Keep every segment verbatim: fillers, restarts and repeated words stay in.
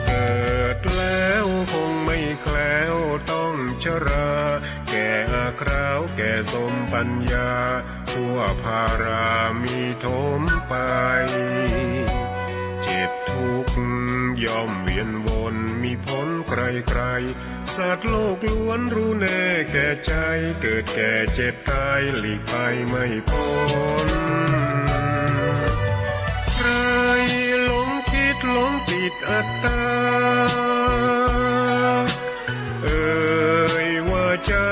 เกิดแล้วคงไม่แคล้วต้องชรา แก่อาคราวแก่สมปัญญา ทั่วภารามีถมไป เจ็บทุกข์ย่อมเวียนวน มีพ้นใครๆ สัตว์โลกล้วนรู้แน่แก่ใจ เกิดแก่เจ็บตายหลีกไปไม่พ้น ใครหลงคิดหลงติดอัตตา เอ่ยว่าใจ้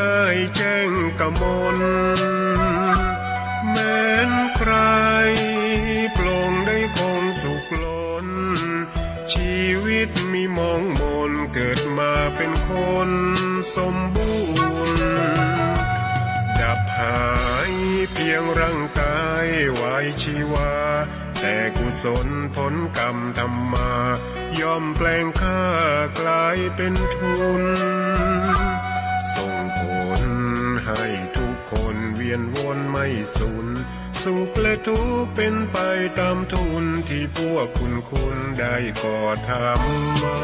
แจ้งกมล แม้นใครปลงได้คงสุขล้น ชีวิตมีหมองหมน เกิดมาเป็นคนสมบูรณ์ ดับหายเพียงร่างกายวายชีวา แต่กุศลผลกรรมทำมา ย่อมแปลงค่ากลายเป็นทุน ส่งผลให้ทุกคนเวียนวนไม่สูญ สุขและทุกข์เป็นไปตามทุน ที่พวกคุณคุณได้ก่อทำมา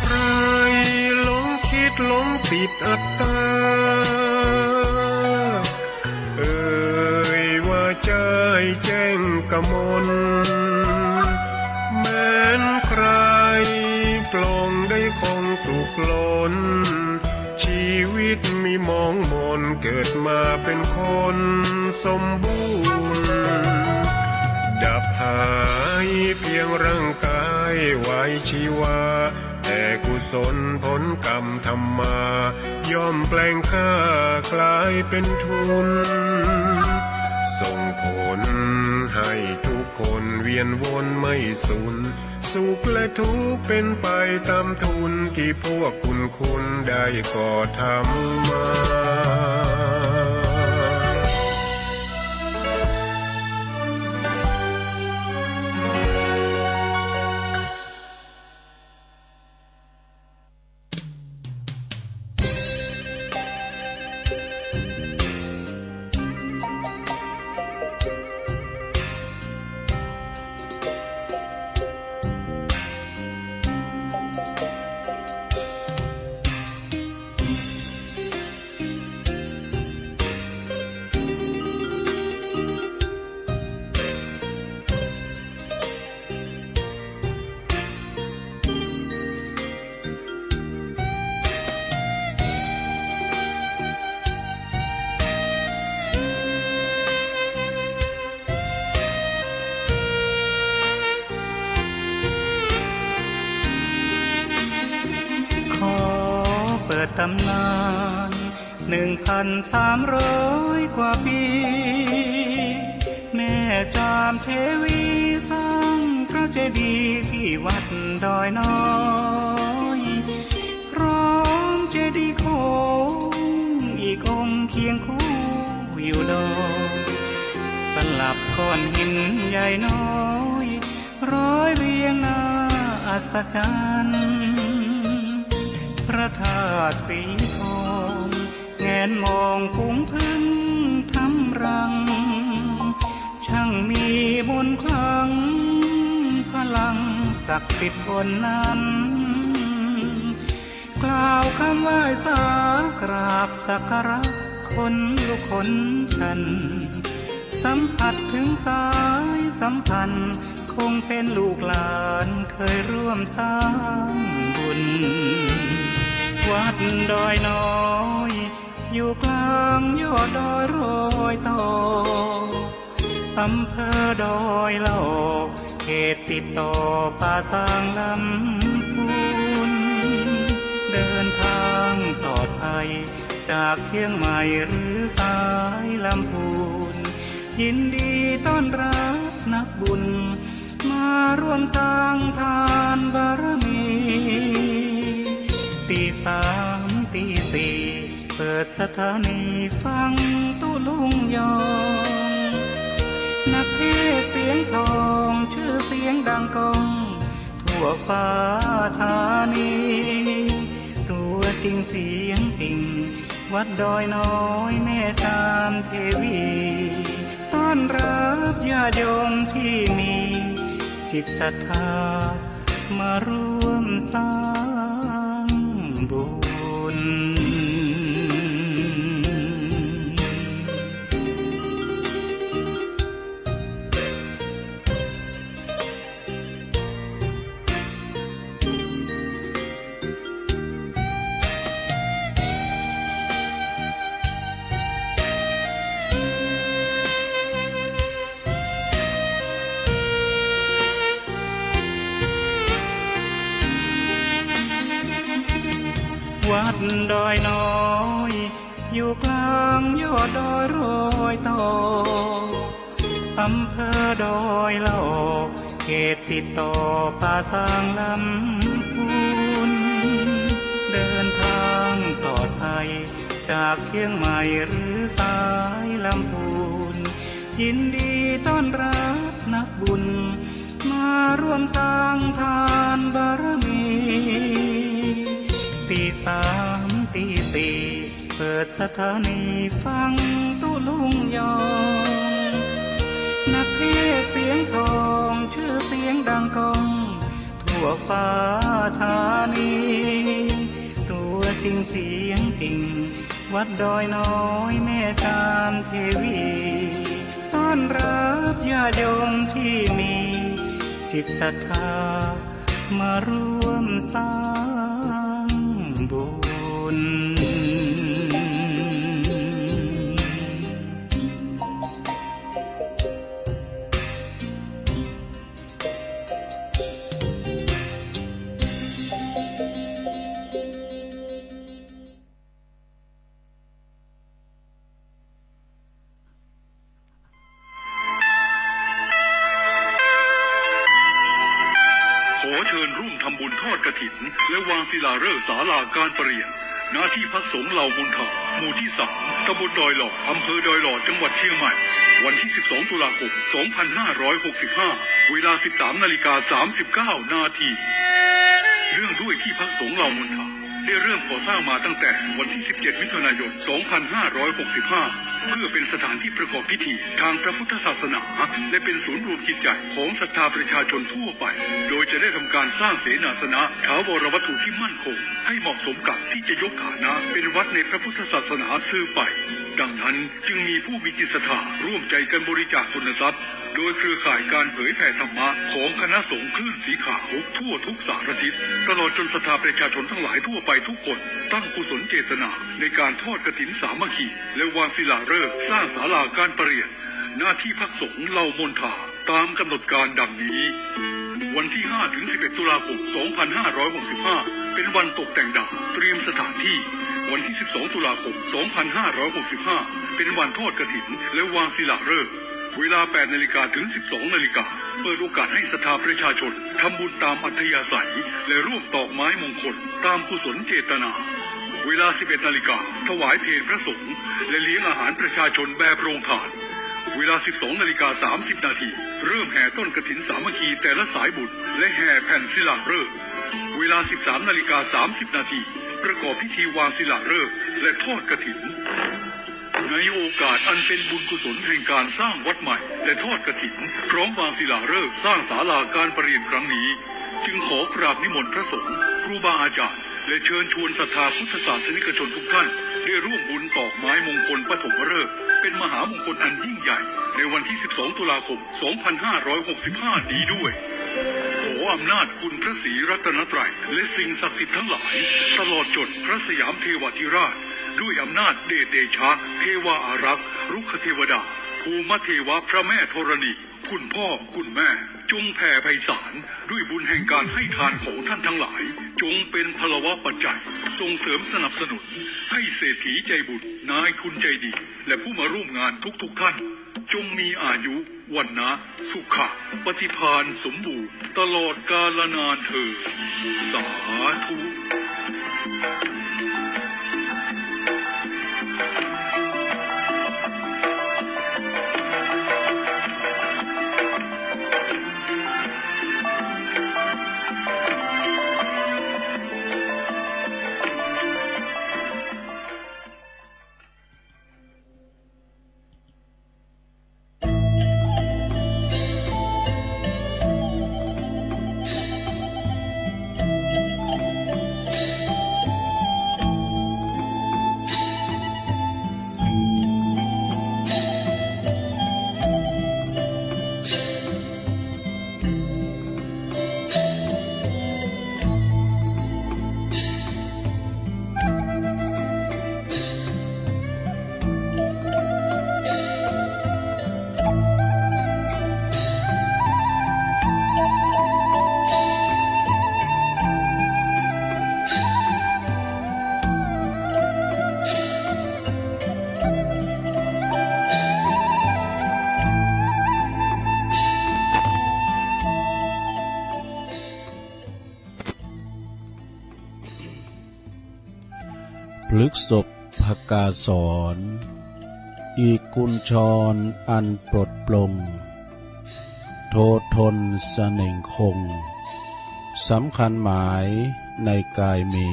ใครหลงคิดหลงติดอัตตา เอ่ยว่าใจ้แจ้งกมล แม้นใครปลงได้คงสุขล้น ชีวิตมีหมองหมน เกิดมาเป็นคนสมบูรณ์ ดับหายเพียงร่างกายวายชีวา แต่กุศลผลกรรมทำมา ย่อมแปลงค่ากลายเป็นทุน ส่งผลให้ทุกคนเวียนวนไม่สูญ สุขและทุกข์เป็นไปตามทุน ที่พวกคุณคุณได้ก่อทำมา ขอเปิดตำนาน หนึ่งพันสามร้อยกว่าปี แม่จามเทวีสร้างพระเจดีย์ที่วัดดอยน้อย พร้อมเจดีย์โค้งอีกองค์เคียงคู่อยู่ดอย สลับก้อนหินใหญ่น้อย ร้อยเรียงน่าอัศจรรย์ พระธาตุสีทอง แงนมองฝูงผึ้งทำรัง ช่างมีมนต์ขลัง พลังศักดิ์สิทธิ์บนนั้น กล่าวคำไหว้สากราบสักการะ ขนลุกขนชัน สัมผัสถึงสายสัมพันธ์ คงเป็นลูกหลานเคยร่วมสร้างบุญ วัดดอยน้อย อยู่กลางยอดดอยรอยต่อ อำเภอดอยหล่อ เขตติดต่อป่าซางลำพูน เดินทางต่อ จากเชียงใหม่หรือสายลำพูน ยินดีต้อนรับนักบุญ มาร่วมสร้างทานบารมี ตีสามตีสี่ เปิดสถานีฟังตุ๊ลุงยอง นักเทศน์เสียงทอง ชื่อเสียงดังก้อง ทั่วฟ้าธานี ตัวจริงเสียงจริง วัดดอยน้อยแม่จามเทวี ต้อนรับญาติโยมที่มีจิตศรัทธา มาร่วมสร้างบุญ วัดดอยน้อย อยู่กลางยอดดอยรอยต่อ อำเภอดอยหล่อ เขตติดต่อป่าซางลำพูน เดินทางปลอดภัย จากเชียงใหม่หรือสายลำพูน ยินดีต้อนรับนักบุญ มาร่วมสร้างทานบารมี ตีสามตีสี่ เปิดสถานีฟังตุ๊ลุงยอง นักเทศน์เสียงทอง ชื่อเสียงดังก้อง ทั่วฟ้าธานี ตัวจริงเสียงจริง วัดดอยน้อยแม่จามเทวี ต้อนรับญาติโยมที่มีจิตศรัทธา มาร่วมสร้างบุญ ขอเชิญร่วมทำบุญทอดกฐิน และวางศิลาฤกษ์ศาลาการประเรียน ณ ที่พักสงฆ์เหล่ามนทา หมู่ที่สาม ตำบลดอยหล่อ อำเภอดอยหล่อ จังหวัดเชียงใหม่ วันที่สิบสอง ตุลาคม สองพันห้าร้อยหกสิบห้า เวลา สิบสามนาฬิกาสามสิบเก้านาที เนื่องด้วยที่พักสงฆ์เหล่ามนทา ได้เริ่มก่อสร้างมาตั้งแต่วันที่สิบเจ็ด มิถุนายน สองพันห้าร้อยหกสิบห้า เพื่อเป็นสถานที่ประกอบพิธีทางพระพุทธศาสนา และเป็นศูนย์รวมจิตใจของศรัทธาประชาชนทั่วไป โดยจะได้ทำการสร้างเสนาสนะ ถาวรวัตถุที่มั่นคง ให้เหมาะสมกับที่จะยกฐานะเป็นวัดในพระพุทธศาสนาสืบไป ดังนั้นจึงมีผู้มีจิตศรัทธาร่วมใจกันบริจาคทุนทรัพย์ โดยเครือข่ายการเผยแผ่ธรรมะของคณะสงฆ์คลื่นสีขาวทั่วทุกสารทิศ ตลอดจนศรัทธาประชาชนทั้งหลายทั่วไปทุกคน ตั้งกุศลเจตนาในการทอดกฐินสามัคคี และวางศิลาฤกษ์สร้างศาลาการประเรียน ณ ที่พักสงฆ์เหล่ามนทา ตามกำหนดการดังนี้ วันที่ห้าถึงสิบเอ็ด ตุลาคม สองพันห้าร้อยหกสิบห้า เป็นวันตกแต่งดาว เตรียมสถานที่ วันที่สิบสอง ตุลาคม สองพันห้าร้อยหกสิบห้า เป็นวันทอดกฐิน และวางศิลาฤกษ์ เวลา แปดนาฬิกาถึงสิบสองนาฬิกา เปิดโอกาสให้ศรัทธาประชาชนทำบุญตามอัธยาศัย และร่วมตอกไม้มงคลตามกุศลเจตนา เวลา สิบเอ็ดนาฬิกา ถวายเพลพระสงฆ์ และเลี้ยงอาหารประชาชนแบบโรงทาน เวลา สิบสองนาฬิกาสามสิบนาที เริ่มแห่ต้นกฐินสามัคคีแต่ละสายบุญ และแห่แผ่นศิลาฤกษ์ เวลา สิบสามนาฬิกาสามสิบนาที ประกอบพิธีวางศิลาฤกษ์ และทอดกฐิน ในโอกาสอันเป็นบุญกุศลแห่งการสร้างวัดใหม่ และทอดกฐิน พร้อมวางศิลาฤกษ์สร้างศาลาการประเรียนครั้งนี้ จึงขอกราบนิมนต์พระสงฆ์ ครูบาอาจารย์ และเชิญชวนศรัทธาพุทธศาสนิกชนทุกท่าน ได้ร่วมบุญตอกไม้มงคลปฐมฤกษ์ เป็นมหามงคลอันยิ่งใหญ่ ในวันที่สิบสอง ตุลาคม สองพันห้าร้อยหกสิบห้า นี้ด้วย ขออำนาจคุณพระศรีรัตนตรัย และสิ่งศักดิ์สิทธิ์ทั้งหลาย ตลอดจนพระสยามเทวาธิราช ด้วยอำนาจเดชเดชะ เทวาอารักษ์ รุกขเทวดา ภูมิเทวะ พระแม่ธรณี คุณพ่อ คุณแม่ จงแผ่ไพศาลด้วยบุญแห่งการให้ทานของท่านทั้งหลาย จงเป็นพลวปัจจัยส่งเสริมสนับสนุนให้เศรษฐีใจบุญ นายทุนใจดี และผู้มาร่วมงานทุกๆท่าน จงมีอายุ วรรณะ สุขะ ปฏิภาณสมบูรณ์ตลอดกาลนานเทอญ สาธุ พฤกษภกาสรณ์ อีกกุญชรอันปลดปลง โททนเสน่งคง สำคัญหมายในกายมี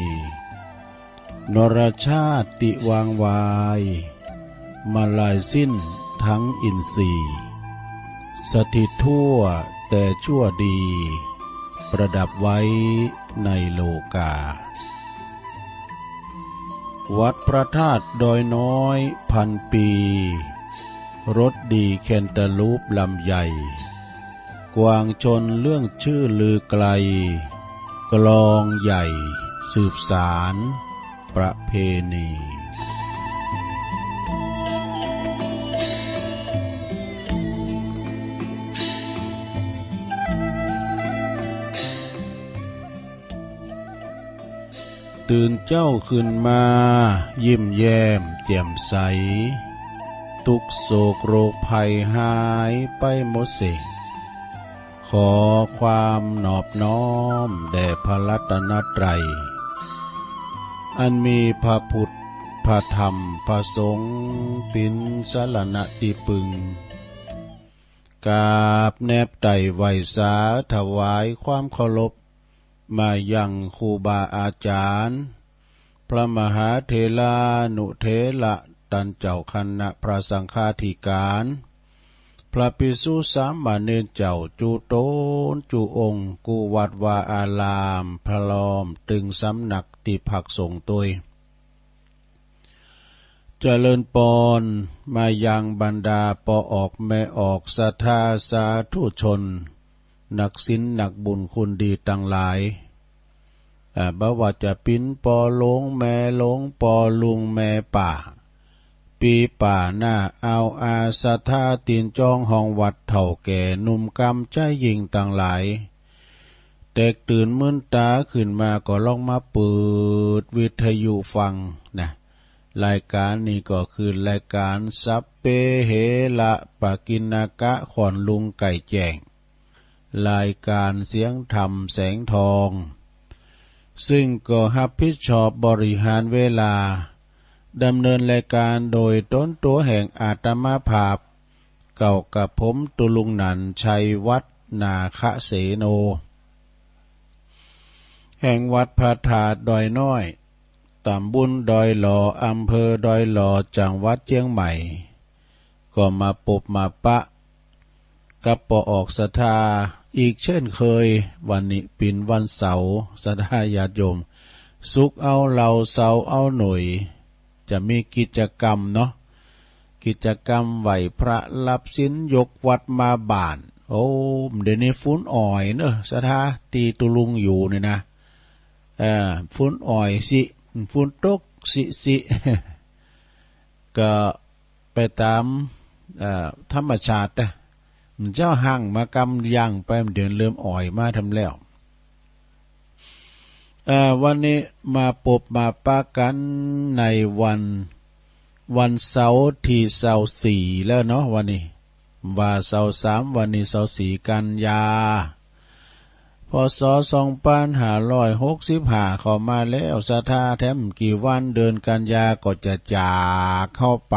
นรชาติวางวาย มาลายสิ้นทั้งอินทรีย์ สถิตทั่วแต่ชั่วดี ประดับไว้ในโลกา วัดพระธาตุดอยน้อยพันปี รสดีแคนตาลูปลำไย กวางชลเรื่องชื่อลือไกล กลองใหญ่สืบสานประเพณี ตื่นเจ๊าขึ้นมา ยิ้มแย้มแจ่มใส ทุกข์โศกโรคภัยหายไปหมดสิ้น ขอความนอบน้อมแด่พระรัตนตรัย อันมีพระพุทธ พระธรรม พระสงฆ์ เป๋นสรณะตี้ปึง กราบแนบไต่ไหว้สาถวายความเคารพ มายังครูบาอาจารย์ พระมหาเถรานุเถระ ต้านเจ้าคณะพระสังฆาธิการ พระภิกษุสามเณรเจ้า จุ๊ต๋นจุ๊องค์ กู้วัดวาอาราม พร้อมตึงสำนักตี้พักสงฆ์ตวย เจริญปอนมายังบรรดาป้อออกแม่ออก ศรัทธาสาธุชน นักศีลนักบุญคุณดีตังหลาย อ่า บ่ว่าจะเป๋นป้อหลวงแม่หลวง ป้อลุงแม่ป้า ปี้ป้าน้าอาวอา ศรัทธาตี๋นจ๊องห้องวัด เฒ่าแก่หนุ่มกำใจ๊ญิงตังหลาย แตกตื่นมืนต๋าขึ้นมาก็ลองมาเปิดวิทยุฟังนะ รายก๋านนี้ก็คือรายก๋านสัพเพเหระปกิณณกะ ขวัญลุงไก่แจ้ง รายก๋านเสียงธรรมแสงทอง ซึ่งก็ฮับผิดชอบบริหารเวลา ดำเนินรายก๋านโดยต๋นตั๋วแห่งอาตมาภาพ เก่ากับผมตุลุงหนัน ชัยวัฒน์ นาคเสโน แห่งวัดพระธาตุดอยน้อย ต๋ำบลดอยหล่อ อำเภอดอยหล่อ จังหวัดเจียงใหม่ ก็มาปบมาปะกับป้อออกศรัทธาอีกเช่นเคย วันนี้เป๋นวันเสาร์ ศรัทธาญาติโยม ศุกร์เอาเหล้า เสาร์เอาหน่วย จะมีกิจกรรมเนาะ กิจกรรมไหว้พระรับศีล ยกวัดมาบ้าน โอ้ เดี๋ยวนี้ฝุ่นอ่อยเนอะ ศรัทธา ตี้ตุลุงอยู่นี่นะ เอ่อ ฝุ่นอ่อยสิ ฝนตกสิสิ ก็ไปต๋าม เอ่อ ธรรมชาตินะ เจ้าหั้งมากำยังไป เดี๋ยวเริ่มอ่อยมาทำแล้ว เอ่อ วันนี้มาปบมาปะกั๋นในวัน วันเสาร์ตี้ซาวสี่แล้วเนาะ วันนี้ บ่าเสาร์สาม วันนี้เสาร์สี่กันยา พ.ศ. สองปันห้าร้อยหกสิบห้าเข้ามาแล้ว ศรัทธาแถมกี่วัน เดือนกันยาก็จะจากเข้าไป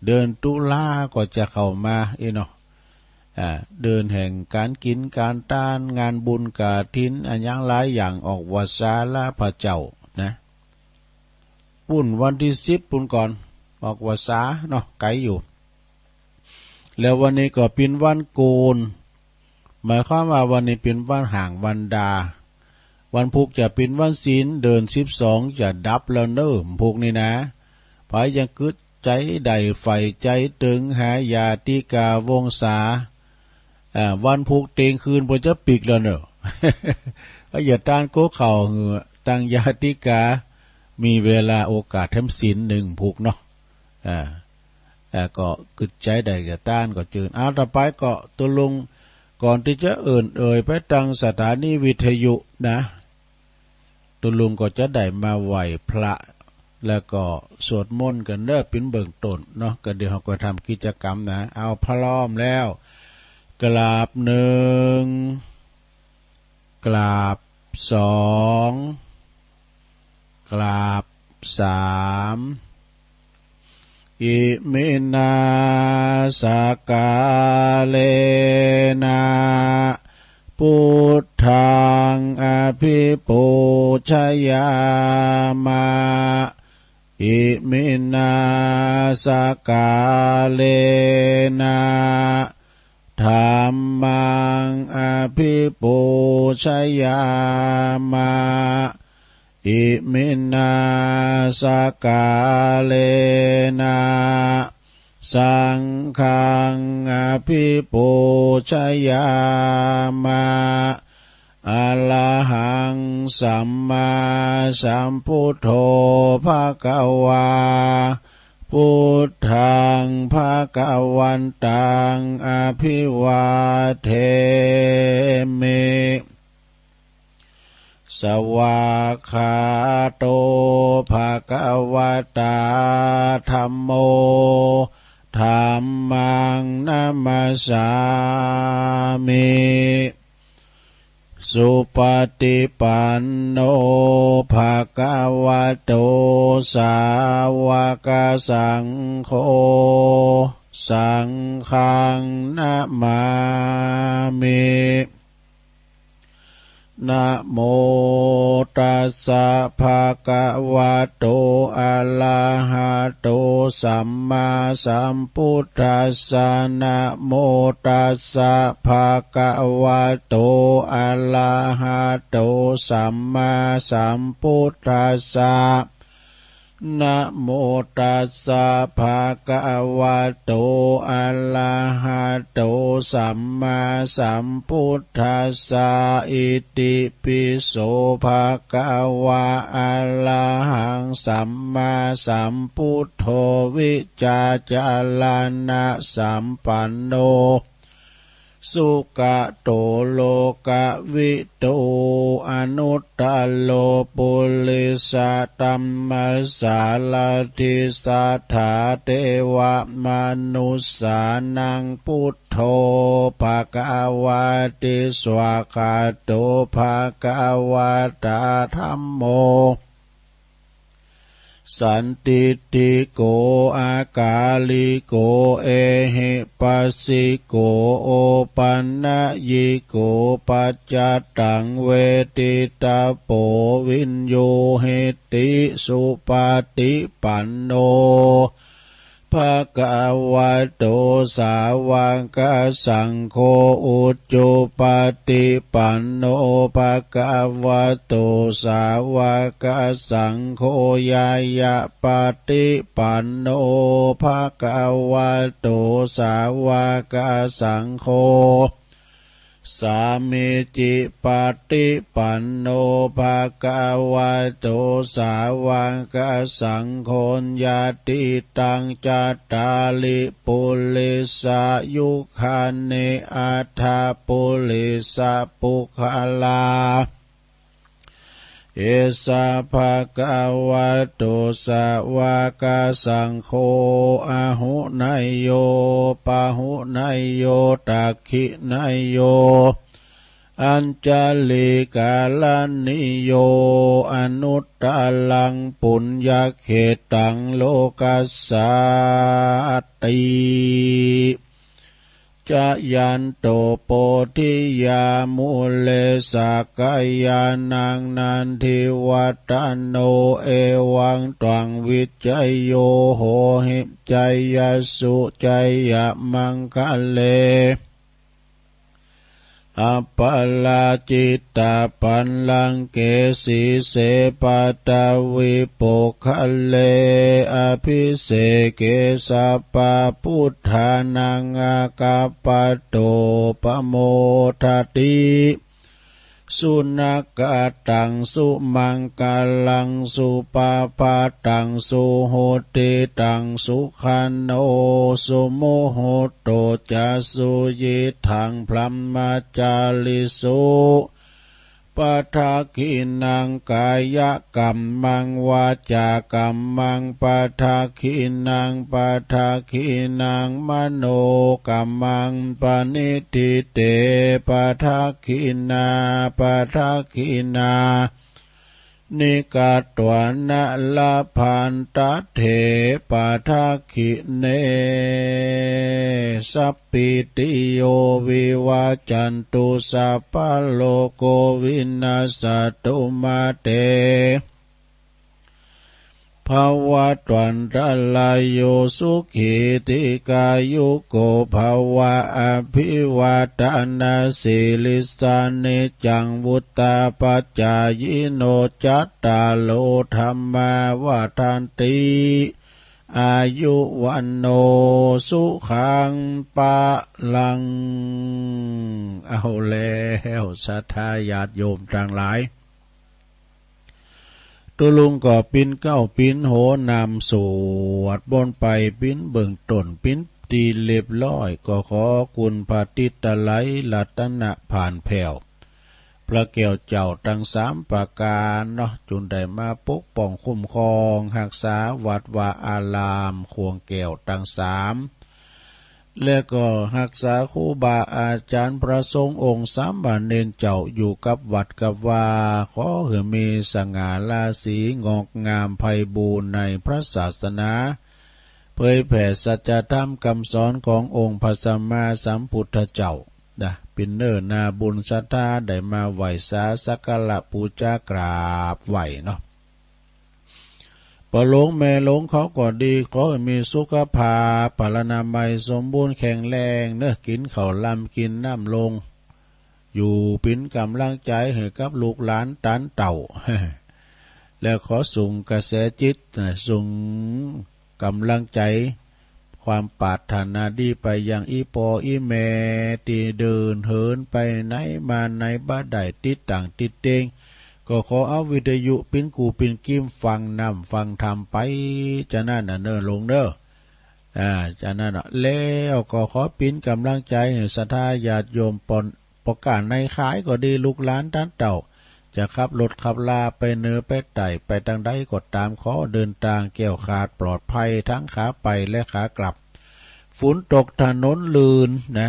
เดือนตุลาก็จะเข้ามาอีกเนาะ อ่า เดือนแห่งก๋านกิ๋นก๋านตาน งานบุญกฐิน อะหยังหลายอย่าง ออกพรรษาลาพระเจ้านะ ปุ้นวันตี้สิบปุ้นก่อน ออกพรรษาเนาะ ไก๋อยู่ แล้ววันนี้ก็เป๋นวันโก๋น หมายความว่าวันนี้เป๋นวันฮ้างวันดา วันพูกจะเป๋นวันศีล เดือนสิบสองจะดับแล้วเน่อ พูกนี้นะ ใผยังกึ๊ดใจ๋ใด่ใฝ่ใจ๋เติงหาญาติกาวงศา อ่า วันพูกเตียงคืนเปิ้นจะปิกแล้วเน่อ ก็อย่าต้านโก๊เข้าหื้อตังญาติกา มีเวลาโอกาสแถมศีลนึ่งพูกเนาะ อ่า อ่า ก็กึ๊ดใจ๋ใด่จะต้านก็เจิญ อ้าว ต่อไปก็ตกลง ก่อนตี้จะเอิ้นเอ่ยไปตังสถานีวิทยุนะ ตกลงก็จะได้มาไหว้พระ แล้วก็สวดมนต์กั๋นเน่อ เป๋นเบื้องต้นเนาะ ก็เดี๋ยวเฮาก็ทำกิจกรรมนะ เอา พร้อมแล้ว กราบหนึ่ง กราบสอง กราบสาม อิมินา สกาเลนะ พุทธัง อภิปูชยามะ อิมินา สกาเลนะ ธัมมัง อภิปูชยามะ อิมินา สกาเลนะ สังฆัง อภิปูชยามะ อะระหัง สัมมาสัมพุทโธ ภะคะวา พุทธัง ภะคะวันตัง อภิวาเทมิ สวากขาโต ภะคะวะตา ธัมโม ธัมมัง นะมัสสามิ สุปฏิปันโน ภะคะวะโต สาวกสังโฆ สังฆัง นะมามิ นะโมตัสสะ ภะคะวะโต อะระหะโต สัมมาสัมพุทธัสสะ นะโมตัสสะ ภะคะวะโต อะระหะโต สัมมาสัมพุทธัสสะ นะโมตัสสะ ภะคะวะโต อะระหะโต สัมมาสัมพุทธัสสะ อิติปิโส ภะคะวะ อะระหัง สัมมาสัมพุทโธ วิชชาจารณะสัมปันโน สุกะโต โลกะวิทู อนุตตะโร ปุริสะธัมมะสารถิ สัทธาเทวะมนุสสานัง พุทโธ ภะคะวาติ สวากขาโต ภะคะวะตา ธัมโม สันทิฏฐิโก อากาลิโก เอหิปัสสิโก โอปันนยิโก ปัจจตัง เวทิตะโป วิญญูหิติ สุปฏิปันโน ภะคะวะโต สาวกสังโฆ อุจุปฏิปันโน ภะคะวะโต สาวกสังโฆ ญาณปฏิปันโน ภะคะวะโต สาวกสังโฆ สามีจิปัตติปันโน ภะคะวะโต สาวะกะสังโฆ ญาติตัง จัตตาริ ปุริสายุคานิ อัฏฐะปุริสะปุคคลา เอสะ ภะคะวะโต สาวะกะสังโฆ อาหุเนยโย ปาหุเนยโย ตักขิเนยโย อัญชลีกรณีโย อนุตตรังปุญญเขตตัง โลกัสสันติ จายันโต โพธิยา มูเล สักกายานัง นันทิวัฏฏะโน เอวังตวัง วิจโย โหหิ จายสสุ จายะมังคะเล อัปปะราจิตะปัลลังเก สีเส ปัตตะวี ปุคคเล อะภิเสเก สัพพะพุทธานัง อะคัปปะโต ปะโมทะติ สุนักขะตัง สุมังคะลัง สุปะพะตัง สุหุติตัง สุขันโน สุมุหุตโต จะ สุยิตถัง พรหมจาริสุ ปะทักขินัง กายะกัมมัง วาจากัมมัง ปะทักขินัง ปะทักขินัง มโนกัมมัง ปะนิฏฐิเต ปะทักขินา ปะทักขินา นิกาตวานะ ละพันตะเถ ปะทักขิเน สัพพิติโย วิวัจจันตุ สัพพะโรโค วินัสสะตุ มาเต ภะวัตวันตะราโย สุขี ทีฆายุโก ภะวะ อะภิวาทะนะสีลิสสะ นิจจัง วุฑฒาปะจายิโน จัตตาโร ธัมมา วัฑฒันติ อายุ วัณโณ สุขัง พะลัง เอาแล้ว ศรัทธาญาติโยมตังหลาย ตุ๊ลุงก็ปิ๊นเก๊าปิ๊นโหนำสวดมนต์ไปปิ๊นเบื้องต้นปิ๊นตี้เรียบร้อย ก็ขอคุณพระติตะไลรัตนะผ่านแผ้ว พระแก้วเจ้าตังสามประก๋านเนาะ จุ่งได้มาปกป้องคุ้มครองฮักษาวัดวาอารามข่วงแก้วตังสาม และก็ฮักษาครูบาอาจ๋ารย์พระสงฆ์องค์สามเณรเจ้าอยู่กับวัดกับวา ขอหื้อมีสง่าราศีงอกงามไพบูลย์ในพระศาสนา เผยแผ่สัจธรรมกำสอนขององค์พระสัมมาสัมพุทธเจ้า นะ ปิ๊นเน้อนาบุญศรัทธาได้มาไหว้สาสักการะปู๋จากราบไหว้เนาะ ป้อหลวงแม่หลวงเขาก็ดี ขอหื้อมีสุขภาพพลานามัยสมบูรณ์แข็งแรงเน้อ กิ๋นข้าวลำกิ๋นน้ำลง อยู่ปิ๊นก๋ำลังใจ๋หื้อกับลูกหลานต๋านเต้า และขอส่งกระแสจิตนะ ส่งก๋ำลังใจ๋ ความปรารถนาดีไปยังอี่ป้ออี่แม่ตี้เดินเหินไปไหนมาไหนบ่ได้ติดตั๋งติดเต็ง ก็ขอเอาวิทยุปิ๊นกู่ปิ๊นกิมฟังนำฟังธรรมไป จานั้นน่ะเน้อหลวงเน้อ อ่า จานั้นน่ะ แล้วก็ขอปิ๊นก๋ำลังใจ๋หื้อศรัทธาญาติโยมปอน ป้อก๋านในขายก็ดี ลูกหลานต๋านเต้า จะขับรถขับลาไปเหนือไปใต้ไปตางใดก็ต๋าม ขอเดินตางแคล้วคลาดปลอดภัยทั้งขาไปและขากลับ ฝนตกถนนลื่นนะ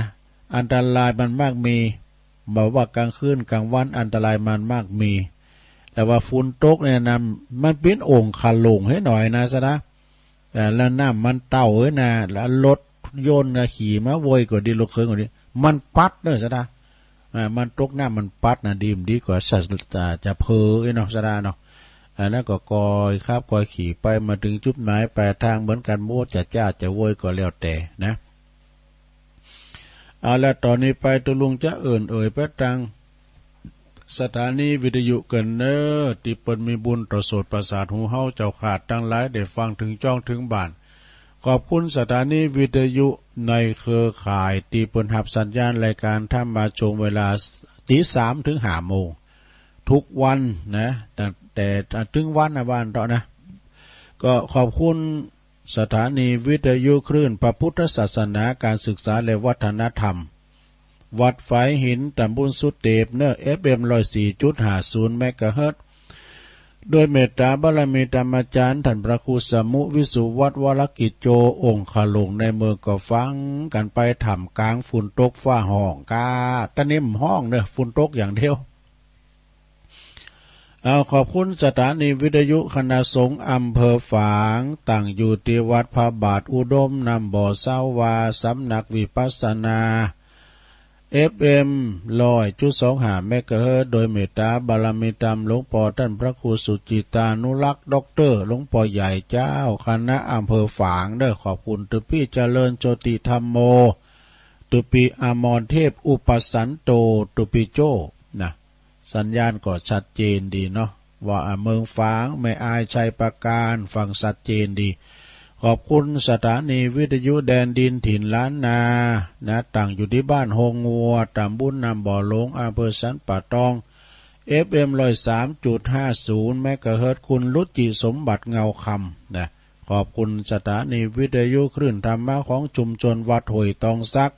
อันตรายมันมากมี บ่ว่ากลางคืนกลางวันอันตรายมันมากมี แต่ว่าฝนตกเนี่ยนะ มันเป๋นองค์ขะหลงให้หน่อยนะ สะดา เอ่อ แล้วน้ำมันเต้าเอ้ยนะ แล้วรถยนต์นะขี่มาโวยก็ดี รถเก๋งก็ดี มันปัดเน้อสะดา อ่า มันตกน้ำมันปัดนะ ดีบ่ดีก็สะ อ่า จะเพอเอ้ยเนาะสะดาเนาะ อันนั้นก็ก่อยขับก่อยขี่ไป มาเถิงจุดหมายปลายตางเหมือนกั๋นหมด จะจ้าจะโวยก็แล้วแต่นะ เอาละ ต่อนี้ไปตุ๊ลุงจะเอิ่นเอ่ยไปตาง สถานีวิทยุเกินเน้อ ตี้เปิ้นมีบุญต่อโสตประสาทหูเฮาเจ้าข้าตังหลายได้ฟังเถิงจ้องเถิงบ้าน ขอบคุณสถานีวิทยุในเครือข่ายตี้เปิ้นฮับสัญญาณรายก๋านธรรมะช่วงเวลาตี๋สามเถิงห้าโมง ทุกวันนะ ตั้งแต่ เถิงวันนะ ว่าอั้นเถาะนะ ก็ขอบคุณสถานีวิทยุคลื่นพระพุทธศาสนา การศึกษาและวัฒนธรรม วัดฝายหิน ต๋ำบลสุเตปเน่อ เอฟเอ็ม ร้อยสี่จุดห้าศูนย์ เมกะเฮิรตซ์ โดยเมตต๋าบารมีธรรมาจ๋ารย์ ต้านพระครูสมุ วิสุวัฒน์ วรกิจโจ องคหลวงในเมือง ก็ฟังกั๋นไปท่ามก๋างฝุ่นตกฟ้าฮ้อง กา ตะนิมฮ้องเน่อ ฝุ่นตกอย่างเดียว เอา ขอบคุณสถานีวิทยุคณะสงฆ์อำเภอฝาง ตั้งอยู่ตี้วัดพระบาทอุดม น้ำบ่อซาวา สำนักวิปัสสนา เอฟเอ็ม ร้อยจุดสองห้า เมกะเฮิรตซ์ โดยเมตต๋าบารมีธรรมหลวงป้อต้านพระครูสุจิตานุรักษ์ ด็อกเตอร์ หลวงป้อใหญ่เจ้าคณะอำเภอฝางเน่อ ขอบคุณตุ๊ปี้เจริญโชติธัมโม ตุ๊ปี้อมรเทพอุปสันโต ตุ๊ปี้โจ้ นะ สัญญาณก็ชัดเจนดีเนาะ ว่า อ่า เมืองฝาง แม่อาย ชัยปราการ ฟังชัดเจนดี ขอบคุณสถานีวิทยุแดนดินถิ่นล้านนา นะ ตั้งอยู่ตี้บ้านโฮงงัว ต๋ำบลน้ำบ่อหลวง อำเภอสันป่าตอง เอฟเอ็ม ร้อยสามจุดห้าศูนย์ เมกะเฮิรตซ์ คุณรุจิสมบัติ เงาคำ นะ ขอบคุณสถานีวิทยุคลื่นธรรมะของชุมชนวัดห้วยตองสัก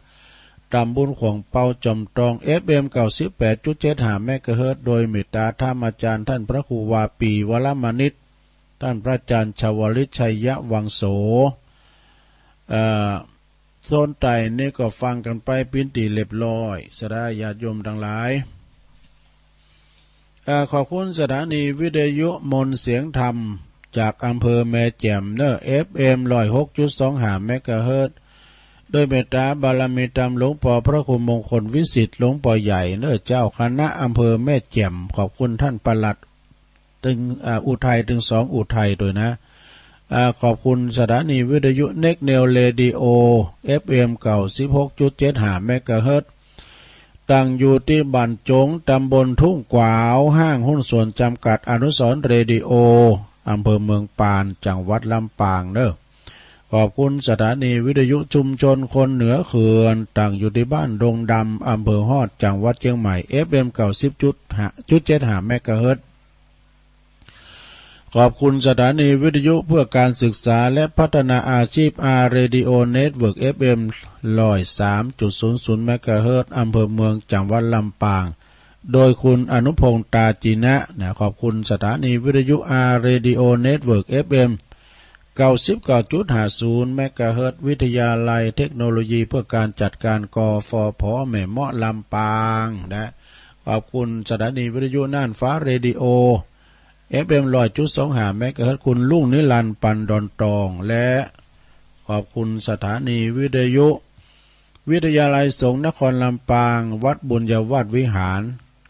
ต๋ำบลขวางเปา จอมตอง เอฟเอ็ม เก้าสิบแปดจุดเจ็ดห้า เมกะเฮิรตซ์ โดยเมตต๋าธรรมาจ๋ารย์ต้านพระครูวาปี วรมณิต ต้านพระอาจ๋ารย์ชวลิต ชัยวังโส เอ่อ โซนใต้นี่ก็ฟังกั๋นไปเป๋นตี้เรียบร้อย ศรัทธาญาติโยมตังหลาย เอ่อ ขอบคุณสถานีวิทยุมนต์เสียงธรรม จากอำเภอแม่แจ่มเน่อ เอฟเอ็ม ร้อยหกจุดสองห้า เมกะเฮิรตซ์ โดยเมตต๋าบารมีธรรมหลวงป้อพระครูมงคลวิสิทธิ์ หลวงป้อใหญ่เน่อ เจ้าคณะอำเภอแม่แจ่ม ขอบคุณต้านปลัด ตึง อ่า อุทัย ตึงสองอุทัยตวยนะ อ่า ขอบคุณสถานีวิทยุเน็กเนวเรดิโอ เอฟเอ็ม เก้าสิบหกจุดเจ็ดห้า เมกะเฮิรตซ์ ตั้งอยู่ตี้บ้านจง ต๋ำบลทุ่งกวาว ห้างหุ้นส่วนจ๋ำกัดอนุสรณ์เรดิโอ อำเภอเมืองปาน จังหวัดลำปางเน่อ ขอบคุณสถานีวิทยุชุมชนคนเหนือเขื่อน ตั้งอยู่ตี้บ้านดงดำ อำเภอฮอด จังหวัดเจียงใหม่ เอฟเอ็ม เก้าสิบจุดห้า จุดเจ็ดห้า เมกะเฮิรตซ์ ขอบคุณสถานีวิทยุเพื่อการศึกษาและพัฒนาอาชีพ อาร์ เรดิโอ เน็ตเวิร์ก เอฟเอ็ม ร้อยสามจุดศูนย์ศูนย์ เมกะเฮิรตซ์ อำเภอเมือง จังหวัดลำปาง โดยคุณอนุพงษ์ ตาจินะ นะ ขอบคุณสถานีวิทยุ อาร์ เรดิโอ เน็ตเวิร์ก เอฟเอ็ม เก้าสิบเก้าจุดห้าศูนย์ เมกะเฮิรตซ์ วิทยาลัยเทคโนโลยีเพื่อการจัดการ กฟผ แม่เมาะ ลำปาง นะ ขอบคุณสถานีวิทยุน่านฟ้าเรดิโอ เอฟเอ็ม ร้อยจุดสองห้า เมกะเฮิรตซ์ คุณรุ่งนิรันดร์ ปันดอนตอง และขอบคุณสถานีวิทยุ วิทยาลัยสงฆ์นครลำปาง วัดบุญญาวาสวิหาร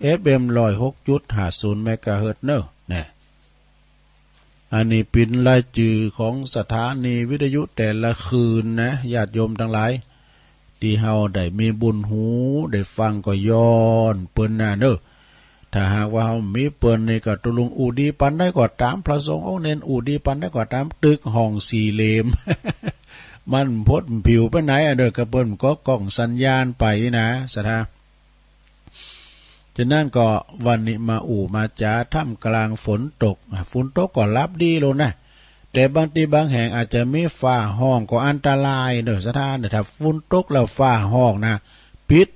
เอฟเอ็ม ร้อยหกจุดห้าศูนย์ เมกะเฮิรตซ์ เน่อ นะ อันนี้เป๋นรายจื่อของสถานีวิทยุแต่ละคลื่นนะ ญาติโยมตังหลาย ตี้เฮาได้มีบุญหูได้ฟังก็ย้อนเปิ้นนาเน่อ ถ้าหากว่าเฮามีเปิ้นนี่ก็ตกลงอู้ดีปานใดก็ต๋าม พระสงฆ์องค์เณรอู้ดีปานใดก็ต๋าม ตึกห้องสี่เหลี่ยม มันพดผิวไปไหนอะเน่อ ก็เปิ้นก็ก้องสัญญาณไปนะ ศรัทธา ฉะนั้นก็วันนี้มาอู้มาจ๋าท่ามกลางฝนตก อ่ะ ฝนตกก็หลับดีโลดนะ แต่บางตี้บางแห่งอาจจะมีฟ้าฮ้องก็อันตรายเน่อ ศรัทธา เนี่ย ถ้าฝนตกแล้วฟ้าฮ้องนะ ปิด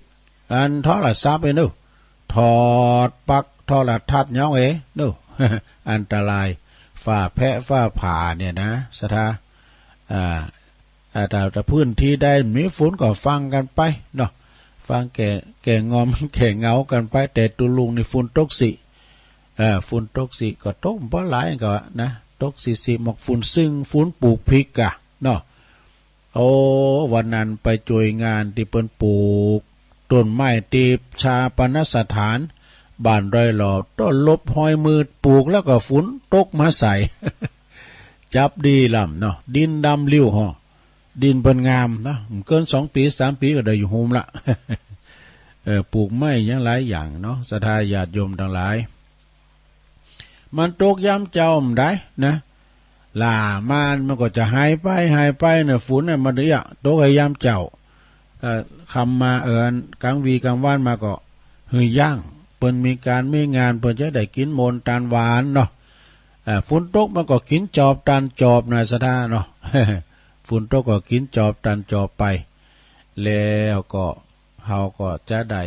อันโทรศัพท์ไปเน่อ ถอดปลั๊กโทรทัศน์หยังเน่อ อันตราย ฟ้าแผะฟ้าผ่าเนี่ยนะ ศรัทธา อ่า อ่า ถ้า ถ้าพื้นตี้ใดมีฝนก็ฟังกั๋นไปเนาะ ฟังแก้ แก้ง่อม แก้เหงากั๋นไป แต่ตกลงนี่ฝนตกสิ เออ ฝนตกสิ ก็ตกบ่หลายก็นะ ตกสิๆ หมอกฝนซึ่ง ฝนปลูกพริกอะเนาะ โอ้ วันนั้นไปจ้วยงานตี้เปิ้นปลูกต้นไม้ตี้ฌาปนสถานบ้านดอยหล่อ ต้นลบฮอยมืด ปลูกแล้วก็ฝนตกมาใส่ จับดีล้ำเนาะ ดินดำลิ่วห่อ ดินเปิ้นงามนะ บ่เกินสองปี๋สามปี๋ก็ได้อยู่โฮมละ เออ ปลูกไม้หยังหลายอย่างเนาะ ศรัทธาญาติโยมตังหลาย มันตกยามเจ๊าบ่ได้นะ หล้ามามันก็จะหายไป หายไปเน่อ ฝนน่ะ มันเยียะตกใก้ยามเจ๊า เอ่อ ค่ำมา เอ่อ ก๋างวี๋ก๋างวันมาก็หื้อย่าง เปิ้นมีก๋านมีงาน เปิ้นจะได้กิ๋นหม่นตานหวานเนาะ เอ่อ ฝนตกมันก็กิ๋นจอบตานจอบนะศรัทธาเนาะ ฝนตกก็กิ๋นจอบตานจอบไป แล้วก็ เฮาก็จะได้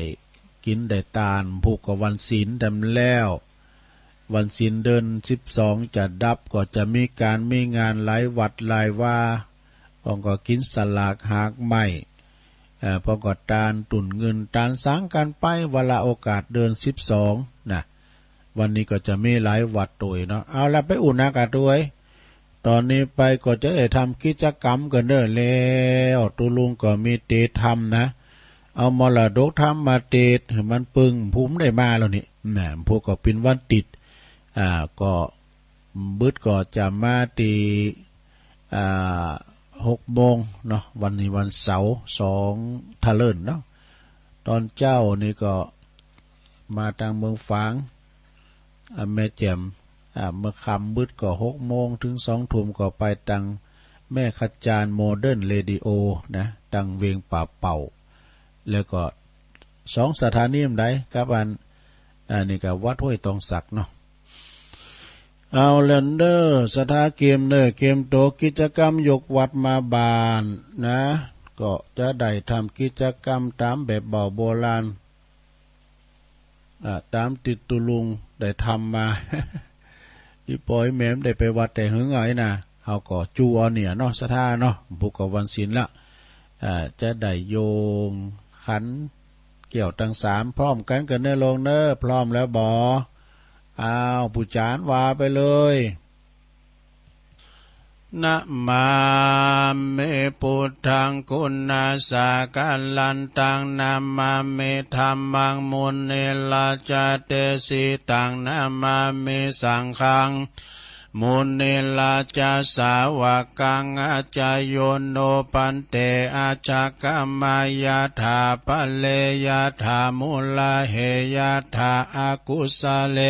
กิ๋นได้ตาน ผู้ก็วันศีลแต๊มแล้ว วันศีลเดือนสิบสองจะดับ ก็จะมีก๋านมีงานหลายวัดหลายวา พ่องก็กิ๋นสลากหากไม้ เอ่อ พ่องก็ตานตุ่นเงินตานสังกั๋นไป วาระโอกาสเดือนสิบสองนะ วันนี้ก็จะมีหลายวัดตวยเนาะ เอาละ ไปอู้นักอะตวย ต๋อนนี้ไปก็จะได้ทำกิจกรรมกั๋นเน่อ แล้วตุ๊ลุงก็มีเตสน์ธรรมนะ เอามรดกธรรมมาเตสน์หื้อมันปึง ผู้บ่ได้มาแล้วนี่นะ ผู้ก็เป๋นวันติด อ่า ก็บึดก็จะมาตี้ อ่า หกโมงเนาะ วันนี้วันเสาร์ สองเถลินเนาะ ต๋อนเจ๊านี่ก็มาตางเมืองฝาง อ่า แม่แจ่ม อ่า เมื่อค่ำบึดก็หกโมงเถิงสองทุ่ม ก็ไปตางแม่ขจารโมเดิร์นเรดิโอนะ ตางเวียงป่าเป่า แล้วก็สองสถานีอันใดกับอัน อันนี้ก็วัดห้วยตองสักเนาะ เอาละเน่อ ศรัทธาเกียมเน่อ เกียมโตกิจกรรมยกวัดมาบานนะ ก็จะได้ทำกิจกรรมต๋ามแบบเบาโบราณ อ่า ต๋ามตี้ตุ๊ลุงได้ทำมา อี่ป้ออี่แม่บ่ได้ไปวัดแต่หึงไอ้น่ะ เฮาก็จู๋เอาเนี่ยเนาะ ศรัทธาเนาะ ผู้ก็วันศีลละ อ่า จะได้โยงขันแก้วตังสามพร้อมกั๋นกั๋นเน่อลุงเน่อ พร้อมแล้วบ่ อ้าว ปู่จ๋ารย์ว่าไปเลย นะมามิ พุทธัง กุณาสากัลลันตัง นะมามิ ธัมมัง มุนิราจาเตสิตัง นะมามิ สังฆัง มุนิราจาสาวกัง อาจาโย โน ภันเต อาจคมายะถา ภะเรยะถา มุลาเหยะถา อกุสะเล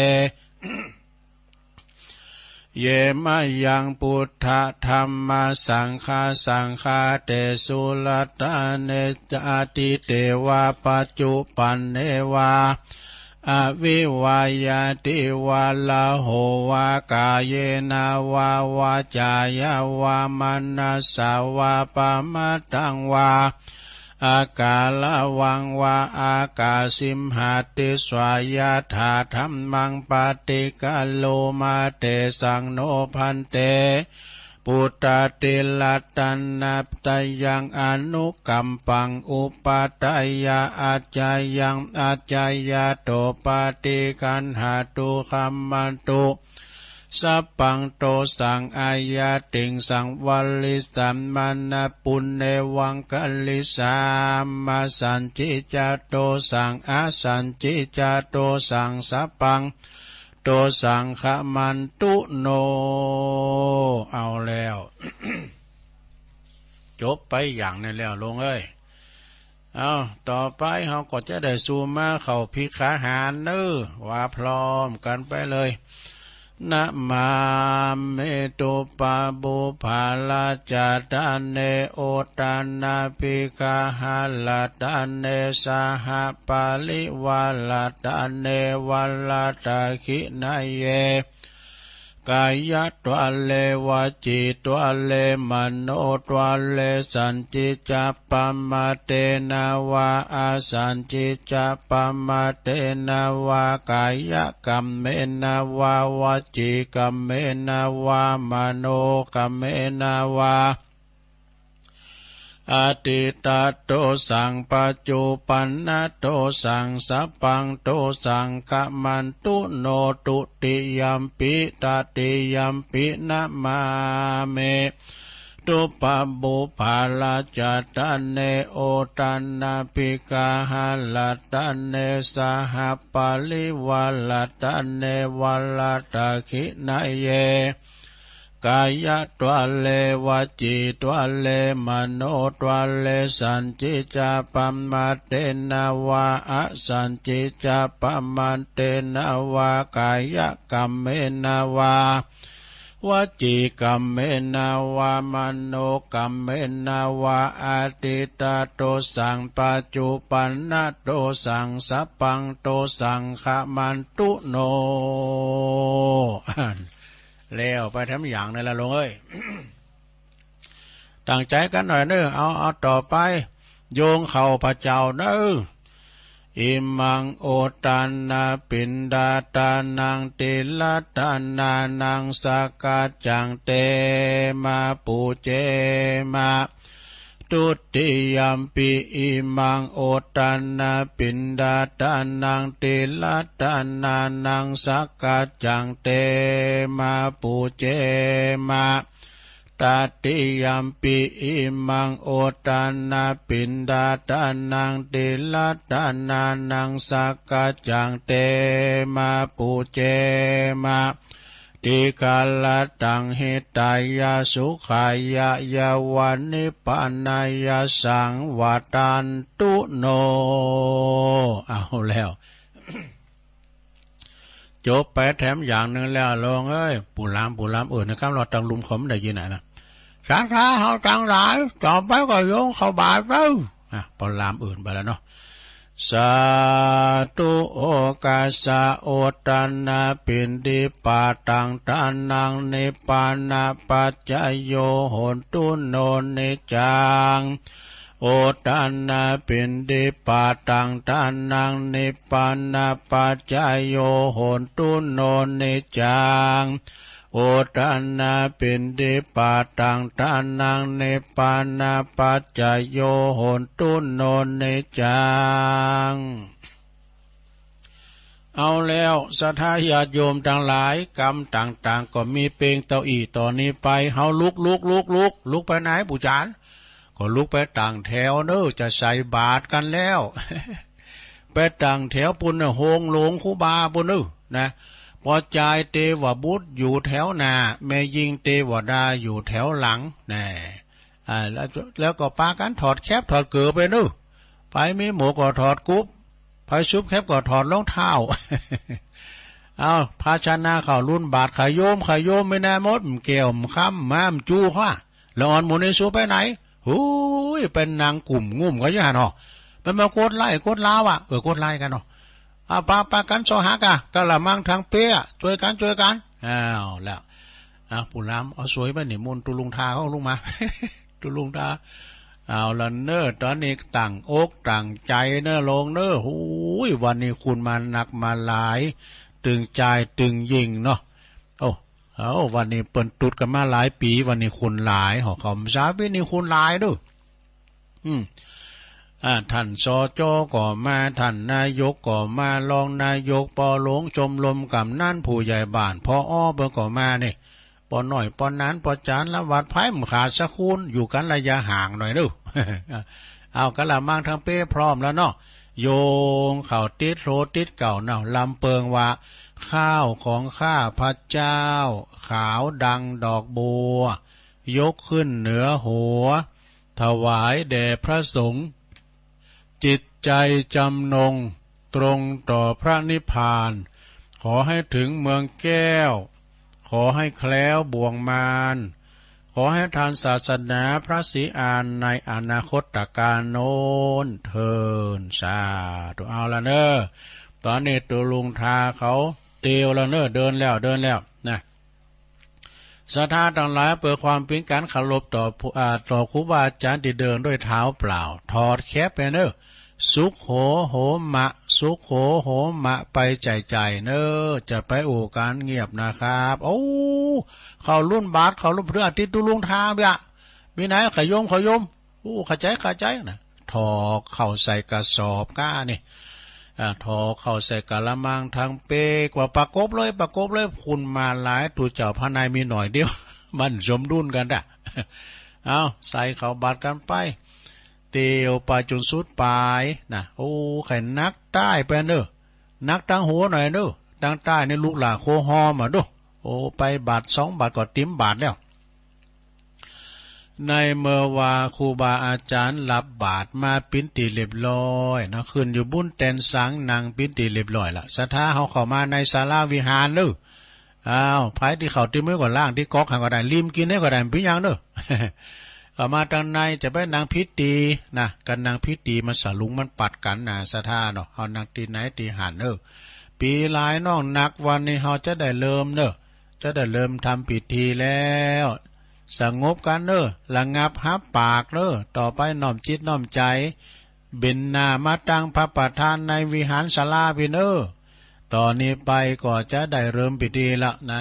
เย มะยัง พุทธะ ธัมมะ สังฆา สังฆาเตสุ รัตตะเน จาติ เตวะ ปัจจุปันเนวะ อวิวา ยะติ วะ ละโห วะ กาเยนะ วะ วาจายะ วะ มะนะสสะ วะ ปะมะทัง วะ อาการะวัง วะ อากาสิมหาติสสะ ยะถา ธัมมัง ปะฏิกะโรมะ เตสัง โน ภันเต ปุตตะติ รัตตะนะตะยัง อนุกัมปัง อุปัฏฐายะ อัจจายัง อัจจายะโต ปะฏิคันหะตุ คัมมะตุ สัพพัง โตสัง อายัตติง สังวะริสสัม มะนะปุณเณวังคะริสสามา สันติจะ โตสัง อสันติจะ โตสัง สัพพัง โตสัง คะมันตุ โน เอาแล้ว จบไปอย่างนี้แล้วลุงเอ้ย เอา ต่อไปเฮาก็จะได้สู่มาเข้าภิกขาหารเน่อ ว่าพร้อมกั๋นไปเลย นะมามิ ปุพพะปุพพะราชาตะเน โอทะนะ ภิกขาหะระตะเน สหะปะริวาระตะเน วะระตะขิณะเย กายะทวะเร วจีทวะเร มโนทวะเร สันติจะ ปะมะเทนะ วะ อสันติจะ ปะมะเทนะ วะ กายะกัมเมนะ วะ วจีกัมเมนะ วะ มโนกัมเมนะ วะ อะทิฏฐะโตสัง ปัจจุปันนะโตสัง สัพพังโตสัง คะมันตุ โน ตุติยัมปิ ตติยัมปิ นะมามิ ปุพพะปุพพะราชาตะเน โอทะนะ ภิกขาหะระตะเน สหะปะริวาระตะเน วะระตะขิณะเย กายะทวะเร วจีทวะเร มโนทวะเร สันติจะ ปะมะเทนะ วะ อสันติจะ ปะมะเทนะ วะ กายะกัมเมนะ วะ วจีกัมเมนะวะ มโนกัมเมนะวะ อดีตโตสัง ปัจจุปันนโตสัง สัพพังโตสัง ขมันตุโน แล้วไปแถมอย่างหนึ่งละโลงเอ้ย ตั้งใจ๋กั๋นหน่อยเน่อ เอา เอาต่อไป โยงเข้าพระเจ้าเน่อ อิมัง โอทปปันนปิณฑาทานัง ติลทานานัง สักกัจจัง เตมะ ปูเจมะ ทุติยัมปิ อิมัง โอทปปันนปิณฑาทานัง ติลทานานัง สักกัจจัง เตมะ ปูเจมะ ตติยัมปิ อิมัง โอทปปันนปิณฑาทานัง ติลทานานัง สักกัจจัง เตมะ ปูเจมะ ติกาลตัง หิตายะ สุขายะ ยะวะ นิพพานายะ สัง วัตตันตุโน เอาแล้ว จบไปแถมอย่างหนึ่งแล้ว โลงเอ้ย ปู่หลาม ปู่หลาม เออ นะครับ เฮาตังลุ่มเขาไม่ได้ยินน่ะนะ ศรัทธาเฮาตังหลาย ต่อไปก็โยงเข้าบาตรเน่อ อ่ะ ปอหลามอื่นไปแล้วเนาะ สาธุ โอกัสสะ โอทปปันนปิณฑิปาตังทานัง นิพพานะปัจจโย โหนตุโน นิจจัง โอทปปันนปิณฑิปาตังทานัง นิพพานะปัจจโย โหนตุโน นิจจัง โอทปปันนปิณฑิปาตังทานัง นิพพานะปัจจโย โหนตุโน นิจจัง เอาแล้ว ศรัทธาญาติโยมตังหลาย กรรมต่างๆ ก็มีเปงเต้าอี้ ต่อนี้ไป เฮาลุก ลุก ลุก ลุก ลุกไปไหน ปู่จ๋ารย์ ก็ลุกไปตั้งแถวเน่อ จะใส่บาตรกั๋นแล้ว ไปตั้งแถวปู๊นเน่อ โฮงหลวงครูบาปู๊นเน่อ นะ ป้อจายเตวบุตรอยู่แถวหน้า แม่ญิงเตวดาอยู่แถวหลัง แน่ อ่า แล้ว แล้วก็ปากั๋นถอดแคปถอดเกิบไปเน่อ ใผมีหมวกก็ถอดกุ๊บ ใผสุบแคปก็ถอดรองเท้า เอา ภาชนะเข้าลุนบาตร ขะโยม ขะโยม มีนาหมด แก้ว คำ ม้าม จู๋ ข้า ละอ่อนหมู่นี้สูไปไหน หูย ไปนั่งกุ่มงุ่มกั๋นอยู่หั้นหนอ มันมากดไลก์กดลาวอะ เออ กดไลก์กั๋นเนาะ อ่ะ ปา ปากั๋นเซาะหากะ กะละมังทั้งเป๊ะ จ้วยกั๋น จ้วยกั๋น เอาแล้ว อ่ะ ปู่หลาม เอาสวยไปนิมนต์ตุ๊ลุงทาเข้าลุกมา ตุ๊ลุงทา เอาละเน่อ ต๋อนนี้ตั้งอกตั้งใจ๋เน่อ โลงเน่อ หูย วันนี้คนมานักมาหลาย ตึงจายตึงยิ่งเนาะ โอ้ เอา วันนี้เปิ้นตุ๊ดกั๋นมาหลายปี๋ วันนี้คนหลาย หอเขาสาวิตนี้คนหลายเน่อ อืม อ่า ท่าน สจ ก็มา ท่านนายกก็มา รองนายก ปอหลวง ชมรมกำนัน ผู้ใหญ่บ้าน ผอ เปิ้นก็มานี่ ปอน้อย ปอหนาน ปอจ๋ารย์ ละหวัด ใผบ่ขาดสักคน อยู่กั๋นระยะห่างหน่อยเน่อ เอา กะละมังทั้งเป๊ะพร้อมแล้วเนาะ โยงเข้าติ๊ดโหลติ๊ดเก่าเนาะ ลำเปิงว่า ข้าวของข้าพเจ้า ขาวดังดอกบัว ยกขึ้นเหนือหัว ถวายแด่พระสงฆ์ จิตใจจำนงตรงต่อพระนิพพาน ขอให้ถึงเมืองแก้ว ขอให้แคล้วบ่วงมาร ขอให้ทันศาสนาพระศรีอานในอนาคตกาลโน้นเทอญ สาธุ เอาละเน่อ ต๋อนนี้ตุ๊ลุงทาเขาเตียวแล้วเน่อ เดินแล้ว เดินแล้วนะ ศรัทธาตังหลาย เปื้อความเป๋นก๋านเคารพต่อผู้ อ่า ต่อครูบาอาจ๋ารย์ตี้เดินด้วยเท้าเปล่า ถอดแคปไปเน่อ สุโขโหมะ สุโขโหมะ ไปใจ๋ๆ เน่อ จะไปอู้ก๋านเงียบนะครับ โอ้ เข้าลุนบาตร เข้าลุนเปื้ออาทิตย์ตุ๊ลุงทาเปียะ มีไหน ขะโยม ขะโยม โอ้ เข้าใจ๋ เข้าใจ๋นะ ถอกเข้าใส่กระสอบก้านี่ อ่า ถอกเข้าใส่กะละมังทั้งเป๊ก ว่าประกบเลย ประกบเลย คนมาหลาย ตุ๊เจ้าภายในมีหน่อยเดียว มันสมดุลกั๋นนะ เอา ใส่เข้าบาตรกั๋นไป เตียวไปจ๋นสุดป๋ายนะ โอ้ ใค่นักใต้ไปเน่อ นักตังหัวหน่อยเน่อ ตังใต้นี่ลุกหล้าโคฮอมอะดู โอ้ ไปบาตรสองบาตรก็เต๋มบาตรแล้ว ในเมื่อว่าครูบาอาจ๋ารย์รับบาตรมาเป๋นตี้เรียบร้อยเนาะ ขึ้นอยู่บนแตนสัง นั่งเป๋นตี้เรียบร้อยละ ศรัทธาเฮาเข้ามาในศาลาวิหารเน่อ อ้าว ใผตี้เข้าตี้มือก็ล้างตี้ก๊อกหั้นก็ได้ ลิมกิ๋นได้ก็ได้ บ่เป๋นหยังเน่อ เอามาตังใน จะไปนั่งผิดตี้นะ กั๋นนั่งผิดตี้มันสะหลุงมันปัดกั๋นนะศรัทธาเนาะ เฮานั่งตี้ไหนตี้หั้นเน่อ ปี๋หลายน้องนัก วันนี้เฮาจะได้เริ่มเน่อ จะได้เริ่มทำพิธีแล้ว สงบกั๋นเน่อ ระงับหับปากเน่อ ต่อไปน้อมจิตน้อมใจ๋ เบนหน้ามาตังพระประธานในวิหารศาลาปี้เน่อ ต่อนี้ไปก็จะได้เริ่มพิธีละนะ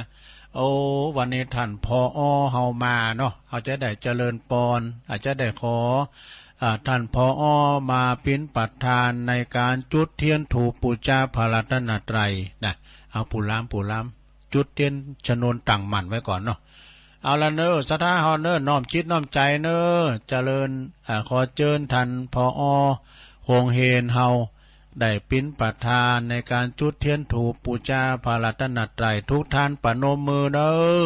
โอ้ วันนี้ต้าน ผอ. เฮามาเนาะ เฮาจะได้เจริญปอน อาจจะได้ขอ อ่า ต้าน ผอ. มาเป๋นประธานในก๋านจุดเตียนธูปปู๋จาพระรัตนตรัยนะ เอา ปู่ลาม ปู่ลาม จุดเตียนชนวนตั้งมั่นไว้ก่อนเนาะ เอาละเน่อ ศรัทธาเฮาเน่อ น้อมจิตน้อมใจ๋เน่อ เจริญ อ่า ขอเจิญต้าน ผอ. โฮงเฮนเฮา ได้เป๋นประธานในก๋านจุดเตียนธูปปู๋จาพระรัตนตรัย ทุกต้านประนมมือเน่อ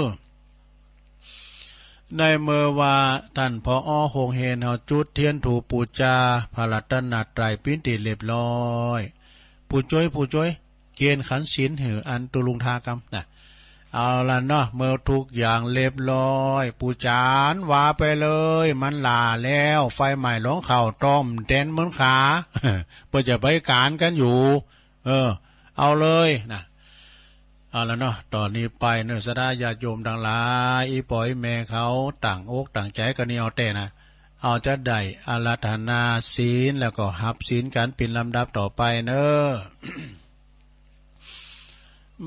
ในเมื่อว่าต้าน ผอ. โฮงเฮนเฮาจุดเตียนธูปปู๋จาพระรัตนตรัยเป๋นตี้เรียบร้อย ปู่จ้วย ปู่จ้วย เกียนขันศีลหื้ออันตุ๊ลุงทากำนะ เอาละเนาะ เมื่อทุกอย่างเรียบร้อย ปู่จ๋ารย์ว่าไปเลย มันหล่าแล้ว ไฟไหม้หลงเข้าต้มแตนเหมือนขา เปิ้นจะไปก๋านกั๋นอยู่ เออ เอาเลยนะ เอาละเนาะ ต่อนี้ไปเน่อ ศรัทธาญาติโยมตังหลาย อี่ป้ออี่แม่เขา ตั้งอกตั้งใจ๋กั๋นนี่เอาแต๊นะ เอาจะได้อาราธนาศีล แล้วก็ฮับศีลกั๋นเป๋นลำดับต่อไปเน่อ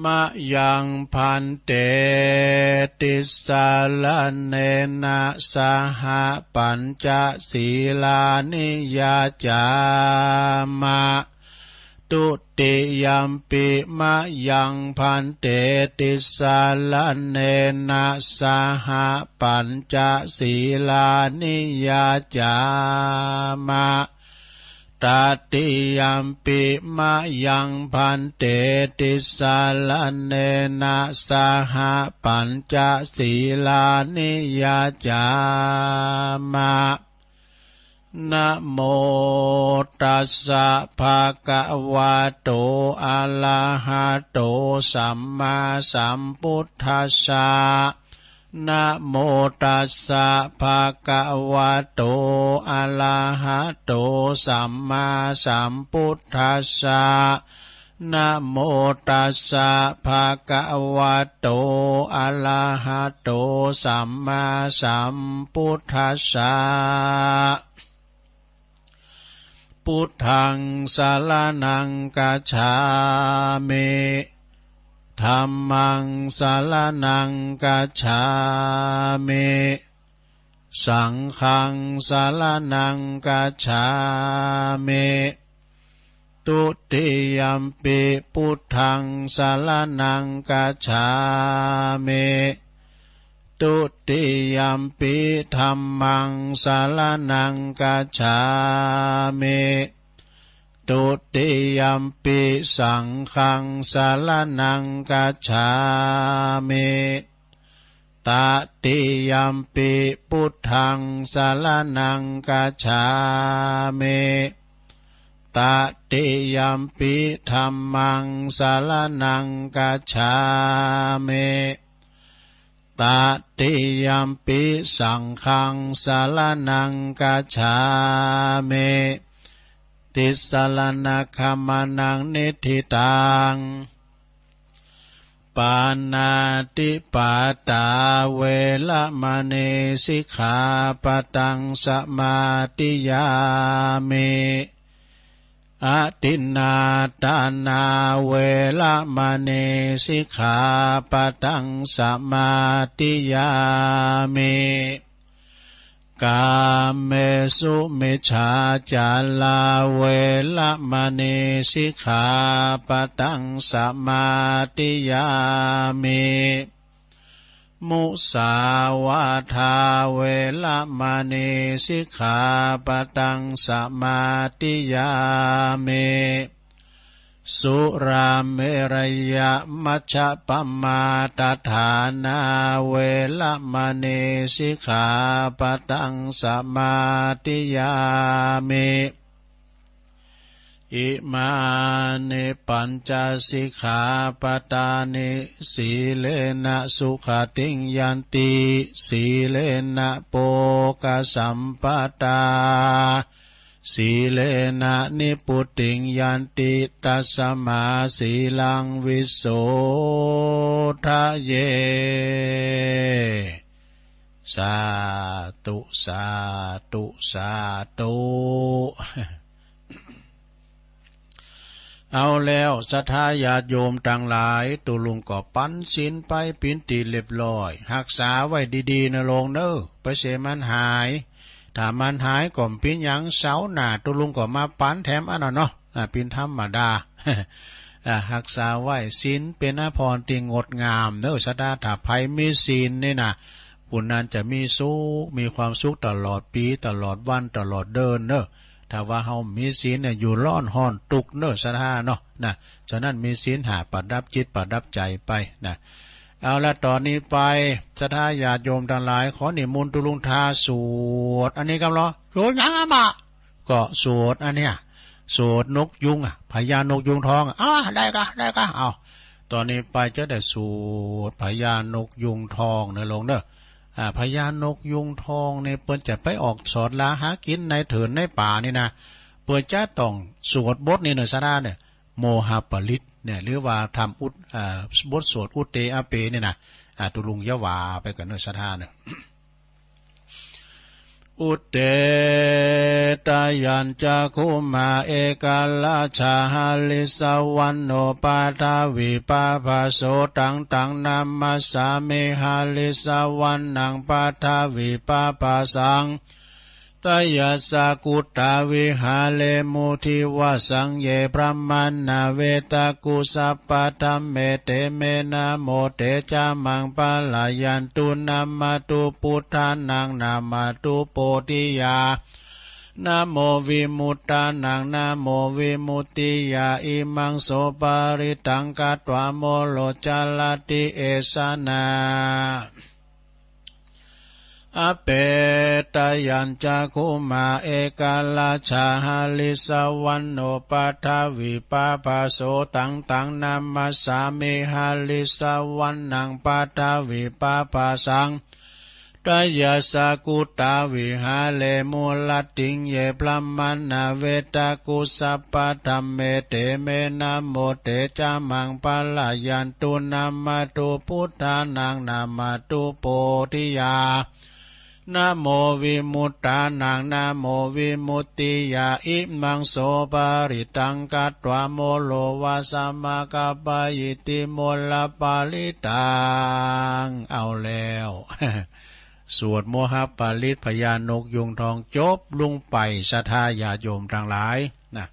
มะยัง ภันเต ติสสะระเณนะ สะหะ ปัญจะ สีลานิ ยาจามะ ทุติยัมปิ มะยัง ภันเต ติสสะระเณนะ สะหะ ปัญจะ สีลานิ ยาจามะ ตติยัมปิ มะยัง ภันเต ติสสะระเณนะ สะหะ ปัญจะ สีลานิ ยาจามะ นะโมตัสสะ ภะคะวะโต อะระหะโต สัมมาสัมพุทธัสสะ นะโมตัสสะ ภะคะวะโต อะระหะโต สัมมาสัมพุทธัสสะ นะโมตัสสะ ภะคะวะโต อะระหะโต สัมมาสัมพุทธัสสะ พุทธัง สะระณัง คัจฉามิ ธัมมัง สะระณัง คัจฉามิ สังฆัง สะระณัง คัจฉามิ ทุติยัมปิ พุทธัง สะระณัง คัจฉามิ ทุติยัมปิ ธัมมัง สะระณัง คัจฉามิ ทุติยัมปิ สังฆัง สะระณัง คัจฉามิ ตติยัมปิ พุทธัง สะระณัง คัจฉามิ ตติยัมปิ ธัมมัง สะระณัง คัจฉามิ ตติยัมปิ สังฆัง สะระณัง คัจฉามิ ติสสะระณะขะมะนะ นิฏฐิตัง ปาณาติปาตา เวระมะณี สิกขาปะตัง สะมาธิยามิ อทินนาทานา เวระมะณี สิกขาปะตัง สะมาธิยามิ กาเมสุมิจฉาจารา เวระมะณี สิกขาปะตัง สะมาธิยามิ มุสาวาทา เวระมะณี สิกขาปะตัง สะมาธิยามิ สุราเมรยะมัชฌะปะมาทฐานา เวระมะณี สิกขาปะตัง สะมาธิยามิ อิมานิ ปัญจสิกขาปะทานิ สีเลนะ สุขะติง ยันติ สีเลนะ โภคะสัมปะทา สีเลนะ นิพพุติง ยันติ ตัสมา สีลัง วิโสทะเย สาธุ สาธุ สาธุ เอาแล้ว ศรัทธาญาติโยมตังหลาย ตุ๊ลุงก็ปั๋นศีลไปเป๋นตี้เรียบร้อย ฮักษาไว้ดีๆ เน่อโลงเน่อ ไปเสียมันหาย ถ้ามันหายก็บ่เป๋นหยัง เสาร์หน้าตุ๊ลุงก็มาปั๋นแถมอั้นน่ะเนาะ อ่า เป๋นธรรมดา อ่า ฮักษาไว้ ศีลเป๋นอาภรณ์ตี้งดงามเน่อ ศรัทธา ถ้าใผมีศีลนี่นะ ผู้นั้นจะมีสุข มีความสุขตลอดปี๋ ตลอดวัน ตลอดเดือนเน่อ ถ้าว่าเฮาบ่มีศีลเนี่ย อยู่ร้อนฮ้อนตุ๊กข์เน่อ ศรัทธาเนาะ นะ ฉะนั้นมีศีลห้าประดับจิตประดับใจ๋ไปนะ เอาละ ต๋อนนี้ไป ศรัทธาญาติโยมตังหลาย ขอนิมนต์ตุ๊ลุงทาสวดอันนี้กำลอ สวดหยังอะหม่า ก็สวดอันเนี้ย สวดนกยูงอะ พญานกยูงทองอะ อ้า ได้ก่ะ ได้ก่ะ เอา ต๋อนนี้ไปจะได้สวดพญานกยูงทองเน่อโลงเน่อ อ่า พญานกยูงทองเนี่ย เปิ้นจะไปออกสอดหาหากิ๋นในเถินในป่านี่นะ เปิ้นจะต้องสวดบทนี้เน่อ ศรัทธาเน่อ โมหปริตเนี่ย หรือว่าทำอุท- อ่า บทสวดอุทเตอะเปเนี่ยนะ อ่า ตุ๊ลุงจะว่าไปก่อนเน่อ ศรัทธาเน่อ อุทเต ทะยัญจักขุมา เอการาชา หะริสสะวัณโณ ปะทะวีปะภะโส ตัง ตัง นะมัสสามิ หะริสสะวัณณัง ปะทะวีปะภะสัง ทะยัสสะกุตาวิหาเรมุ ทิวะสัง เย บรหมาณา เวตะกุ สัพพะธัมเม เต เม นะโม เต จะ มัง ปะละยันตุ นะมะตุ ปุทธานัง นะมะตุ โพธิยา นะโม วิมุตตานัง นะโม วิมุตติยา อิมัง โส ปะริตตัง กัตวา โมโร จะระติ เอสะนา อะเป ทะยัญจักขุมา เอการาชา หะริสสะวัณโณ ปะทะวีปะภะโส ตัง ตัง นะมัสสามิ หะริสสะวัณณัง ปะทะวีปะภะสัง ทะยัสสะกุตาวิหาเรมุ รัตติง เย บรหมาณา เวตะกุ สัพพะธัมเม เต เม นะโม เต จะ มัง ปะละยันตุ นะมะตุ ปุทธานัง นะมะตุ โพธิยา นะโม วิมุตตานัง นะโม วิมุตติยา อิมัง โส ปะริตตัง กัตวา โมโร วาสะ มะกะปะยิติ โมรปะริตตัง เอาแล้ว สวดโมหปริตพญานกยูงทองจบลงไป ศรัทธาญาติโยมตังหลายนะ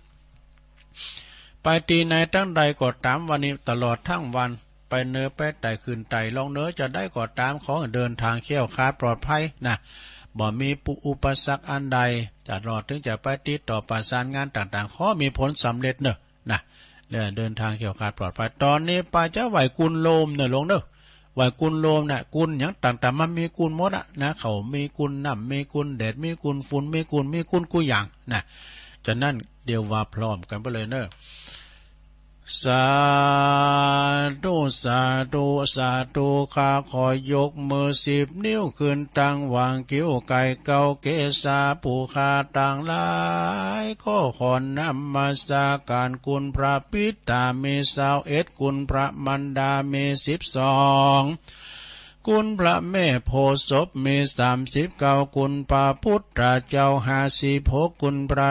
ไปตี้ไหนตังใดก็ต๋าม วันนี้ตลอดตึงวัน ไปเหนือไปใต้ขึ้นใต้ล่องเหนือจะใดก็ต๋าม ขอหื้อเดินตางแคล้วคลาดปลอดภัยนะ บ่มีอุปสรรคอันใด ตลอดเถิงจะไปติดต่อประสานงานต่างๆ ขอมีผลสำเร็จเน่อ นะ แล้วเดินตางแคล้วคลาดปลอดภัย ต๋อนนี้ไปจะไหว้กุลโลมเน่อหลวงเน่อ ไหว้กุลโลมนะ กุลหยังต่างๆ มันมีกุลหมดอะนะ ข้าวมีกุล น้ำมีกุล แดดมีกุล ฝุ่นมีกุล มีกุลกู้อย่างนะ ฉะนั้นเดี๋ยวว่าพร้อมกั๋นไปเลยเน่อ สาธุ สาธุ สาธุ ข้าขอยกมือสิบนิ้วขึ้นตังหว่างคิ้ว ไก่เก๊าเกศา ผู้ข้าตังหลาย ขอ ขอนมัสก๋านกุลพระปิดามีซาวเอ็ด กุลพระมารดามีสิบสอง กุลพระแม่โพธิ์ศพมีสามสิบเก้า กุลพระพุทธเจ้าห้าสิบหก กุลพระ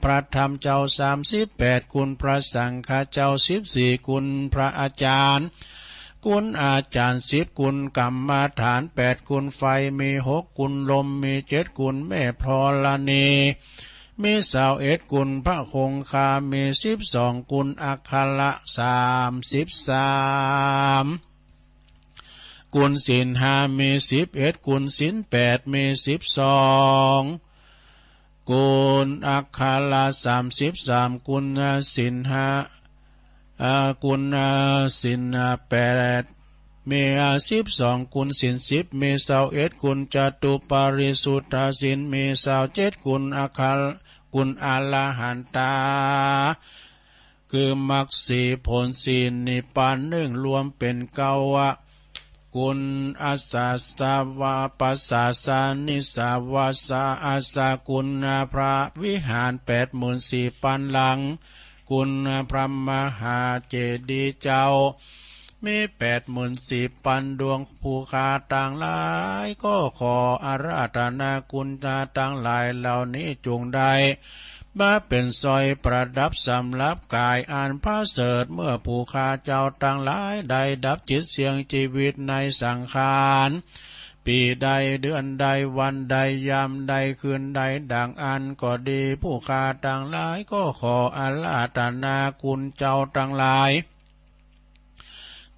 พระธรรมเจ้าสามสิบแปด กุลพระสังฆเจ้าสิบสี่ กุลพระอาจารย์ กุลอาจารย์สิบ กุลกรรมฐานแปด กุลไฟมีหก กุลลมมีเจ็ด กุลแม่ธรณีมีซาวเอ็ด กุลพระคงคามีสิบสอง กุลอักขระสามสิบสาม กุลศีลห้ามีสิบเอ็ด กุลศีลแปดมีสิบสอง กุลอักขระสามสิบสาม กุลศีลห้า อ่า กุลศีลแปดมีสิบสอง กุลศีลสิบมีซาวเอ็ด กุลจตุปาริสุทธศีลมีซาวเจ็ด กุลอักขระ คุณอรหันตา คือมรรคสี่ผลสี่นิพพานหนึ่ง รวมเป๋นเก้าอะ คุณอาสาสวะ ปสาสนิสวาสาอาสา คุณพระวิหารแปดหมื่นสี่ปันหลัง คุณพระมหาเจดีย์เจ้า มีแปดหมื่นสี่ปันดวง ผู้ข้าตังหลายก็ขออาราธนาคุณตาตังหลายเหล่านี้จงได้ มาเป๋นสร้อยประดับสำหรับก๋ายอันผะเสริฐ เมื่อผู้ข้าเจ้าตังหลายได้ดับจิตเสี่ยงจีวิตในสังขาร ปี๋ใดเดือนใดวันใดยามใดคืนใดดังอั้นก็ดี ผู้ข้าตังหลายก็ขออาราธนาคุณเจ้าตังหลาย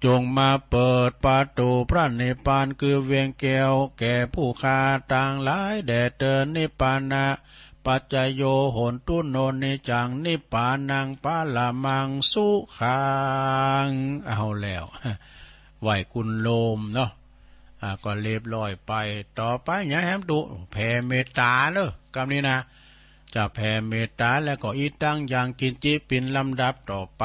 จงมาเปิดประตู๋พระนิพพานคือเวียงแก้วแก่ผู้ข้าตังหลายแด่เตอ นิพพานะปัจจโย โหนตุ โน นิจจัง นิพพานัง ปรมัง สุขัง เอาแล้ว ไหว้คุณโลมเนาะ อ่า ก็เรียบร้อยไป ต่อไปหยังแหมตุ๊ แผ่เมตต๋าเนาะ กำนี้นะ จะแผ่เมตต๋าแล้วก็ อิตัง ยัง กิญจิ เป๋นลำดับต่อไป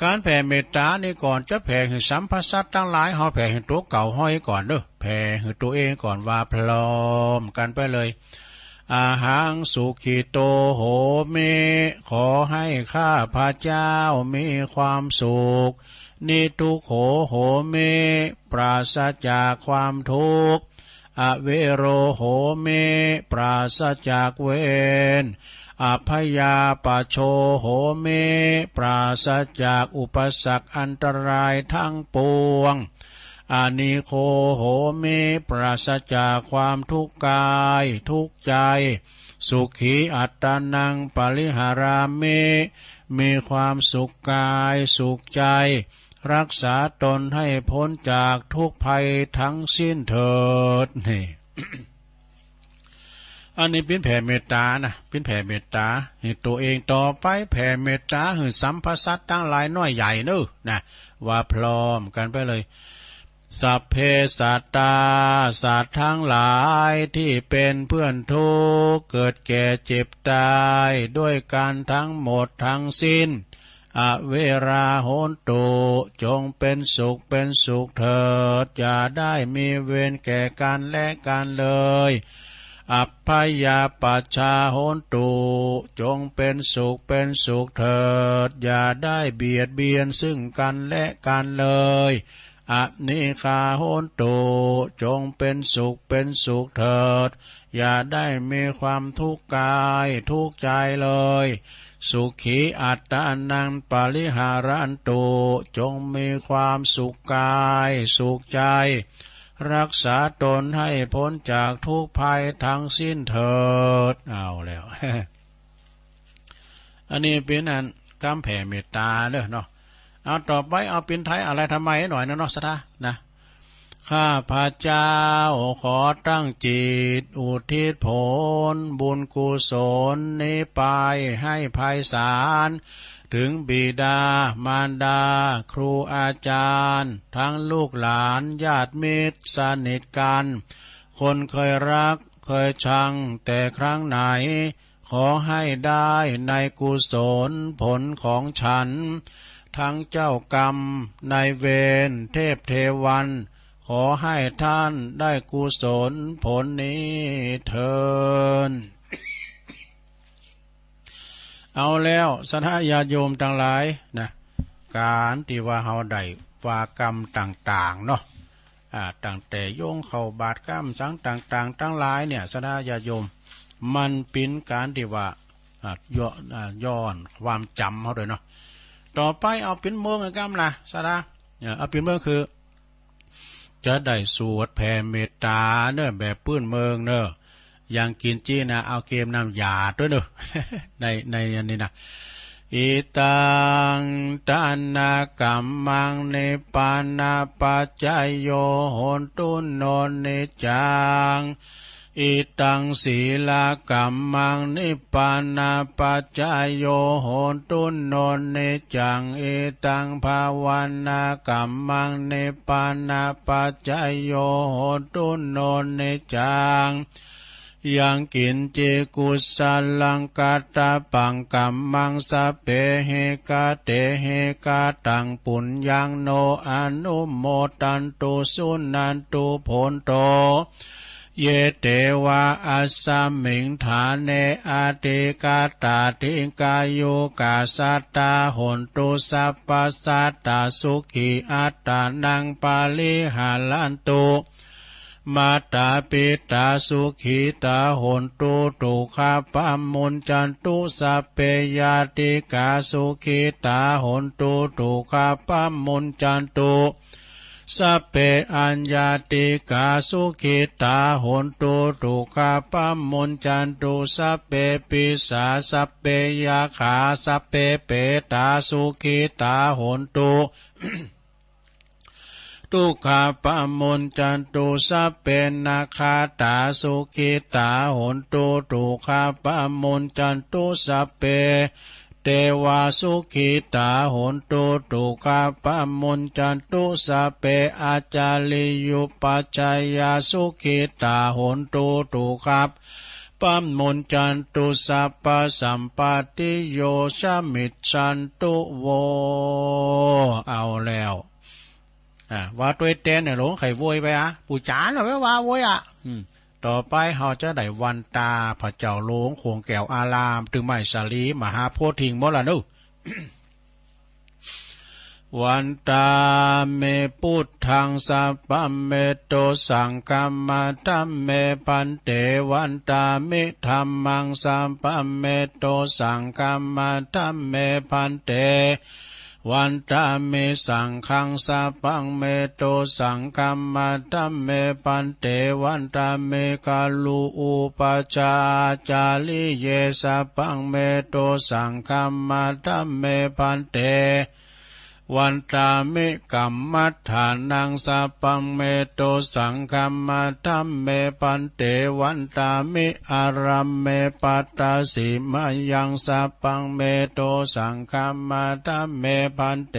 ก๋านแผ่เมตต๋านี่ก่อนจะแผ่หื้อสรรพสัตว์ตังหลาย เฮาแผ่หื้อตั๋วเก่าเฮาก่อนเนาะ แผ่หื้อตั๋วเองก่อนว่าพร้อมกั๋นไปเลย อะหัง สุขิโต โหมิ ขอให้ข้าพเจ้ามีความสุข นิทุกโข โหมิ ปราศจากความทุกข์ อเวโร โหมิ ปราศจากเวร อัพพยาปัชโช โหมิ ปราศจากอุปสรรคอันตรายทั้งปวง อนิโค โหมิ ปราศจากความทุกข์กายทุกข์ใจ สุขีอัตตานัง ปริหารามิ มีความสุขกายสุขใจ รักษาตนให้พ้นจากทุกข์ภัยทั้งสิ้นเถิด นี่ อันนี้เป๋นแผ่เมตต๋านะ เป๋นแผ่เมตต๋าหื้อตั๋วเอง ต่อไปแผ่เมตต๋าหื้อสรรพสัตว์ตังหลายน้อยใหญ่เนาะ นะ ว่าพร้อมกั๋นไปเลย สัพเพสัตตา สัตว์ทั้งหลายที่เป็นเพื่อนทุกข์ เกิดแก่เจ็บตายด้วยกั๋นทั้งหมดทั้งสิ้น อเวรา โหนตุ จงเป็นสุขเป็นสุขเถิด อย่าได้มีเวรแก่กั๋นและกั๋นเลย อัพพยาปัชชา โหนตุ จงเป็นสุขเป็นสุขเถิด อย่าได้เบียดเบียนซึ่งกั๋นและกั๋นเลย อนิคา โหนตุ จงเป็นสุขเป็นสุขเถิด อย่าได้มีความทุกข์กายทุกข์ใจเลย สุขีอัตตานัง ปริหารันตุ จงมีความสุขกายสุขใจ รักษาตนให้พ้นจากทุกข์ภัยทั้งสิ้นเถิด เอาแล้ว อันนี้เป๋นอันกำแผ่เมตต๋าเนาะ เอาต่อไปเอาเป๋นไทยอาลัยธรรมัยหน่อยนะเนาะ ศรัทธานะ ข้าพเจ้าขอตั้งจิตอุทิศผลบุญกุศลนี้ไปให้ไพศาล ถึงบิดามารดา ครูอาจารย์ ทั้งลูกหลานญาติมิตรสนิทกั๋น คนเคยฮักเคยชังแต่ครั้งไหน ขอให้ได้ในกุศลผลของฉัน ทั้งเจ้ากรรมนายเวรเทพเทวัน ขอให้ท่านได้กุศลผลนี้เทอญ เอาแล้ว ศรัทธาญาติโยมตังหลายนะ ก๋านตี้ว่าเฮาได้ว่ากำต่างๆ เนาะ อ่า ตั้งแต่โยงเข้าบาตรกำสังต่างๆ ตังหลายเนี่ย ศรัทธาญาติโยม มันเป๋นก๋านตี้ว่า อ่า ย้อน อ่า ย้อนความจ๋ำเฮาตวยเนาะ ต่อไปเอาเป๋นเมืองกำนะ ศรัทธา เอ่อ เอาเป๋นเมืองคือ จะได้สวดแผ่เมตต๋าเนาะ แบบปื้นเมืองเนาะ ยังกินจี้นะ เอาเกมน้ำยาตวยเนาะ ใน ในอันนี้นะ อิตัง ทานะกัมมัง นิพพานะปัจจโย โหนตุ โน นิจจัง อิตัง สีลกัมมัง นิพพานะปัจจโย โหนตุ โน นิจจัง อิตัง ภาวนากัมมัง นิพพานะปัจจโย โหนตุ โน นิจจัง ยังกิญจิกุศลังกัตตะปังกัมมัง สัพเพหิกะเตหิกะตังปุญญัง โนอะนุโมทันตุ สุนันตุ โภนโต เย เตวะ อัสสะมิง ฐาเน อะทิกะตา ทิกายุกา สัตตา โหนตุ สัพพะสัตตา สุขี อัตตานัง ปะริหะรันตุ มาตาปิตา สุขีตา โหนตุ ตุกขะปะมุญจันตุ สัพเพญาติกา สุขีตา โหนตุ ตุกขะปะมุญจันตุ สัพเพอัญญาติกา สุขีตา โหนตุ ตุกขะปะมุญจันตุ สัพเพปิสา สัพเพยักขา สัพเพเปตา สุขีตา โหนตุ ตุกขะปะมุญจันตุ สัพเพนาคาตา สุขีตา โหนตุ ตุกขะปะมุญจันตุ สัพเพ เตวะ สุขีตา โหนตุ ตุกขะปะมุญจันตุ สัพเพ อาจาริยุปัชฌายา สุขีตา โหนตุ ตุกขะปะมุญจันตุ สัพพะสัมปตติโย สมิชชันตุ โว เอาแล้ว อ่า ว่าตวยแตนเนี่ย หลวงใค่โวยไปอะ ปู่จ๋าเนาะ ไปว่าโวยอะ อืม ต่อไปเฮาจะได้วันตาพระเจ้าหลวงโขงแก้วอาราม ตึงไม้สาลีมหาโพธิ์ถิงหมดละเนาะ วันตามิพุทธัง สัพพะเม โต สังฆะมะ ธัมเม ภันเต วันตามิธัมมัง สัพพะเม โต สังฆะมะ ธัมเม ภันเต วันตามิสังฆัง สัพพะเม โต สังฆะมะ ธัมเม ภันเต วันตามิ กะลุอุปัชฌาจาริเย สัพพะเม โต สังฆะมะ ธัมเม ภันเต วันตามิ กัมมัฏฐานัง สัพพะเม โต สังฆะมะ ธัมเม ภันเต วันตามิ อารัมเม ปัตตสิมายัง สัพพะเม โต สังฆะมะ ธัมเม ภันเต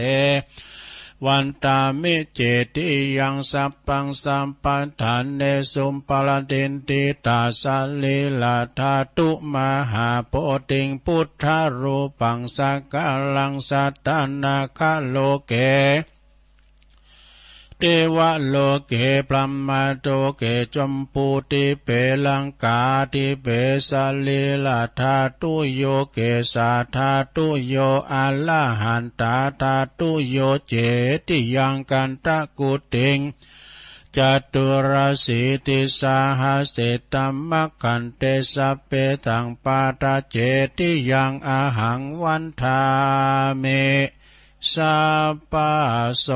วันตามิ เจติยัง สัพพัง สัพพะฐาเนสุ ปะระติฏฐิตา สะรีระธาตุ มหาโพธิง พุทธารูปัง สักกะรัง สัตตานัคคะโลเก เตวะโลเก พรหมะโลเก จัมปูทิเป ลังกาทิเป สะรีระธาตุโย เกสาธาตุโย อะระหันตาธาตุโย เจติยัง คันธะกุติง จตุรสีติสาหะเสตมะขันเต สัพเพตัง ปะทะเจติยัง อะหัง วันทามิ สัพพะโส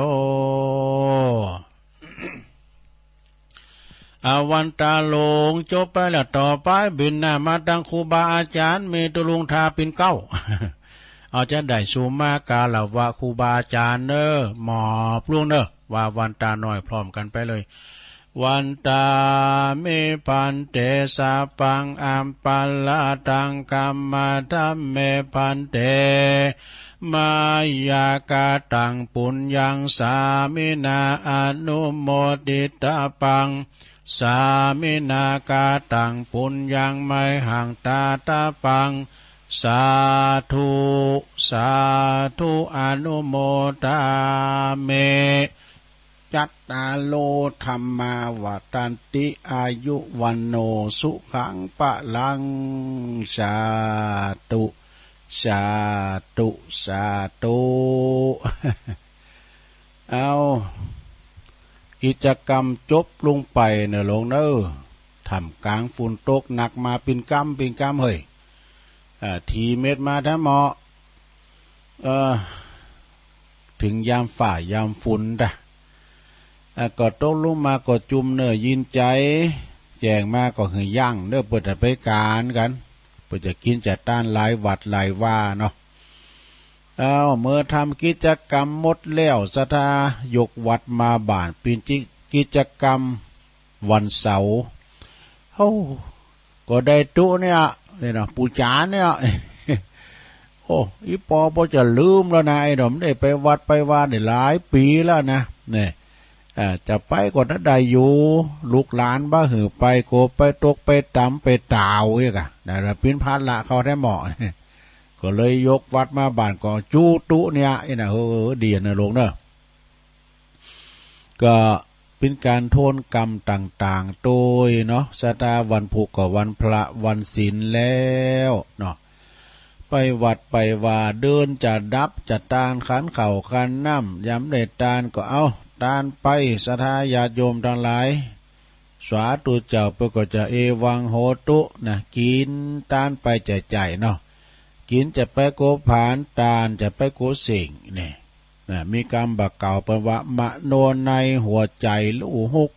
อา วันตาหลวงจบไปแล้ว ต่อไปบิณฑบาตมาตังครูบาอาจ๋ารย์ มีตุ๊ลุงทาปิ่นเกล้า เอาจะได้สุมากาละวะครูบาอาจ๋ารย์เน่อ หมอบลงเน่อ ว่าวันตาน้อยพร้อมกั๋นไปเลย วันตามิภันเต สัพพังอัปปะราธัง ขมะธัมเมภันเต มายากะตังปุญญัง สามินาอนุโมทิตาปัง สามินากะตังปุญญัง มหังตาตาปัง สาธุ สาธุ อนุโมทามิ จัตตาโร ธัมมา วัฑฒันติ อายุ วัณโณ สุขัง พลัง สาธุ สาธุ สาธุ เอา กิจกรรมจบลงไปเน่อหลวงเน่อ ท่ามกลางฝนตกหนักมาปิ่นกำปิ่นกำเฮ้ย อ่า ถี่เม็ดมาแท้เหมาะ เอ่อ เถิงยามฝ่ายามฝนตะ อ่า ก็ตกลงมาก็จุ่มเน่อยินใจ๋ แจ้งมาก็หื้อยั้งเน่อ เปิ้นจะไปก๋านกั๋น เปิ้นจะกิ๋นจะต้านหลายวัดหลายวาเนาะ อ้าว เมื่อทำกิจกรรมหมดแล้ว ศรัทธายกวัตรมาบ้าน เป๋นกิจกรรมวันเสาร์ เฮ้า ก็ได้ตุ๊เนี่ย เนี่ยนะ ปู่จ๋าเนี่ย โอ้ อี่ปอบ่จะลืมแล้วนะ ไอ้หนอม ได้ไปวัดไปวาได้หลายปี๋แล้วนะ เนี่ย อ่า จะไปก็ได้อยู่ ลูกหลานบ่หื้อไป กั๋วไปตกไปตำไปต๋าวอี้ก่ะ นะ ว่าเป๋นภาระเขาแต๊หม้อ ก็เลยยกวัดมาบ้านก็จุตุเนี่ย อี้นะ เออ ดีนะลูกเนาะ ก็เป๋นก๋านโทษกรรมต่างๆ ตวยเนาะ สะท้าวันพุธก็วันพระวันศีลแล้วเนาะ ไปวัดไปวา เดือนจะดับจะตาน ขันข้าวขันน้ำ ยามได้ตานก็เอาตานไป สะท้าญาติโยมตังหลาย สาธุเจ้า เปิ้นก็จะเอวังโหตุนะ กิ๋นตานไปใจ๋ๆ เนาะ กิ๋นจะไปกั๋วผาน ตานจะไปกั๋วเส้ง นี่ นะ มีกำบ่าเก่าเปิ้นว่า มโนในหัวใจ๋ลู่ฮุก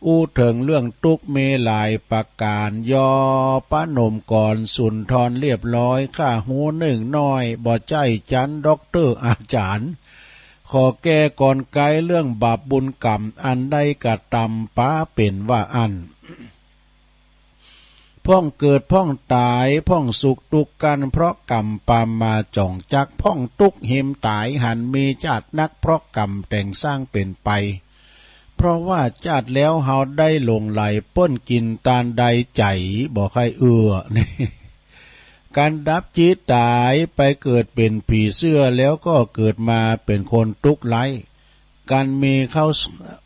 อู้เถิงเรื่องตุ๊กข์มีหลายประก๋าน ยอประนมก่อนสุนทรเรียบร้อย ข้าฮู้นึ่งน้อย บ่ใจ้จั๊นด็อกเตอร์อาจ๋ารย์ ขอแก้กลไกเรื่องบาปบุญกรรม อันได้กระตำปาเป๋นว่าอั้น พ่องเกิดพ่องต๋าย พ่องสุขตุ๊กข์กั้น เพราะกรรมปามาจ๋องจัก พ่องตุ๊กข์หิมต๋าย หันมีจาตินัก เพราะกรรมแต่งสร้างเป๋นไป เพราะว่าจาติแล้วเฮาได้หลงใหล เปิ้นกิ๋นตานใดใจ๋บ่ใค่เอื้อ นี่ ก๋านดับจิตต๋ายไปเกิดเป๋นผีเสื้อ แล้วก็เกิดมาเป๋นคนตุ๊กข์ไร้ ก๋านมีเข้า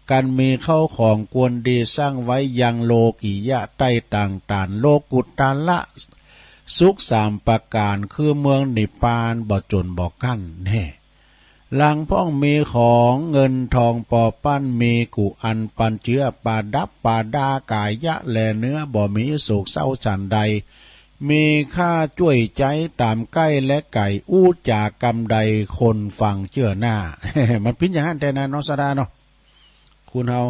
ก๋านมีเข้าของควรดีสร้างไว้ยังโลกิยะใต้ต่างตาน โลกุตตระสุขสามประก๋าน คือเมืองนิพพานบ่จนบ่กั้น แน่ หลังพ่องมีของเงินทองปอปั้น มีกู้อันปันเจื้อประดับประดากายะและเนื้อ บ่มีโศกเศร้าฉันใด มีค่าจ้วยใจ๊ต๋ามใก้และไก๋ อู้จ๋ากำใดคนฟังเจื้อหน้า มันเป๋นอย่างนั้นแต๊นะ น้องสะท้าเนาะ คนเฮา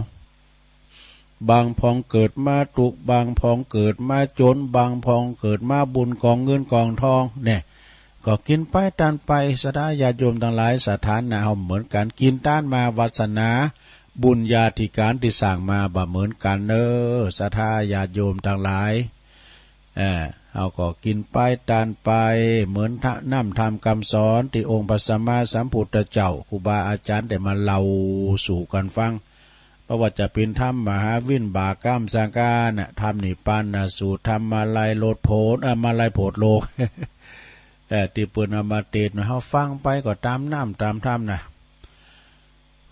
บางพ่องเกิดมาตุ๊กข์ บางพ่องเกิดมาจน บางพ่องเกิดมาบุญกองเงินกองทอง แน่ ก็กิ๋นไปตานไป สะท้าญาติโยมตังหลาย สถานะเฮาบ่เหมือนกั๋น กิ๋นตานมา วาสนาบุญญาธิก๋านตี้สร้างมาบ่เหมือนกั๋นเน่อ สะท้าญาติโยมตังหลาย เอ่อ เฮาก็กิ๋นไปตานไป เหมือนทะ น้ำธรรมกำสอนตี้องค์พระสัมมาสัมพุทธเจ้า ครูบาอาจ๋ารย์ได้มาเล่าสู่กั๋นฟัง บ่ว่าจะเป๋นธรรมมหาวินบากกำสังกานะ ธรรมนิพพานสูตร ธรรมาลัยโลดโผน เอ่อ มาลัยโผดโลก เอ่อ ตี้เปิ้นเอามาเตศน์มา เฮาฟังไปก็ต๋ามน้ำต๋ามธรรมนะ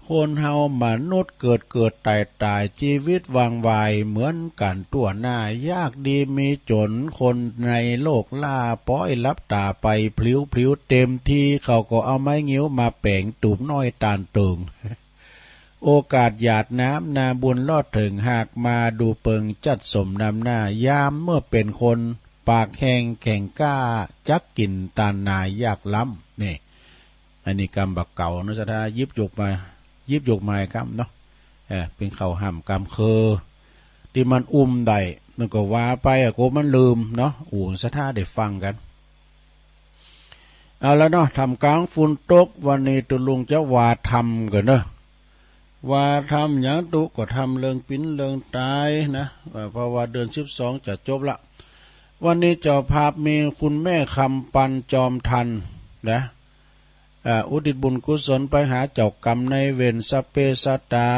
คนเฮามนุษย์เกิดเกิดต๋ายต๋าย จีวิตวั่นวายเหมือนกั๋นตั้วหน้า ยากดีมีจ๋น คนในโลกล้า ป๊อยหลับต๋าไปพลิ้วๆ เต็มทีเขาก็เอาไม้งิ้วมาแป๋ง ตูบน้อยต๋านเติง โอกาสหยาดน้ำนาบุญลอดเถิง หากมาดูเปิงจัดสมนำหน้า ยามเมื่อเป๋นคนปากแฮงแข็งกล้า จักกิ๋นตานนายยากล้ำ นี่ อันนี้กำบ่าเก่าเนาะ สะท้าหยิบยกมา หยิบยกมาอีกกำเนาะ เออ เป๋นข้าวห่ำกำเคิง ตี้มันอุ้มได้ มันก็ว่าไปอะ กั๋วมันลืมเนาะ อู้ สะท้าได้ฟังกั๋น เอาละเนาะ ท่ามก๋างฝุ่นตก วันนี้ตุ๊ลุงจะว่าธรรมกั๋นเนาะ ว่าธรรมหยังตุ๊ ก็ธรรมเรื่องเป๋นเรื่องต๋ายนะ เอ่อ เพราะว่าเดือนสิบสองจะจบละ วันนี้เจ้าภาพมีคุณแม่คำปัน จอมทัน นะ อ่า อุทิศบุญกุศลไปหาเจ้ากรรมนายเวร สัพเพสัตตา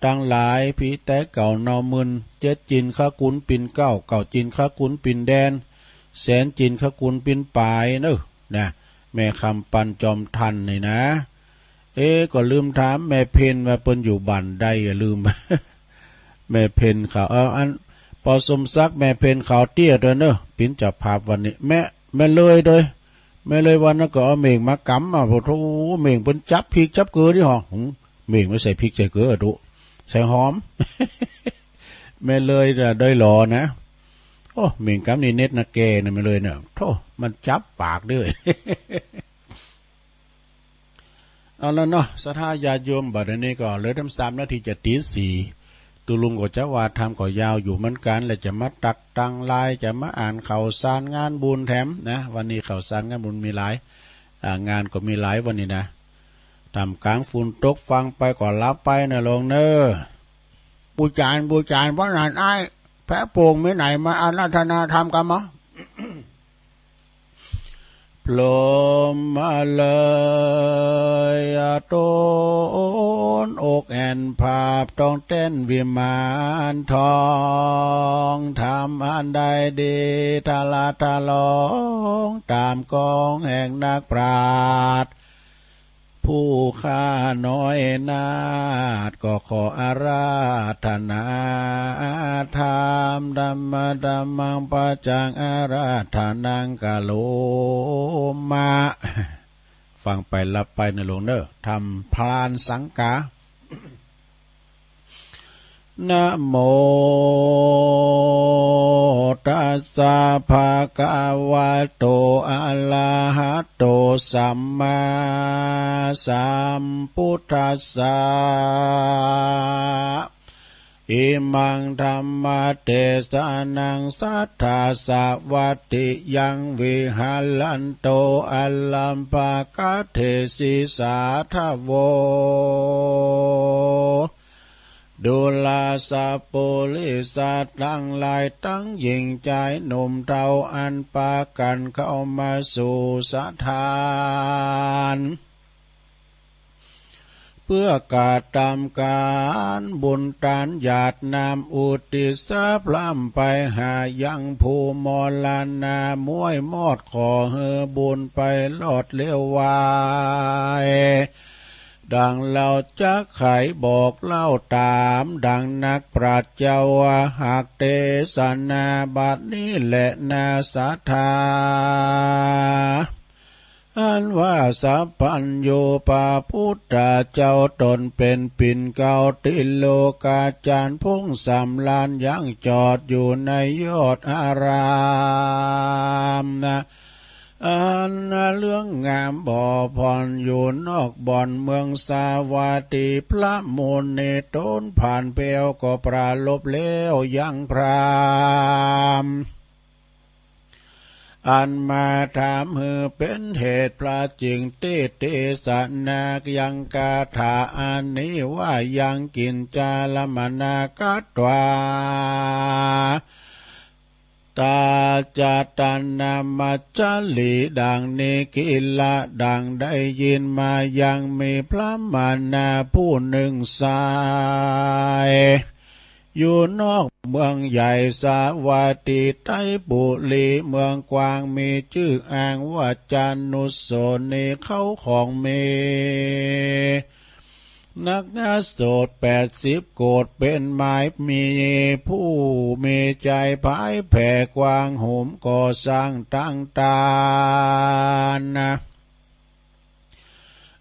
ตังหลาย ผีต๋ายเก่านอหมื่น เจ็ดจีนขกุลปิ่นเกล้า เก้าจีนขกุลปิ่นแดน แสนจีนขกุลปิ่นป๋ายเนาะ นะ แม่คำปัน จอมทัน นี่นะ เอ๊ะ ก็ลืมถามแม่เพ็ญว่าเปิ้นอยู่บ้านใด อย่าลืม แม่เพ็ญเขา เออ อัน ปอสมศักดิ์ แม่เพ็ญเขาเตี้ยตวยเนาะ เป๋นเจ้าภาพวันนี้ แม่ แม่เลยตวย แม่เลยวันนั้นก็เอาเหม่งมากำ อ้าว โอ้โธ่ เหม่งเปิ้นจั๊บพริกจั๊บเกลือตี้หอ หืม เหม่งบ่ใส่พริกใส่เกลือตุ๊ ใส่หอม แม่เลยน่ะได้หลอนะ โอ้ เหม่งกำนี่เน็ดนะแกนะ แม่เลยน่ะ โธ่ มันจั๊บปากด้วย เอาละเนาะ ศรัทธาญาติโยม บัดนี้ก็เหลือตั้งสามนาทีจะตีสี่ ตุ๊ลุงก็จะว่าธรรมก็ยาวอยู่เหมือนกั๋น และจะมาตักตังไลน์ จะมาอ่านข่าวสารงานบุญแถมนะ วันนี้ข่าวสารงานบุญมีหลาย อ่า งานก็มีหลายวันนี้นะ ท่ามก๋างฝุ่นตก ฟังไปก็หลับไปนะโลมเน่อ ปู๋จ๋ารย์ ปู๋จ๋ารย์ ว่าหนานอ้าย แพะโป่งมีไหนมาอาราธนาธรรมกั๋นมะ พรหมเลย ตนอกแอ่นผาบต้องเต้นวิมานทอง ธรรมอันใดดีทะละทะลอง ต๋ามกองแห่งนักปราชญ์ ผู้ข้าน้อยนาถ ก็ขออาราธนาธรรม ธัมมะธัมมัง ปัจจัง อาราธนัง กะโรมะ ฟังไปรับไปนะโยมเน่อ ธรรมพลานสังกา นะโม ตัสสะ ภะคะวะโต อะระหะโต สัมมาสัมพุทธัสสะ อิมังธัมมะเตสะนัง สัทธาสะวัตถิยัง วิหะรันโต อะรัมภะกะเถสิสาทะโว ดูราสะปุริสะตังหลาย ตังหญิงจายหนุ่มเฒ่า อันปากั๋นเข้ามาสู่สถาน เปื้อกระตำก๋านบุญตานหยาดน้ำอุทิศสะพร่ำไปหายังผู้มรณะม้วยมอด ขอหื้อบุญไปรอดเร็วไว ดังเฮาจักไขบอกเล่าต๋าม ดังนักปราชญ์เจ้าว่าหากเตสนาบัดนี้แลนา สัทธา อันว่าสัพพัญญูพระพุทธเจ้าต๋นเป๋นปิ่นเกล้าติโลกาจารย์ พงษ์สำราญยังจอดอยู่ในยอดอารามนะ อันเลื่องงามบ่ผ่อนอยู่นอกบ่อนเมืองสาวัตถี พระมุนีต๋นผ่านแป๊วก็ปรารภแล้วยังพราหมณ์ อันมาถามหื้อเป๋นเหตุพระจึงเตสนายังคาถาอันนี้ว่า ยังกิญจาละมะนะกัตวา ตาจาตานามัจจลี ดังนี้กิลละ ดังได้ยินมา ยังมีพราหมณะผู้นึ่งไส้ อยู่นอกเมืองใหญ่สาวัตถีไตรปุรี เมืองกว้างมีจื้ออ้างว่าจานุสรณี เขาของมี นักโสตแปดสิบโกฏเป๋นไม้ มีผู้มีใจ๋ผายแผ่กว้าง หุมก่อสร้างตังต๋าน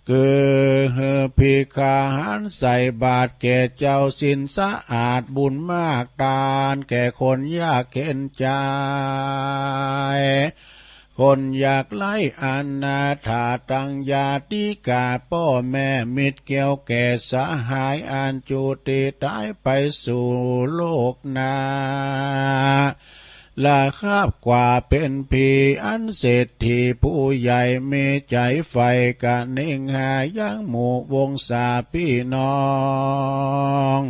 คือหื้อภิกขาหารใส่บาตรแก่เจ้าศีลสะอาด บุญมากตานแก่คนยากเข็ญใจ๋ คนยากไร้ อนาถาตังญาติกา ป้อแม่มิตรเกี่ยวแก่สหาย อันจุติต๋ายไปสู่โลกหน้า ละคาบกว่าเป๋นผี อันเศรษฐีผู้ใหญ่มีใจ๋ใฝ่กะเน่งหายังหมู่วงศาพี่น้อง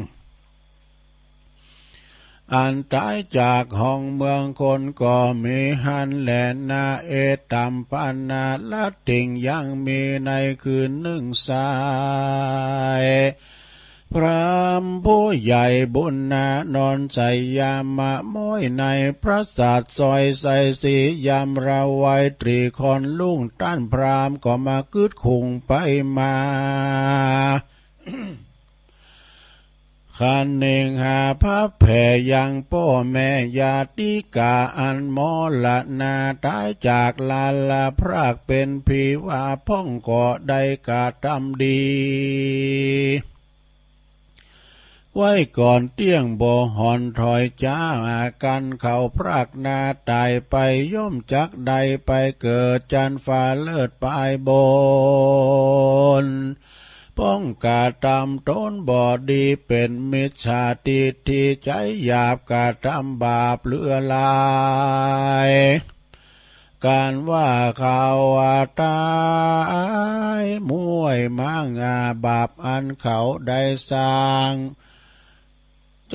อันต๋ายจากห้องเมืองคนก็มีหั้นแลนา เอตัมปะนารัตถิง ยังมีในคืนนึ่งไส้ พราหมณ์ผู้ใหญ่บุญนานอนใส่ยามะม้อยในปราสาทซอยไส้สียามระไวตรี ค่อนรุ่งต้านพราหมณ์ก็มากึ๊ดขุ่งไปมา คะเน่งหาพระแผ่ยังป้อแม่ญาติกา อันมรณาต๋ายจากลาลาพรากเป๋นผีว่า พ่องก็ได้กระตำดี ไว้ก่อนเตี้ยงบ่หอนถอยจ๊า กันเขาพรากนาต๋ายไป ย่อมจักได้ไปเกิดจั๊นฟ้าเลิศปายบน ป้องกระตำต๋นบ่ดีเป๋นมิจฉาทิฏฐิใจ๋หยาบ กระตำบาปเหลือหลาย ก๋านว่าเขาว่าต๋าย ม้วยม้างอาบาปอันเขาได้สร้าง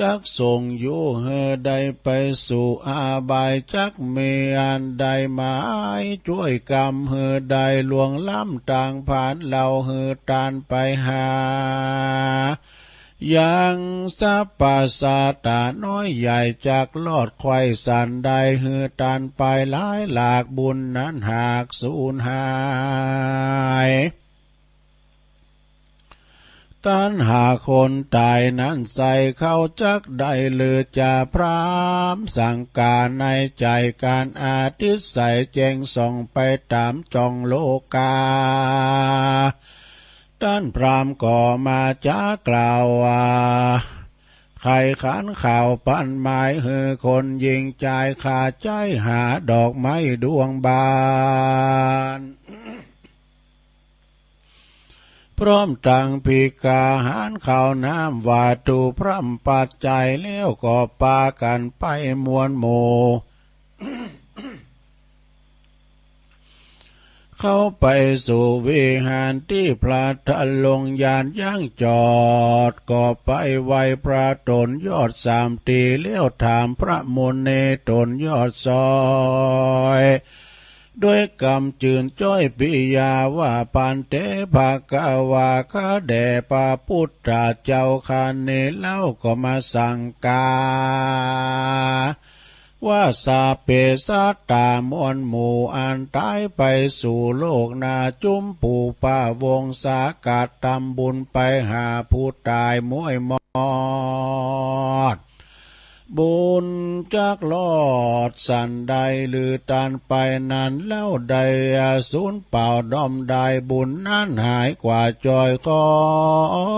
จ จักส่งอยู่หื้อได้ไปสู่อบาย จักมีอันใดหมายจ้วยกำหื้อได้ล่วงล้ำตางผานเหล่า หื้อต้านไปหายังสรรพสัตว์น้อยใหญ่ จักรอดไขว่สันใด หื้อต้านไปหลายหลาก บุญนั้นหากสูญหาย ตัณหาคนต๋ายนั้นใส่ เขาจักได้หรือจาพราหมณ์สังกา ในใจ๋ก๋านอาทิตย์ใสแจ้งส่องไปต๋ามจ่องโลกา ต้านพราหมณ์ก็มาจ๋ากล่าวว่า ใค่ขันข่าวปันหมาย หื้อคนหญิงจาย ข้าใจ๊หาดอกไม้ดวงบาน พร้อมตังภิกขาหารข้าวน้ำวัตถุพร่ำปัจจัย แล้วก็ปากั๋นไปมวลหมู่ เข้าไปสู่วิหารตี้พระทรงญาณยังจอด ก็ไปไหว้พระต๋นยอดสามตี้ แล้วถามพระมุนีต๋นยอดซอย ด้วยกำจื่นจ้อยปิยาว่า ภันเต ภควา ข้าแด่พระปุทธเจ้าข้านี้เล่า ก็มาสังกา ว่า สัพเพสัตตา มวลหมู่อันต๋ายไปสู่โลกหน้า จุมปูปวงศากัตตำบุญไปหาผู้ต๋ายม้วยมอด บุญจักรอดสันใด หรือต้านไปนั้นเล่า ได้สูญเปล่าด้อมดาย บุญนั้นหายกว่าจ้อย ขอ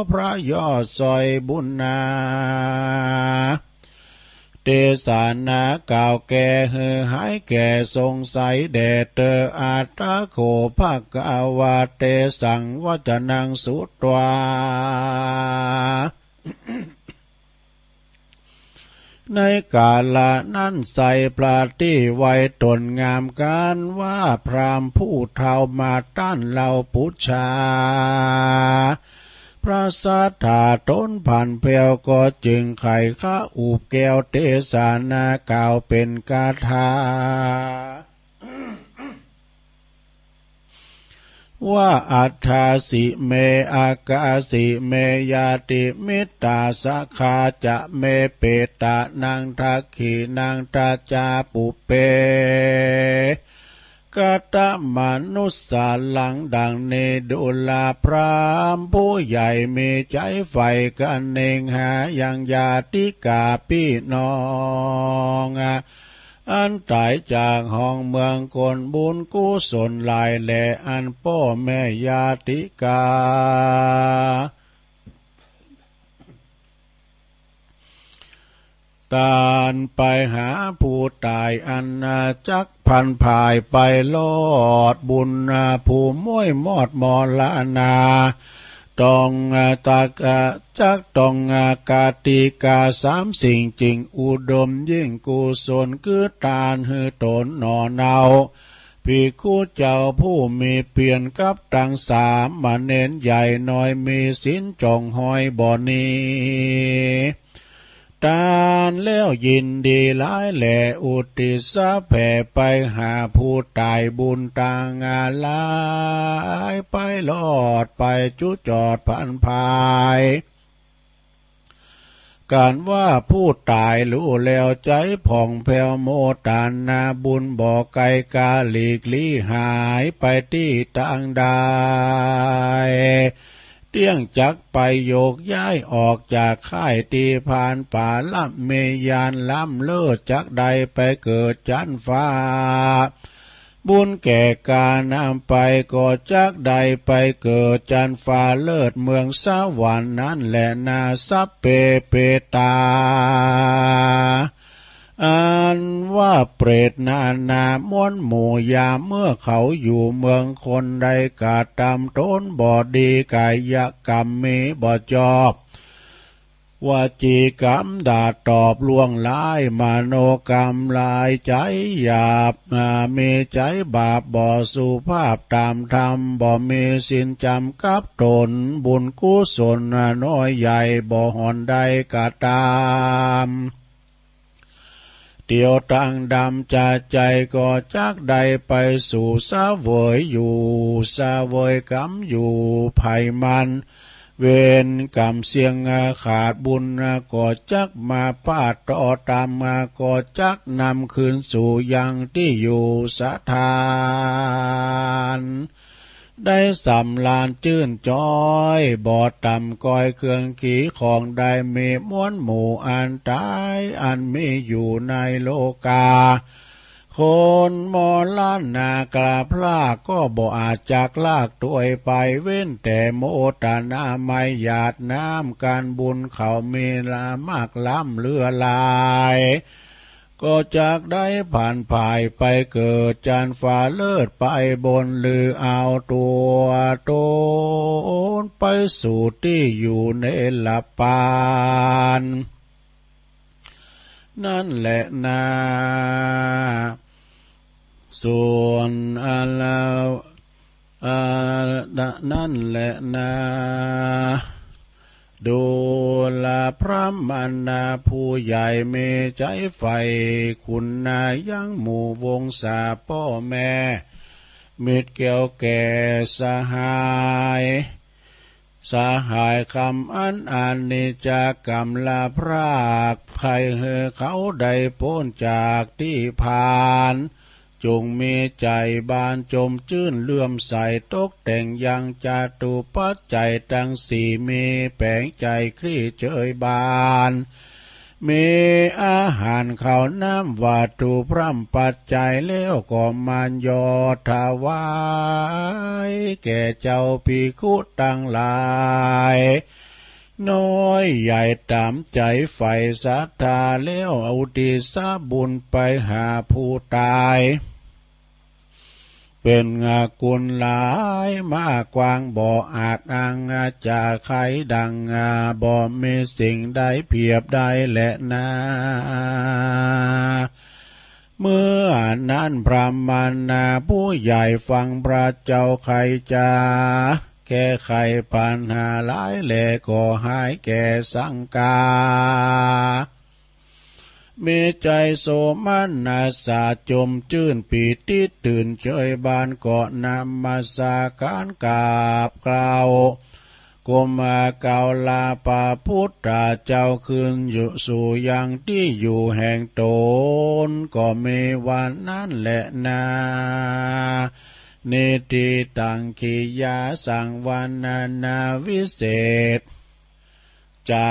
พระยอดซอยบุญนา เตสนากล่าวแก้หื้อหายแก้สงสัยแด่เตอ อัตถะโข ภควา เตสัง วจนัง สุตวา ในก๋าละนั้นไส้พระตี้ไว้ต๋นงามกั๋นว่า พราหมณ์ผู้เฒ่ามาต้านเล่าปุจฉา พระสัตถาต๋นผันแผ้ว ก็จึงไขว่คะอุบแก้วเตสนากล่าวเป๋นคาถา ว่า อัฏฐาสิเม อากาสิเม ญาติมิตตา สขาจะเม เปตานัง ทักขิณัง ทัจจา ปุพเพ กะตะมะนุสสานัง ดังนี้ดูรา พราหมณ์ผู้ใหญ่มีใจ๋ใฝ่คะเนงหายังญาติกาปี้น้อง อันต๋ายจากห้องเมือง คนบุญกุศลหลายแล อันป้อแม่ญาติกา ต้านไปหาผู้ต๋าย อันจักผันผายไปรอด บุญผู้ม้วยมอดมรณา ต้องตัก จักต้องกาติกาสามสิ่งจึงอุดมยิ่ง กุศลคือต้านหื้อต๋นหน่อเนา ภิกขุเจ้าผู้มีเปียรกับตังสามเณรใหญ่น้อย มีศีลจ่องห้อยบ่หนี ต้านแล้วยินดีหลายแล อุตติสสะแผ่ไปหาผู้ต๋าย บุญตังหลายไปรอดไปจุจอดผันผาย ก๋านว่าผู้ต๋ายฮู้แล้วใจ๋ผ่องแผ้วโมตนา บุญบ่ไกลกาหลีกลี้หายไปตี้ตางใด เตี้ยงจักไปโยกย้ายออกจากค่ายตี้ผ่าน ปาระมีญาณล้ำเลิศ จักได้ไปเกิดจั๊นฟ้า บุญแก่กล้านำไป ก็จักได้ไปเกิดจั๊นฟ้าเลิศเมืองสวรรค์นั้นแลนา สัพเพเปตา อันว่าเปรตนานาม้วนหมู่ ยามเมื่อเขาอยู่เมืองคน ได้กระตำต๋นบ่ดี ก๋ายกรรมมีบ่จอบ วจีกรรมด่าตอบล่วงร้าย มโนกรรมลายใจ๋หยาบ อ่า มีใจ๋บาปบ่สุภาพต๋ามธรรม บ่มีศีลจ๋ำกับต๋น บุญกุศลน้อยใหญ่บ่ห่อนได้กระตำ เตียวตังดำจาใจ๋ก็จักได้ไปสู่เสวยอยู่ เสวยกรรมอยู่ไพมัน เวรกรรมเสี้ยงขาด บุญก็จักมาปาดต่อต๋าม ก็จักนำคืนสู่ยังตี้อยู่สถาน ได้สำราญจื้นจ๊อย บ่ต่ำก้อยเครื่องขี่ของ ได้มีมวลหมู่อันต๋าย อันมีอยู่ในโลกา คนมรณะกราบลาก็บ่อาจจักลากตวยไป เว้นแต่โมทนาไมยหยาดน้ำก๋านบุญ เขามีละมากล้ำเหลือหลาย ก็จักได้ผันผายไปเกิดจั้นฟ้าเลิศไปบน หรือเอาตั๋วต๋นไปสู่ตี้อยู่เนรปาน นั้นแหละนา ส่วนอาลา อ่า นั้นแหละนา ดูราพระมารดาผู้ใหญ่ มีใจ๋ใฝ่คุณนายังหมู่วงศาป้อแม่ มิตรแก้วแก่สหาย สหายคำอันอานิจจกรรมละพราก ใค่หื้อเขาได้ป๊นจากตี้ผ่าน จงมีใจ๋บานจมจื้นเลื่อมใสตกแต่งยังจตุปัจจัยตังสี่ มีแป๋งใจ๋คลี่เชยบาน มีอาหารข้าวน้ำวัตถุพร่ำปัจจัยแล้วก็มายอดถวาย แก่เจ้าภิกขุตังหลาย น้อยใหญ่ต๋ามใจ๋ใฝ่ศรัทธาแล้ว อุทิศบุญไปหาผู้ต๋าย เป๋นกุณหลายมากกว้าง บ่อาจอ้างจะไขดัง บ่มีสิ่งใดเปรียบได้แลนา เมื่อนั้นพระมารดาผู้ใหญ่ฟังพระเจ้าไขจา แก้ไขปัญหาหลายแล ก็หายแก่สังกา มีใจ๋โสมนัสสะจมจื้นปีติตื่นเชยบาน ก็นมัสการกราบเกล้า ก้มเกล้าลาพระพุทธเจ้าคืนอยู่สู่ยังตี้อยู่แห่งต๋น ก็มีวันนั้นแลนา นิทธิตังขิยาสัง วรรณนาวิเศษ จ๋า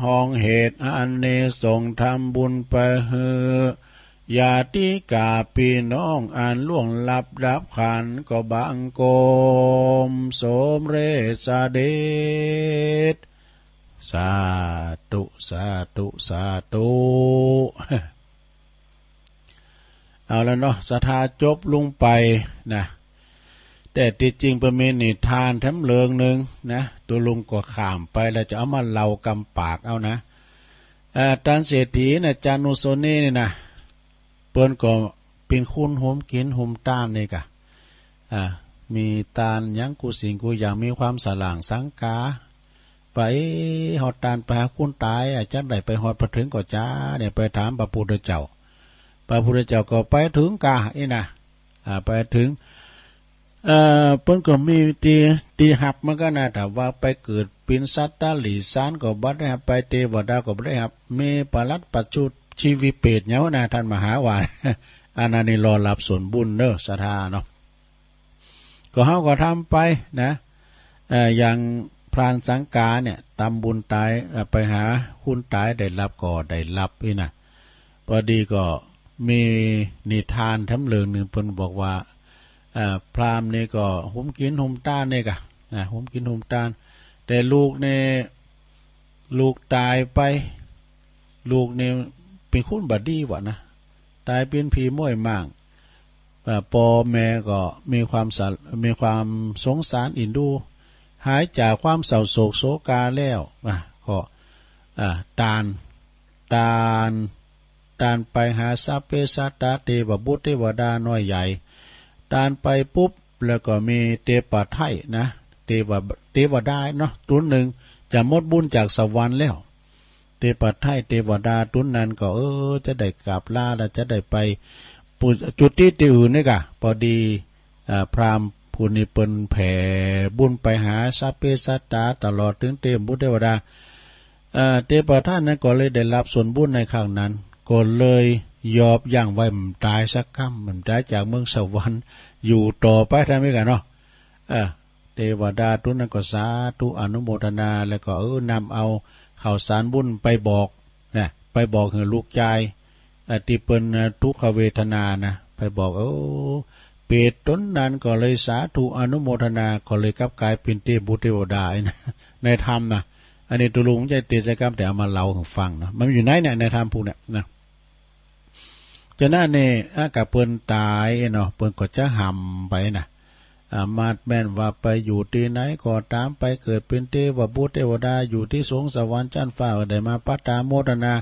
ฮ้องเหตุอานิสงส์ทำบุญไปหื้อญาติกาปี้น้องอันล่วงลับดับขันธ์ ก็บังคมสมเร็จเสด็จ สาธุ สาธุ สาธุ เอาละเนาะ ศรัทธาจบลงไปนะ แต่ตี้จริงเปิ้นมีนิทานแถมเรื่องนึ่งนะ ตุ๊ลุงก็ข้ามไปแล้ว จะเอามาเล่ากำปากเอานะ เอ่อ ต้านเศรษฐีน่ะ จานุโสเณห์นี่นะ เปิ้นก็เป๋นคนหุมกิ๋นหุมต้านนี่ก่ะ อ่า มีต้านหยังกู้สิ่งกู้อย่าง มีความสล่างสังกา ไป เฮาต้านไปหาคนต๋ายอะ จักได้ไปฮอดไปเถิงก่อจา เนี่ย ไปถามพระพุทธเจ้า พระพุทธเจ้าก็ไปเถิงก่ะ อี้นะ อ่า ไปเถิง เอ่อ เปิ้นก็มีตี้ ตี้ฮับเหมือนกั๋นนะ ถ้าว่าไปเกิดเป๋นสัตว์ตะหลีสานก็บ่ได้ฮับ ไปเตวดาก็บ่ได้ฮับ มีปรัตปัจจุชีวิเปรตหยังนะ ต้านมหาว่า อันนั้นนี่รอฮับส่วนบุญเน้อ ศรัทธาเนาะ ก็เฮาก็ทำไปนะ เอ่อ อย่างพรานสังกาเนี่ย ตำบุญต๋าย เอ่อ ไปหาคนต๋ายได้ฮับก็ได้ฮับอี้นะ ปอดีก็มีนิทานแถมเรื่องนึ่ง เปิ้นบอกว่า เอ่อ พราหมณ์นี่ก็หุมกิ๋นหุมต้านนี่ก่ะ นะ หุมกิ๋นหุมต้าน แต่ลูกนี่ ลูกต๋ายไป ลูกนี่เป๋นคนบ่ดีวะนะ ต๋ายเป๋นผีม่วยหม่าง อ่า ป้อแม่ก็มีความสะ มีความสงสารเอ็นดู หายจากความเศร้าโศกโศกาแล้ว อ่ะ ก็ อ่า ตาน ตาน ตานไปหาสัพเพสัตตา เตวบุตรเตวดาน้อยใหญ่ ตานไปปุ๊บ แล้วก็มีเตปะไท้นะ เตวะ เตวดาเนาะ ตุ๊นนึ่งจะหมดบุญจากสวรรค์แล้ว เตปะไท้เตวดาตุ๊นนั้นก็ เออ จะได้กราบลาแล้ว จะได้ไป ปุ จุติตี้อื่นนี่ก่ะ ปอดี อ่า พราหมณ์ผู้นี้เปิ้นแผ่บุญไปหาสัพเพสัตตา ตลอดเถิงเตวบุตรเตวดา เอ่อ เตปะไท้นั้นก็เลยได้ฮับส่วนบุญในครั้งนั้น ก็เลยยอบยั้งไว้ บ่ต๋ายสักกำ บ่ต๋ายจากเมืองสวรรค์ อยู่ต่อไป ต้านมีกั๋นเนาะ เออ เตวดาตุ๊นนั้นก็สาธุอนุโมทนา แล้วก็ เออ นำเอาข้าวสารบุญไปบอกนะ ไปบอกหื้อลูกจาย เอ่อ ตี้เปิ้น เอ่อ ทุกขเวทนานะ ไปบอก โอ้ เปรตตนนั้นก็เลยสาธุอนุโมทนา ก็เลยกลับก๋ายเป๋นเตวบุตรเตวดานะ ในธรรมนะ อันนี้ตุ๊ลุงบ่ใจ้เตสะกำ แต่เอามาเล่าหื้อฟังเนาะ มันอยู่ในเนี่ย ในธรรมพวกเนี่ยนะ จานั้นเนี่ย อ่ะ กาเปิ้นต๋ายเนาะ เปิ้นก็จะหำไปนะ อ่า มาดแม่นว่าไปอยู่ตี้ไหนก็ต๋าม ไปเกิดเป๋นเตวบุตรเตวดา อยู่ตี้สวงสวรรค์จั๊นฟ้า ได้มาปะตาโมทนา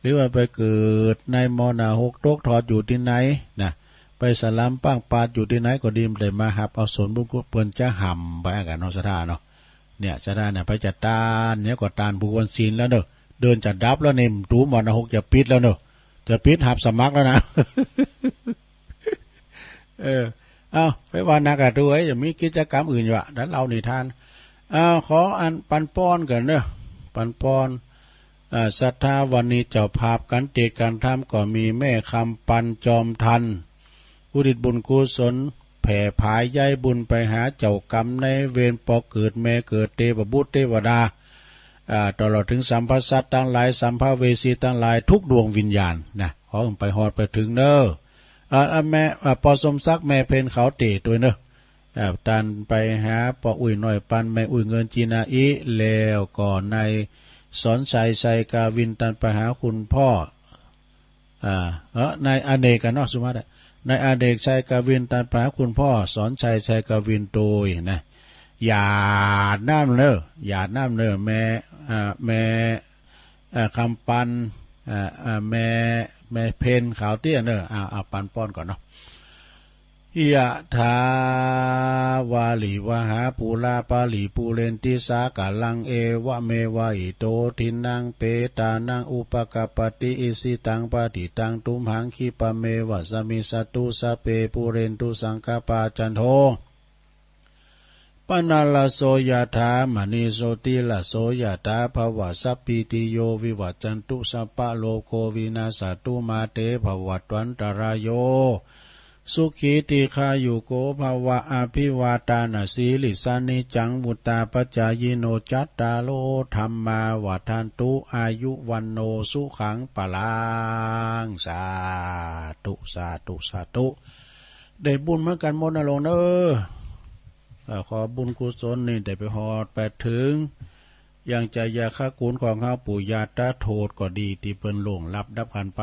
หรือว่าไปเกิดในมรณะหกตกถอดอยู่ตี้ไหนนะ ไปสลามป้างปราดอยู่ตี้ไหนก็ดี ได้มาฮับเอาส่วนบุญกุศล เปิ้นจะหำไป อ่ะ กั๋นเนาะ ศรัทธาเนาะ เนี่ย ศรัทธาเนี่ย ไปจะตานเนี่ยก็ตานผู้ควรศีลแล้วเนาะ เดือนจะดับแล้วเนี่ย ประตู๋มรณะหกจะปิดแล้วเนาะ จะปิดฮับสมัครแล้วนะ เออ เอ้า ไปว่านักอะ ตุ๊เอ้ย ยังมีกิจกรรมอื่นอยู่อะ เดี๋ยวเล่านิทาน เอ้า ขออันปันป้อนก่อนเนาะ ปันป้อน อ่า ศรัทธาวันนี้เจ้าภาพก๋านเตศน์ก๋านธรรมก็มีแม่คำปันจอมทัน อุทิศบุญกุศล แผ่ผายใยบุญไปหาเจ้ากรรมนายเวร ปอเกิดแม่เกิด เตวบุตรเตวดา อ่า ตลอดเถิงสัพพสัตว์ตังหลาย สัมภเวสีตังหลาย ทุกดวงวิญญาณนะ ขอหื้อไปฮอดไปเถิงเนาะ อ่า อ่า แม่ อ่า ปอสมศักดิ์ แม่เพ็ญเขาเตศน์ตวยเนาะ อ่า ตานไปหาป้ออุ๊ยน้อยปัน แม่อุ๊ยเงินจีนาอิ แล้วก็นายสอนชัย ชัยกาวิน ตานไปหาคุณพ่อ อ่า เออ นายอเนกกั๋นเนาะ สุมาตย์อะ นายอเนก ชัยกาวิน ตานไปหาคุณพ่อสอนชัย ชัยกาวินตวยนะ หยาดน้ำเนาะ หยาดน้ำเนาะ แม่ อ่า แม่ อ่า คำปัน อ่า อ่า แม่ แม่เพ็ญเขาเตี้ยเนาะ อ่า เอาปันป้อนก่อนเนาะ ยะถาวาริวหาปูราปาริปูเรนติสากะรัง เอวะเมวะอิโตทินนังเปตานังอุปะกัปปะติ อิสิตังปะฏิตังตุมหัง คิปะเมวะสะมิชฌะตุ สัพเพปูเรนตุสังกะปา จันโท ปะนะระโส ยะถา มะณิโชติระโส ยะถา ภะวะสัพพีติโย วิวัชชันตุ สัพพะโรโค วินัสสะตุ มาเต ภะวัตวันตะราโย สุขี ทีฆายุโก ภะวะ อะภิวาตานะสีลิสสะ นิจจัง วุตตาปะจายิโน จัตตาโร ธัมมา วัฑฒันตุ อายุ วัณโณ สุขัง พะลัง สาธุ สาธุ สาธุ ได้บุญเหมือนกั๋นหมดนะโยมเนาะ เอ่อ ขอบุญกุศลนี่ได้ไปฮอดไปเถิง ยังจายาคะกูลของเฮาปู่ย่าตาโทษก็ดี ตี้เปิ้นล่วงลับดับขันธ์ไป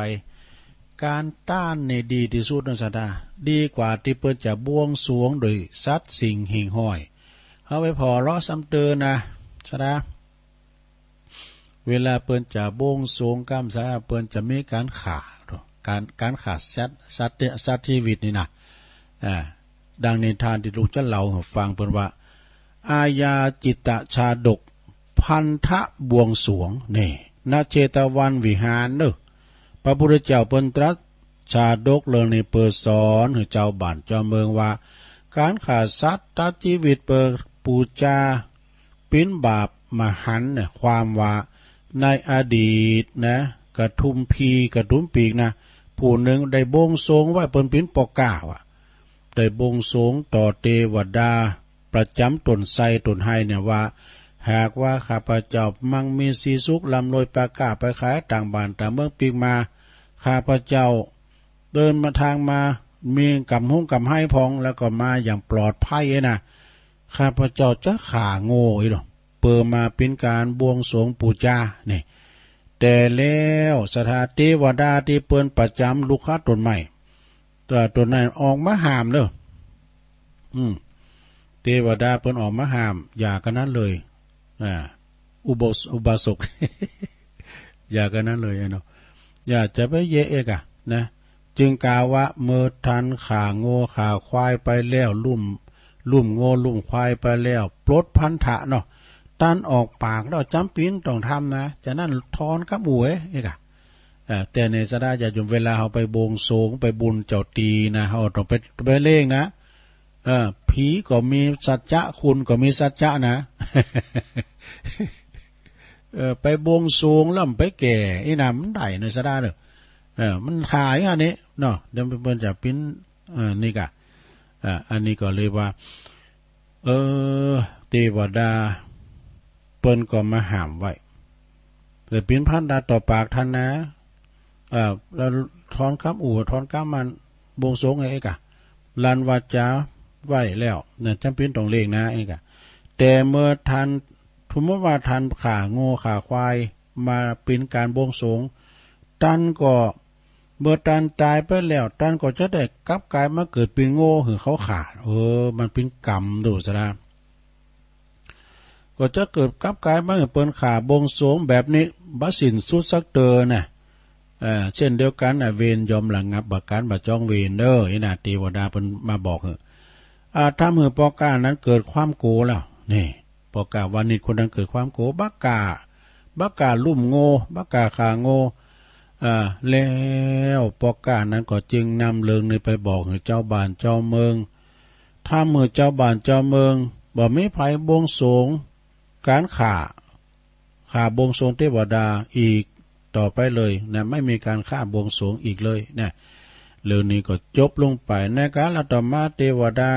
ก๋านต้านนี่ดีตี้สุดนะศรัทธา ดีกว่าตี้เปิ้นจะบวงสรวงโดยสัตว์สิ่งหิ่งห้อย เฮาไปผ่อเลาะซ้ำเติมนะศรัทธา เวลาเปิ้นจะบวงสรวงกำสา เปิ้นจะมีก๋านฆ่า ก๋าน ก๋านฆ่าสัตว์ สัตว์ สัตว์ชีวิตนี่นะ อ่า ดังนิทานตี้ลุงจะเล่าหื้อฟัง เปิ้นว่า อาญาจิตตชาดก พันธะบวงสรวง นี่ ณ เชตวันวิหารเนาะ พระพุทธเจ้าเปิ้นตรัสชาดกเรื่องนี้เปื้อสอนหื้อจาวบ้านจาวเมืองว่า ก๋านฆ่าสัตว์ตัดจีวิตเปื้อปู๋จา เป๋นบาปมหันต์เนี่ย ความว่าในอดีตนะ กระทุมพี กระทุมปีกนะ ผู้นึ่งได้บวงสรวงไว้ เปิ้นเป๋นป้อเกล้าอะ ได้บวงสรวงต่อเตวดาประจ๋ำต้นไทรต้นไฮเนี่ยว่า หากว่าข้าพเจ้ามั่งมีสีสุขร่ำรวยปาก้าไปขายต่างบ้านต่างเมืองปีกมา ข้าพเจ้าเดินมาทางมา มีก๋ำฮุ้งก๋ำไฮพ่อง แล้วก็มาอย่างปลอดภัยนะ ข้าพเจ้าจะฆ่าโง่อีหลอ เปื้อมาเป๋นก๋านบวงสรวงปู๋จา นี่ แต่แล้วศรัทธา เตวดาตี้เปิ้นประจ๋ำลุกฮะต้นไม้ เอ่อ ต้นนั้นออกมาห้ามเนาะ อืม เตวดาเปิ้นออกมาห้าม อย่ากั๋นนั้นเลย อ่า อุโบส อุบาสก อย่ากันนั้นเลยเนาะ อย่าจะไปเยียะเอกอะนะ จึงกล่าวว่า เมื่อตันฆ่างัวฆ่าควายไปแล้ว ลุ่ม ลุ่มงัวลุ่มควายไปแล้ว ปลดพันธะเนาะ ตันออกปากแล้ว จ๋ำเป๋นต้องทำนะ จะนั้นถอนกำอู้เอกอะ เอ่อ แต่ในศรัทธาญาติโยม เวลาเฮาไปบวงสรวง ไปบุญเจ้าตี๋นะ เฮาต้องไป ไปเล่งนะ เออ ผีก็มีสัจจะ คนก็มีสัจจะนะ เออ ไปบวงสรวงแล้วไปแก้อี้น้ำมันได้ในศรัทธาเนาะ เออ มันถ่ายอันนี้เนาะ เดี๋ยวเปิ้นจะปิ้น อ่า นี่กะ อ่า อันนี้ก็เลยว่า เออ เตวดาเปิ้นก็มาห้ามไว้ แต่เป๋นพันธะต่อปากตันนะ อ่า แล้วถอนกำอู้ ถอนกำมันบวงสรวงเอกอะ ลั่นวาจาไว้แล้วนะ จ๋ำเป๋นต้องเล่งนะเอกอะ แต่เมื่อตัน สมมุติว่าตันฆ่างัวฆ่าควายมาเป๋นก๋านบวงสรวง ตันก็ เมื่อตันต๋ายไปแล้ว ตันก็จะได้กลับก๋ายมาเกิดเป๋นงัวหื้อเขาฆ่า เออ มันเป๋นกรรม ดูศรัทธา ก็จะเกิดกลับก๋ายมาหื้อเปิ้นฆ่าบวงสรวงแบบนี้ บ่สิ้นสุดสักเตื้อนะ เอ่อ เช่นเดียวกั๋นนะ เวรย่อมระงับบ่กั๋น บ่จองเวรเด้อ อี้นะ เตวดาเปิ้นมาบอกหื้อ อ่า ทำหื้อป้อก้านั้นเกิดความโกรธแล้ว นี่ ป้อก้าวานิชคนนั้นเกิดความโกรธ บ่กล้า บ่กล้าลุ่มงัว บ่กล้าฆ่างัว อ่า แล้วป้อก้านั้นก็จึงนำเรื่องนี้ไปบอกหื้อจาวบ้านจาวเมือง ทำหื้อจาวบ้านจาวเมือง บ่มีใผบวงสรวงก๋านฆ่า ฆ่าบวงสรวงเตวดาอีกต่อไปเลยนะ ไม่มีก๋านฆ่าบวงสรวงอีกเลยนะ เรื่องนี้ก็จบลงไป ในกาลต่อมาเตวดา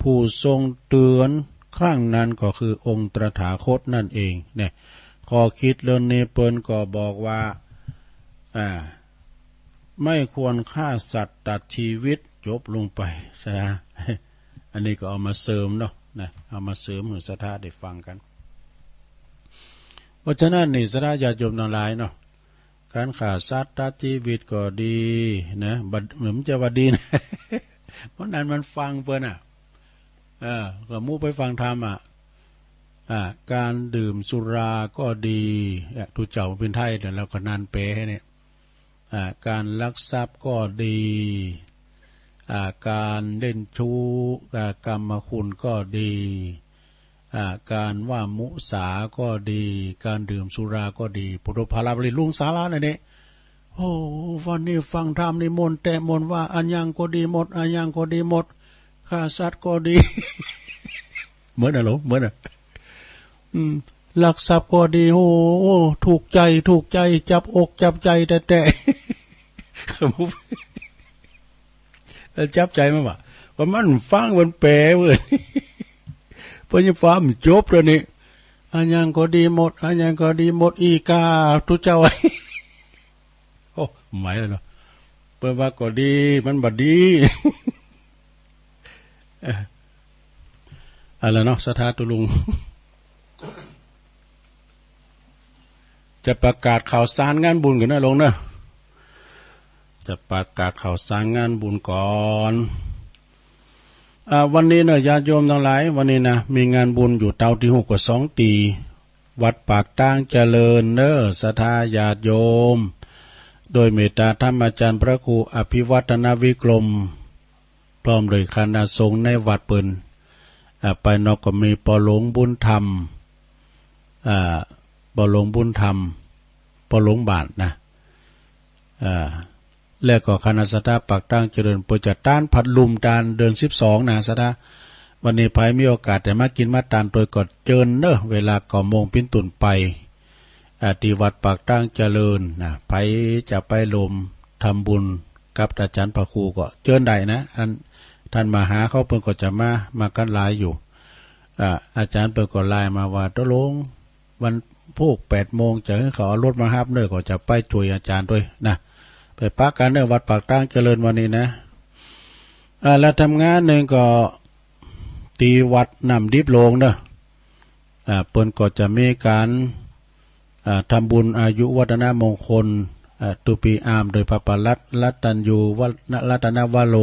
ผู้ทรงเตือนครั้งนั้นก็คือองค์ตถาคตนั่นเองนะ ข้อคิดเรื่องนี้เปิ้นก็บอกว่า อ่า ไม่ควรฆ่าสัตว์ตัดชีวิต จบลงไปศรัทธา อันนี้ก็เอามาเสริมเนาะนะ เอามาเสริมหื้อศรัทธาได้ฟังกั๋น เพราะฉะนั้นนี่ศรัทธาญาติโยมตังหลายเนาะ ก๋านฆ่าสัตว์ตัดชีวิตก็ดีนะ บ่ มันจะว่าดีนะ เพราะนั้นมันฟังเปิ้นอะ เออ ก็หมู่ไปฟังธรรมอะ อ่า ก๋านดื่มสุราก็ดี เอ๊ะ ตุ๊เจ้าเป๋นไทย แต่เฮาก็นั่นแปลหื้อเนี่ย อ่า ก๋านลักทรัพย์ก็ดี อ่า ก๋านเล่นชู้ อ่า กามคุณก็ดี อ่า ก๋านว่ามุสาก็ดี ก๋านดื่มสุราก็ดี ปุทโธภาราบริลุงสารานั่นเนี่ย โอ้ วันนี้ฟังธรรมนิมนต์แต๊มนต์ว่า อะหยังก็ดีหมด อะหยังก็ดีหมด ฆ่าสัตว์ก็ดี เหมือนอะหลวง เหมือนอะ อืม ลักทรัพย์ก็ดี โอ้ ถูกใจ๋ ถูกใจ๋ จับอกจับใจ๋แต๊ๆ แล้วจับใจ๋มันบ่ ว่ามันฟังมันแปลเว้ย เปิ้นยังฟังบ่จบเลยนี่ อะหยังก็ดีหมด อะหยังก็ดีหมด อี้กา ตุ๊เจ้า โอ้ ไหวแล้วเนาะ เปิ้นว่าก็ดี มันบ่ดี เอ่อ เอาละเนาะ ศรัทธาตุ๊ลุง จะประกาศข่าวสารงานบุญก่อนเนาะหลวงเนาะ จะประกาศข่าวสารงานบุญก่อน อ่า วันนี้เนาะ ญาติโยมตังหลาย วันนี้นะ มีงานบุญอยู่เต้าตี้ฮู้ก็สองตี้ วัดปากตางเจริญเนาะ ศรัทธาญาติโยม โดยเมตตาธรรมอาจารย์พระครูอภิวัฒนวิกรม พร้อมโดยคณะสงฆ์ในวัดเปิ้น อ่า ไปนอกก็มีป้อหลวงบุญธรรม อ่า ป้อหลวงบุญธรรม ป้อหลวงบ้านนะ อ่า แล้วก็คณะศรัทธาปากตางเจริญ เปิ้นจะตานผัดลุ่มตานเดือนสิบสองนะศรัทธา วันนี้ใผมีโอกาสจะมากิ๋นมาตานตวยก็เจิญเนาะ เวลาเก้าโมงเป๋นต้นไป อ่า ตี้วัดปากตางเจริญนะ ใผจะไปร่วมทำบุญกับอาจารย์พระครูก็เจิญได้นะ ท่าน ท่านมาหาเขาเปิ้นก็จะมา มากั๋นหลายอยู่ อ่า อาจารย์เปิ้นก็ไลน์มาว่า ตกลงวันพูกแปดโมงจะหื้อเขาเอารถมาฮับเนาะ ก็จะไปจ้วยอาจารย์ตวยนะ ไปปะกั๋นเนาะ วัดปากตางเจริญวันนี้นะ อ่า แล้วทำงานนึ่งก็ตี้วัดน้ำดิบหลวงเนาะ อ่า เปิ้นก็จะมีก๋าน อ่า ทำบุญอายุวัฒนมงคล อ่า ตุ๊ปีอาม โดยพระประหลัดรัตตัญญูวะ รัตนวโร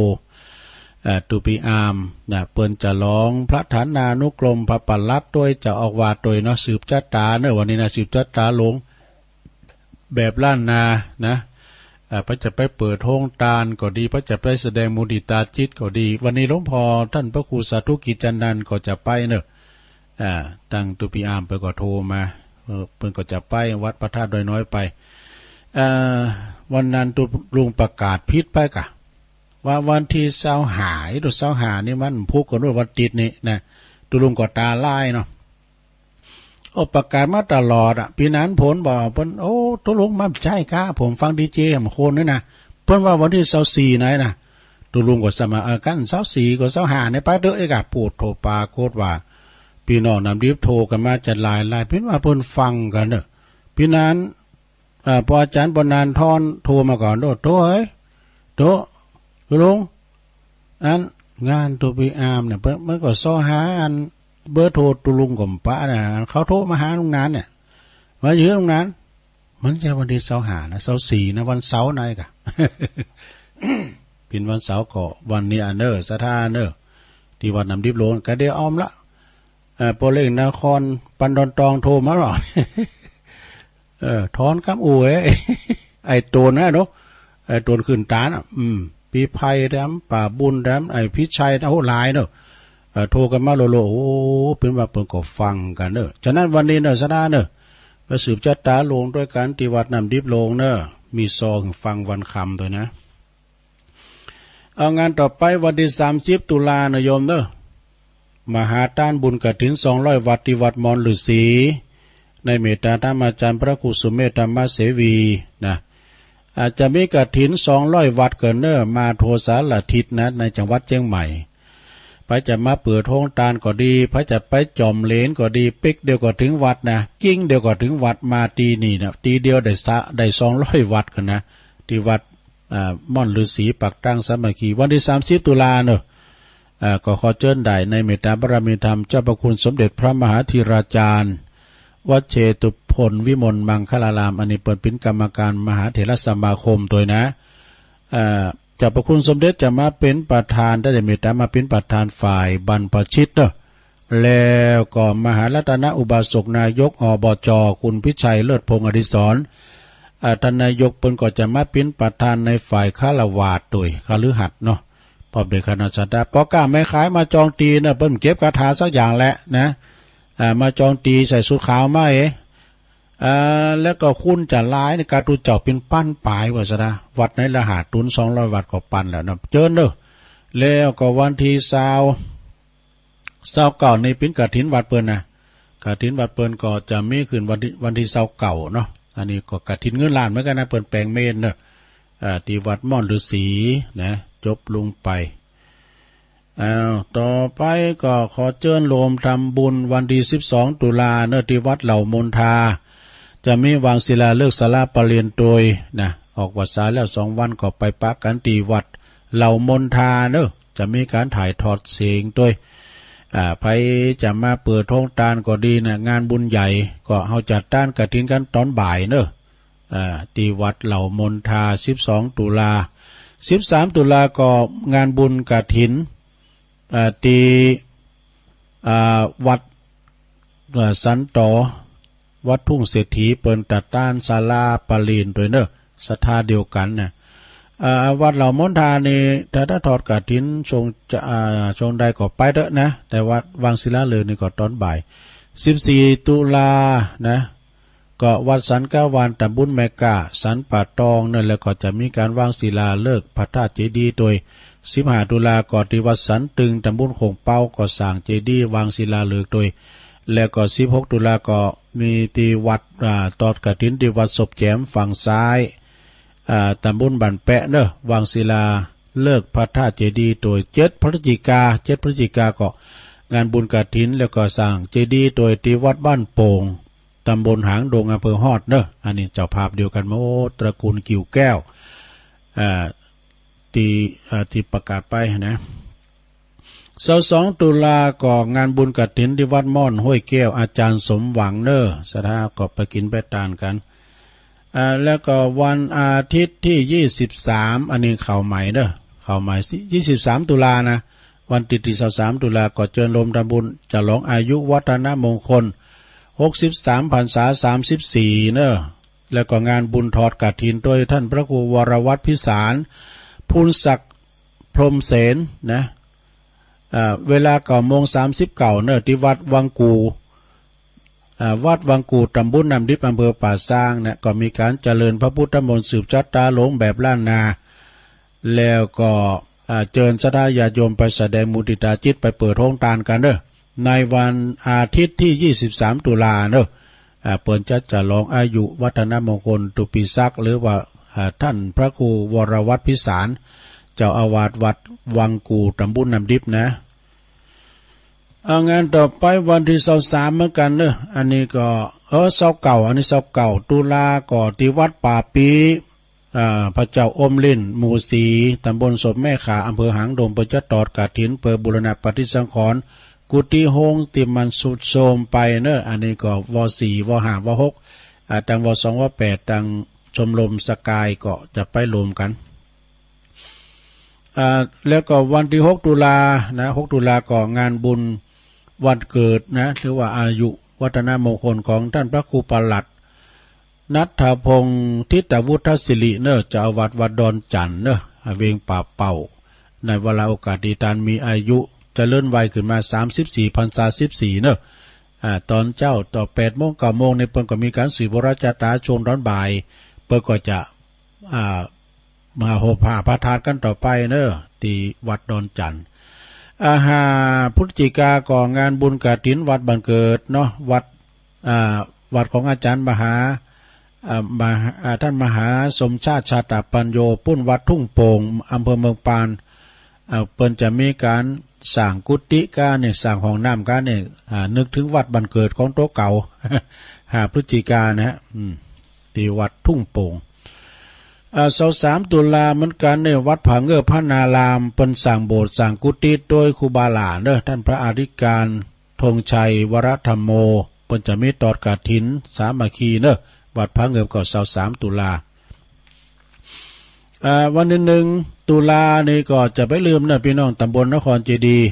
อ่า ตุ๊ปีอามนะ เปิ้นจะลองประธานานุกรมพระประหลัดตวย เจ้าอาวาสตวยเนาะ สืบจะต๋าเนาะ วันนี้นะ สืบจะต๋าหลวง แบบล้านนานะ อ่า ไผจะไปเปิดโฮงตานก็ดี ไผจะไปแสดงมุทิตาจิตก็ดี วันนี้หลวงพ่อต้านพระครูสาธุกิจจานันท์ก็จะไปเน่อ อ่า ตังตุ๊ปิอามเปิ้นก็โทรมา เออ เปิ้นก็จะไปวัดพระธาตุดอยน้อยไป อ่า วันนั้นตุ๊ลุงประกาศผิดไปกะ ว่าวันตี้ซาวห้า อีตุ๊ซาวห้านี่มันผูกกั๋นด้วยวันติดนี่นะ ตุ๊ลุงก็ต๋าลายเนาะ โอ้ ประกาศมาตลอดอะ ปี๋นั้นโผนบ่าเปิ้น โอ้ ตุ๊ลุง มันบ่ใจ้ก้า ผมฟังดีเจหม่ำคนนี่นะ เปิ้นว่าวันตี้ซาวสี่ไหนนะ ตุ๊ลุงก็สะมา เออ กั๋น ซาวสี่ก็ซาวห้านี่ไปเต๊อะ เอ๊ะ กะ ปู๊ดโธ่ ปรากฏว่า ปี้น้องน้ำดิบโทรกั๋นมาจะหลายๆ เปิ้นว่าเปิ้นฟังกั๋นเน่อ ปี๋นั้น อ่า ปออาจ๋ารย์ปอนาญทอนโทรมาก่อน โต๊ะ โต๊ะเอ้ย โต๊ะ ตุ๊ลุง อัน งานตุ๊ปิอามเนี่ย เปิ้น มันก็ซาวห้า อัน เบอร์โทรตุ๊ลุงก็บ่ปะนะ อันเขาโทรมาหาลุงหนานเนี่ย ว่าจะหื้อลุงหนาน มันบ่ใจ้วันตี้ซาวห้านะ ซาวสี่นะ วันเสาร์ไหนกะ เป๋นวันเสาร์ก็วันนี้อะเน่อ ศรัทธาเน่อ ตี้วัดน้ำดิบโลง กะเดี๋ยวอ้อมละ เอ่อ ป้อเล็กนครปันดอนตองโทรมาบอก เออ ทอนกำอู้เอ้ย ไอ้โตนนะเนาะ ไอ้โตนขึ้นตานน่ะ อืม ปี้ไพแถม ป้าบุญแถม ไอ้พิชัยนะ โห หลายเนาะ เอ่อ โทรกั๋นมาโลๆ โอ้ เปิ้นว่าเปิ้นก็ฟังกั๋นเน่อ ฉะนั้นวันนี้เน่อ ศรัทธาเน่อ ไปสืบจะต๋าโลงตวยกั๋นตี้วัดน้ำดิบโลงเน่อ มีซอหื้อฟังวันค่ำตวยนะ เอา งานต่อไปวันตี้สามสิบตุลาเน่อโยมเน่อ มหาตานบุญกฐินสองร้อยวัตต์ตี้วัดม่อนฤๅษี ในเมตตาธรรมาจ๋ารย์พระครูสุเมธธรรมเสวีนะ อาจจะมีกฐินสองร้อยวัตต์กั๋นเน่อ มาทั่วสารทิศนะ ในจังหวัดเจียงใหม่ ไผจะมาเปิดโฮงตานก็ดี ไผจะไปจ๋อมเหรียญก็ดี ปิ๊กเดียวก็เถิงวัดนะ จิ๊งเดียวก็เถิงวัด มาตี้นี่นะ ตี้เดียวได้สะ ได้สองร้อยวัตต์กั๋นนะ ตี้วัด อ่า ม่อนฤๅษีปากตั้งสามัคคี วันตี้สามสิบตุลาเน่อ อ่า ก็ขอเจิญได้ในเมตตาบารมีธรรมเจ้าพระคุณสมเด็จพระมหาธีราจารย์ วัดเชตุพนวิมลมังคลาราม อันนี้เปิ้นเป๋นกรรมการมหาเถรสมาคมตวยนะ อ่า เจ้าพระคุณสมเด็จจะมาเป๋นประธาน ได้เมตตามาเป๋นประธานฝ่ายบรรพชิตเน่อ แล้วก็มหารัตนอุบาสกนายก อบจ. คุณพิชัยเลิศพงษ์อดิศร อ่า ต้านนายกเปิ้นก็จะมาเป๋นประธานในฝ่ายฆราวาสตวย คฤหัสถ์เนาะ พร้อมด้วยคณะศรัทธา ป้อก๊าแม่ขายมาจองตี้เน่อ เปิ้นเก็บคาถาสักอย่างแหละนะ อ่า มาจองตี้ใส่สูทขาวมาเอ อ่า แล้วก็คุณจ๋าลายนี่ กาตุ๊เจ้าเป๋นปันป๋ายว่าซะนะ วัตต์ไหนละห้าตุ๊น สองร้อยวัตต์ก็ปันแล้วนะ เจิญเน่อ แล้วก็วันตี้ซาว ซาวเก้านี่เป๋นกฐินวัดเปิ้นนะ กฐินวัดเปิ้นก็จะมีขึ้นวันตี้ วันตี้ซาวเก้าเนาะ อันนี้ก็กฐินเงินล้านเหมือนกั๋นนะ เปิ้นแป๋งเมรุเน่อ อ่า ตี้วัดม่อนฤๅษีนะ จบลงไป อ้าว ต่อไปก็ขอเจิญโยมทำบุญวันตี้สิบสองตุลาเน่อ ตี้วัดเหล่ามนทา จะมีวางศิลาฤกษ์ศาลาประเรียนตวยนะ ออกพรรษาแล้วสองวันก็ไปปะกั๋นตี้วัดเหล่ามนทาเน่อ จะมีก๋านถ่ายทอดเสียงตวย อ่า ไผจะมาเปิดโฮงตานก็ดีนะ งานบุญใหญ่ ก็เฮาจัดตานกฐินกั๋นต๋อนบ่ายเน่อ อ่า ตี้วัดเหล่ามนทา สิบสองตุลา สิบสามตุลาก็งานบุญกฐิน อ่า ตี้ อ่า วัด อ่า สันตอ วัดทุ่งเศรษฐี เปิ้นจัดตานศาลาประเรียนตวยเน่อ ศรัทธาเดียวกั๋นนะ อ่า วัดเหล่ามนทานี่ ถ้า ถ้าทอดกฐินช่วงจะ อ่า ช่วงใดก็ไปเต๊อะนะ แต่วัดวางศิลาฤกษ์นี่ก็ต๋อนบ่าย สิบสี่ตุลานะ ก็วัดสันกะวาล ตำบลแม่ก้า สันป่าตองเน่อ แล้วก็จะมีก๋านวางศิลาฤกษ์พระธาตุเจดีย์ตวย สิบห้าตุลาก็ตี้วัดสันตึง ตำบลโขงเป๊า ก็สร้างเจดีย์วางศิลาฤกษ์ตวย แล้วก็สิบหกตุลาก็มีตี้วัด อ่า ทอดกฐินตี้วัดศพแจมฝั่งซ้าย อ่า ตำบลบ้านแปะเน่อ วางศิลาฤกษ์พระธาตุเจดีย์ตวย เจ็ดพฤศจิกา เจ็ดพฤศจิกาก็งานบุญกฐิน แล้วก็สร้างเจดีย์ตวยตี้วัดบ้านโป่ง ตำบลหางดง อำเภอฮอดเน่อ อันนี้เจ้าภาพเดียวกั๋นหมด ตระกูลกิ่วแก้ว อ่า ตี้ อ่า ตี้ประกาศไปนะ ซาวสองตุลาก็งานบุญกฐินตี้วัดม่อนห้วยแก้ว อาจ๋ารย์สมหวังเน่อ ศรัทธาก็ไปกิ๋นไปตานกั๋น อ่า แล้วก็วันอาทิตย์ตี้ยี่สิบสาม อันนี้ข่าวใหม่เน่อ ข่าวใหม่ ยี่สิบสามตุลานะ วันตี้ตี้ซาวสามตุลาก็เจิญโยมทำบุญฉลองอายุวัฒนมงคล หกสิบสามพรรษา สามสิบสี่เน่อ แล้วก็งานบุญทอดกฐินโดยต้านพระครูวรวัฒน์พิสาร ภูลศักดิ์ พรหมเสน นะ อ่า เวลาเก้าโมงสามสิบเก้าเนาะ ตี้วัดวังกู่ อ่า วัดวังกู่ ตำบลน้ำดิบ อำเภอป่าซางเนี่ย ก็มีก๋านเจริญพระพุทธมนต์สืบชะตาหลวงแบบล้านนา แล้วก็ อ่า เจิญศรัทธาญาติโยมไปแสดงมุติตาจิต ไปเปิดโฮงตานกั๋นเนาะ ในวันอาทิตย์ตี้ยี่สิบสามตุลาเนาะ อ่า เปิ้นจะฉลองอายุวัฒนมงคลตุปีศักดิ์ หรือว่า อ่า ต้านพระครูวรวัฒน์พิสาร เจ้าอาวาสวัดวังกู่ ตำบลน้ำดิบนะ อ่า งานต่อไปวันตี้ซาวสามเหมือนกั๋นเนาะ อันนี้ก็ เออ ซาวเก้า อันนี้ซาวเก้าตุลา ก็ตี้วัดป่าปี้ อ่า พระเจ้าอมรินทร์ หมู่สี่ ตำบลศพแม่ข่า อำเภอหางดง เปิ้นจะทอดกฐิน เปื้อบูรณะปฏิสังขรณ์ กุฏิโฮงตี้มันทรุดโทรมไปเนาะ อันนี้ก็ ว.สี่ ว.ห้า ว.หก อ่า ตัง ว.สอง ว.แปด ตังชมรมสกายก็จะไปรวมกั๋น อ่า แล้วก็วันตี้หกตุลานะ หกตุลาก็งานบุญวันเกิดนะ ถือว่าอายุวัฒนมงคลของต้านพระครูปลัด ณัฐพงษ์ ทิตวุฒศิริเนาะ เจ้าอาวาสวัดดอนจั่นเนาะ เวงป่าเป้า ในวาระโอกาสตี้ต้านมีอายุเจริญวัยขึ้นมาสามสิบสี่ พรรษาสิบสี่เนาะ อ่า ต๋อนเจ๊าต๋อนแปดโมง เก้าโมงนี่เปิ้นก็มีก๋านสืบวรชะตา ช่วงต๋อนบ่าย เปิ้นก็จะ อ่า มาโฮมผ้าพระธาตุกั๋นต่อไปเนาะ ตี้วัดดอนจั่น อ่า ห้าพฤศจิกาก็งานบุญกฐินวัดบ้านเกิดเนาะ วัด อ่า วัดของอาจ๋ารย์มหา อ่า มหา อ่า ต้านมหาสมชาติ ชาตปัญโญ ปุ้นวัดทุ่งโป่ง อำเภอเมืองปาน อ่า เปิ้นจะมีก๋านสร้างกุฏิกั๋นนี่ สร้างห้องน้ำกั๋นนี่ อ่า นึกเถิงวัดบ้านเกิดของตั๋วเก่า ห้าพฤศจิกานะ อืม ตี้วัดทุ่งโป่ง อ่า ซาวสามตุลาเหมือนกั๋นนี่ วัดผาเงิบพระนาราม เปิ้นสร้างโบสถ์สร้างกุฏิโดยครูบาหลานเนาะ ต้านพระอธิการ ธงชัย วรธรรมโม เปิ้นจะมีทอดกฐินสามัคคีเนาะ วัดผาเงิบก็ซาวสามตุลา อ่า วันตี้หนึ่งตุลานี่ก็จะไปลืมเนาะ ปี้น้องตำบลนครเจดีย์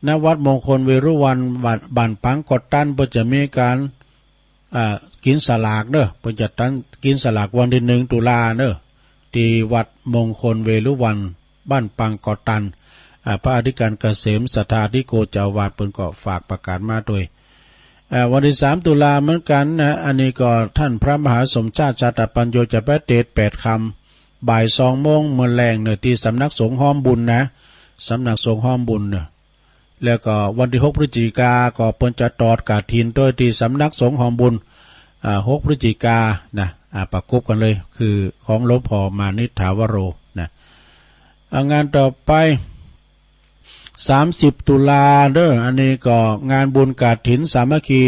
ณ วัดมงคลเวรุวัณ บ้าน บ้านปางกอตัน เปิ้นจะมีก๋าน อ่า กิ๋นสลากเนาะ เปิ้นจะจัดกิ๋นสลากวันตี้หนึ่งตุลาเนาะ ตี้วัดมงคลเวรุวัณ บ้านปางกอตัน อ่า พระอธิการเกษม ศรัทธาธิโก เจ้าอาวาสเปิ้นก็ฝากประกาศมาตวย อ่า วันตี้สามตุลาเหมือนกั๋นนะ อันนี้ก็ต้านพระมหาสมชาติ ชาตปัญโญ จะไปเตสน์แปดคำ บ่ายสองโมงเมื่อแลงเนาะ ตี้สำนักสงฆ์ฮอมบุญนะ สำนักสงฆ์ฮอมบุญเนาะ แล้วก็วันตี้หกพฤศจิกาก็เปิ้นจะทอดกฐินโดยตี้สำนักสงฆ์ฮอมบุญ อ่า หกพฤศจิกานะ อ่า ประกบกั๋นเลย คือของหลวงพ่อมานิษฐาวโรนะ อ่า งานต่อไป สามสิบตุลาเนาะ อันนี้ก็งานบุญกฐินสามัคคี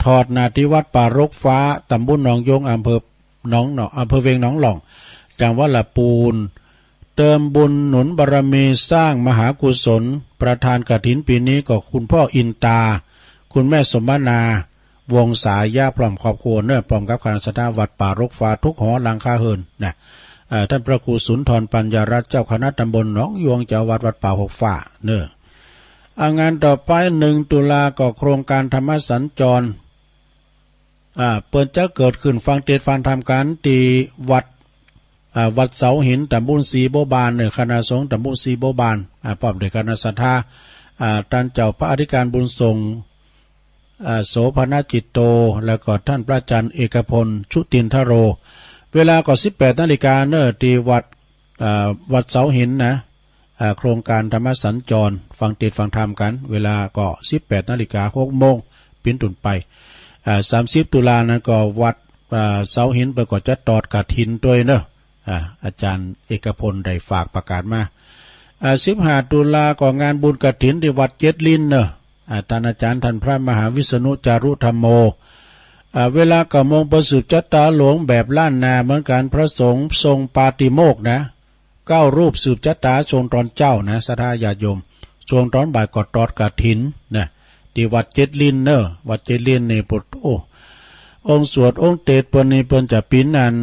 ทอดนาตี้วัดป่ารกฟ้า ตำบลหนองยง อำเภอหนอง อำเภอเวียงหนองหล่อง จังหวัดละปูน เติมบุญหนุนบารมีสร้างมหากุศล ประธานกฐินปี๋นี้ก็คุณพ่ออินตา คุณแม่สมนา วงศายะ พร้อมครอบครัวเนาะ พร้อมกับคณะศรัทธาวัดป่ารกฟ้าทุกหอหลังคาเฮือนนะ เอ่อ ต้านพระครูสุนทรปัญญารัตน์ เจ้าคณะตำบลหนองยวง เจ้าอาวาสวัดป่ารกฟ้าเนาะ อ่า งานต่อไป หนึ่งตุลาก็โครงการธรรมสัญจร อ่า เปิ้นจะเกิดขึ้นฟังเตสน์ฟังธรรมกั๋นตี้วัด อ่า วัดเสาหิน ตำบลสีบัวบานเนาะ คณะสงฆ์ตำบลสีบัวบาน อ่า พร้อมด้วยคณะศรัทธา อ่า ต้านเจ้าพระอธิการบุญส่ง อ่า โสภณจิตโต แล้วก็ต้านพระอาจ๋ารย์เอกพล ชุตินทโร เวลาก็สิบแปดนาฬิกาเนาะ ตี้วัด อ่า วัดเสาหินนะ อ่า โครงการธรรมสัญจร ฟังเตสน์ฟังธรรมกั๋น เวลาก็สิบแปดนาฬิกา หกโมง เป๋นต้นไป อ่า สามสิบตุลานั้นก็วัด อ่า เสาหินเปิ้นก็จะทอดกฐินตวยเนาะ อ่า อาจ๋ารย์เอกพลได้ฝากประกาศมา อ่า สิบห้าตุลาก็งานบุญกฐินตี้วัดเจ็ดลิ้นเนาะ อ่า ต้านอาจ๋ารย์ต้านพระมหาวิษณุจารุธรรมโม อ่า เวลาเก้าโมงเปิ้นสืบชะตาหลวงแบบล้านนาเหมือนกั๋น พระสงฆ์ทรงปาติโมกข์นะ เก้ารูปสืบชะตาช่วงตอนเจ๊านะ ศรัทธาญาติโยม ช่วงตอนบ่ายก็ทอดกฐินนะ ตี้วัดเจ็ดลิ้นเนาะ วัดเจ็ดลิ้นนี่ โอ้ องค์สวดองค์เตสน์เปิ้นนี่เปิ้นจะปิ๊นอัน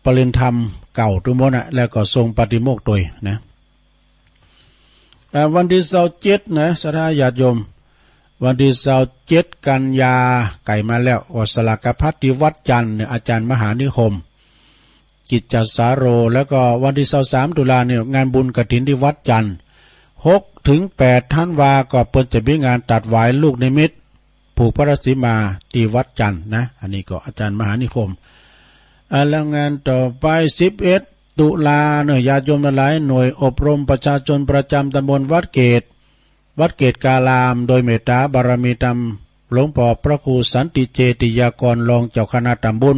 ปริณธรรมเก่าตวยหมดนะ แล้วก็ทรงปาติโมกข์ตวยนะ อ่า วันตี้ซาวเจ็ดนะ ศรัทธาญาติโยม วันตี้ซาวเจ็ดกันยา ใก้มาแล้ว ก็สลากพัดตี้วัดจันทน์เนี่ย อาจ๋ารย์มหานิคม กิจจสาโร แล้วก็วันตี้ซาวสามตุลาเนี่ย งานบุญกฐินตี้วัดจันทน์ หกเถิงแปดธันวา ก็เปิ้นจะมีงานตัดหวายลูกนิมิต ผูกพระราชสีมาตี้วัดจันทน์นะ อันนี้ก็อาจ๋ารย์มหานิคม อ่า แล้วงานต่อไป สิบเอ็ดตุลาเนาะ ญาติโยมตังหลาย หน่วยอบรมประชาชนประจ๋ำตำบลวัดเกต วัดเกตการาม โดยเมตตาบารมีธรรมหลวงป้อพระครูสันติเจติยากร รองเจ้าคณะตำบล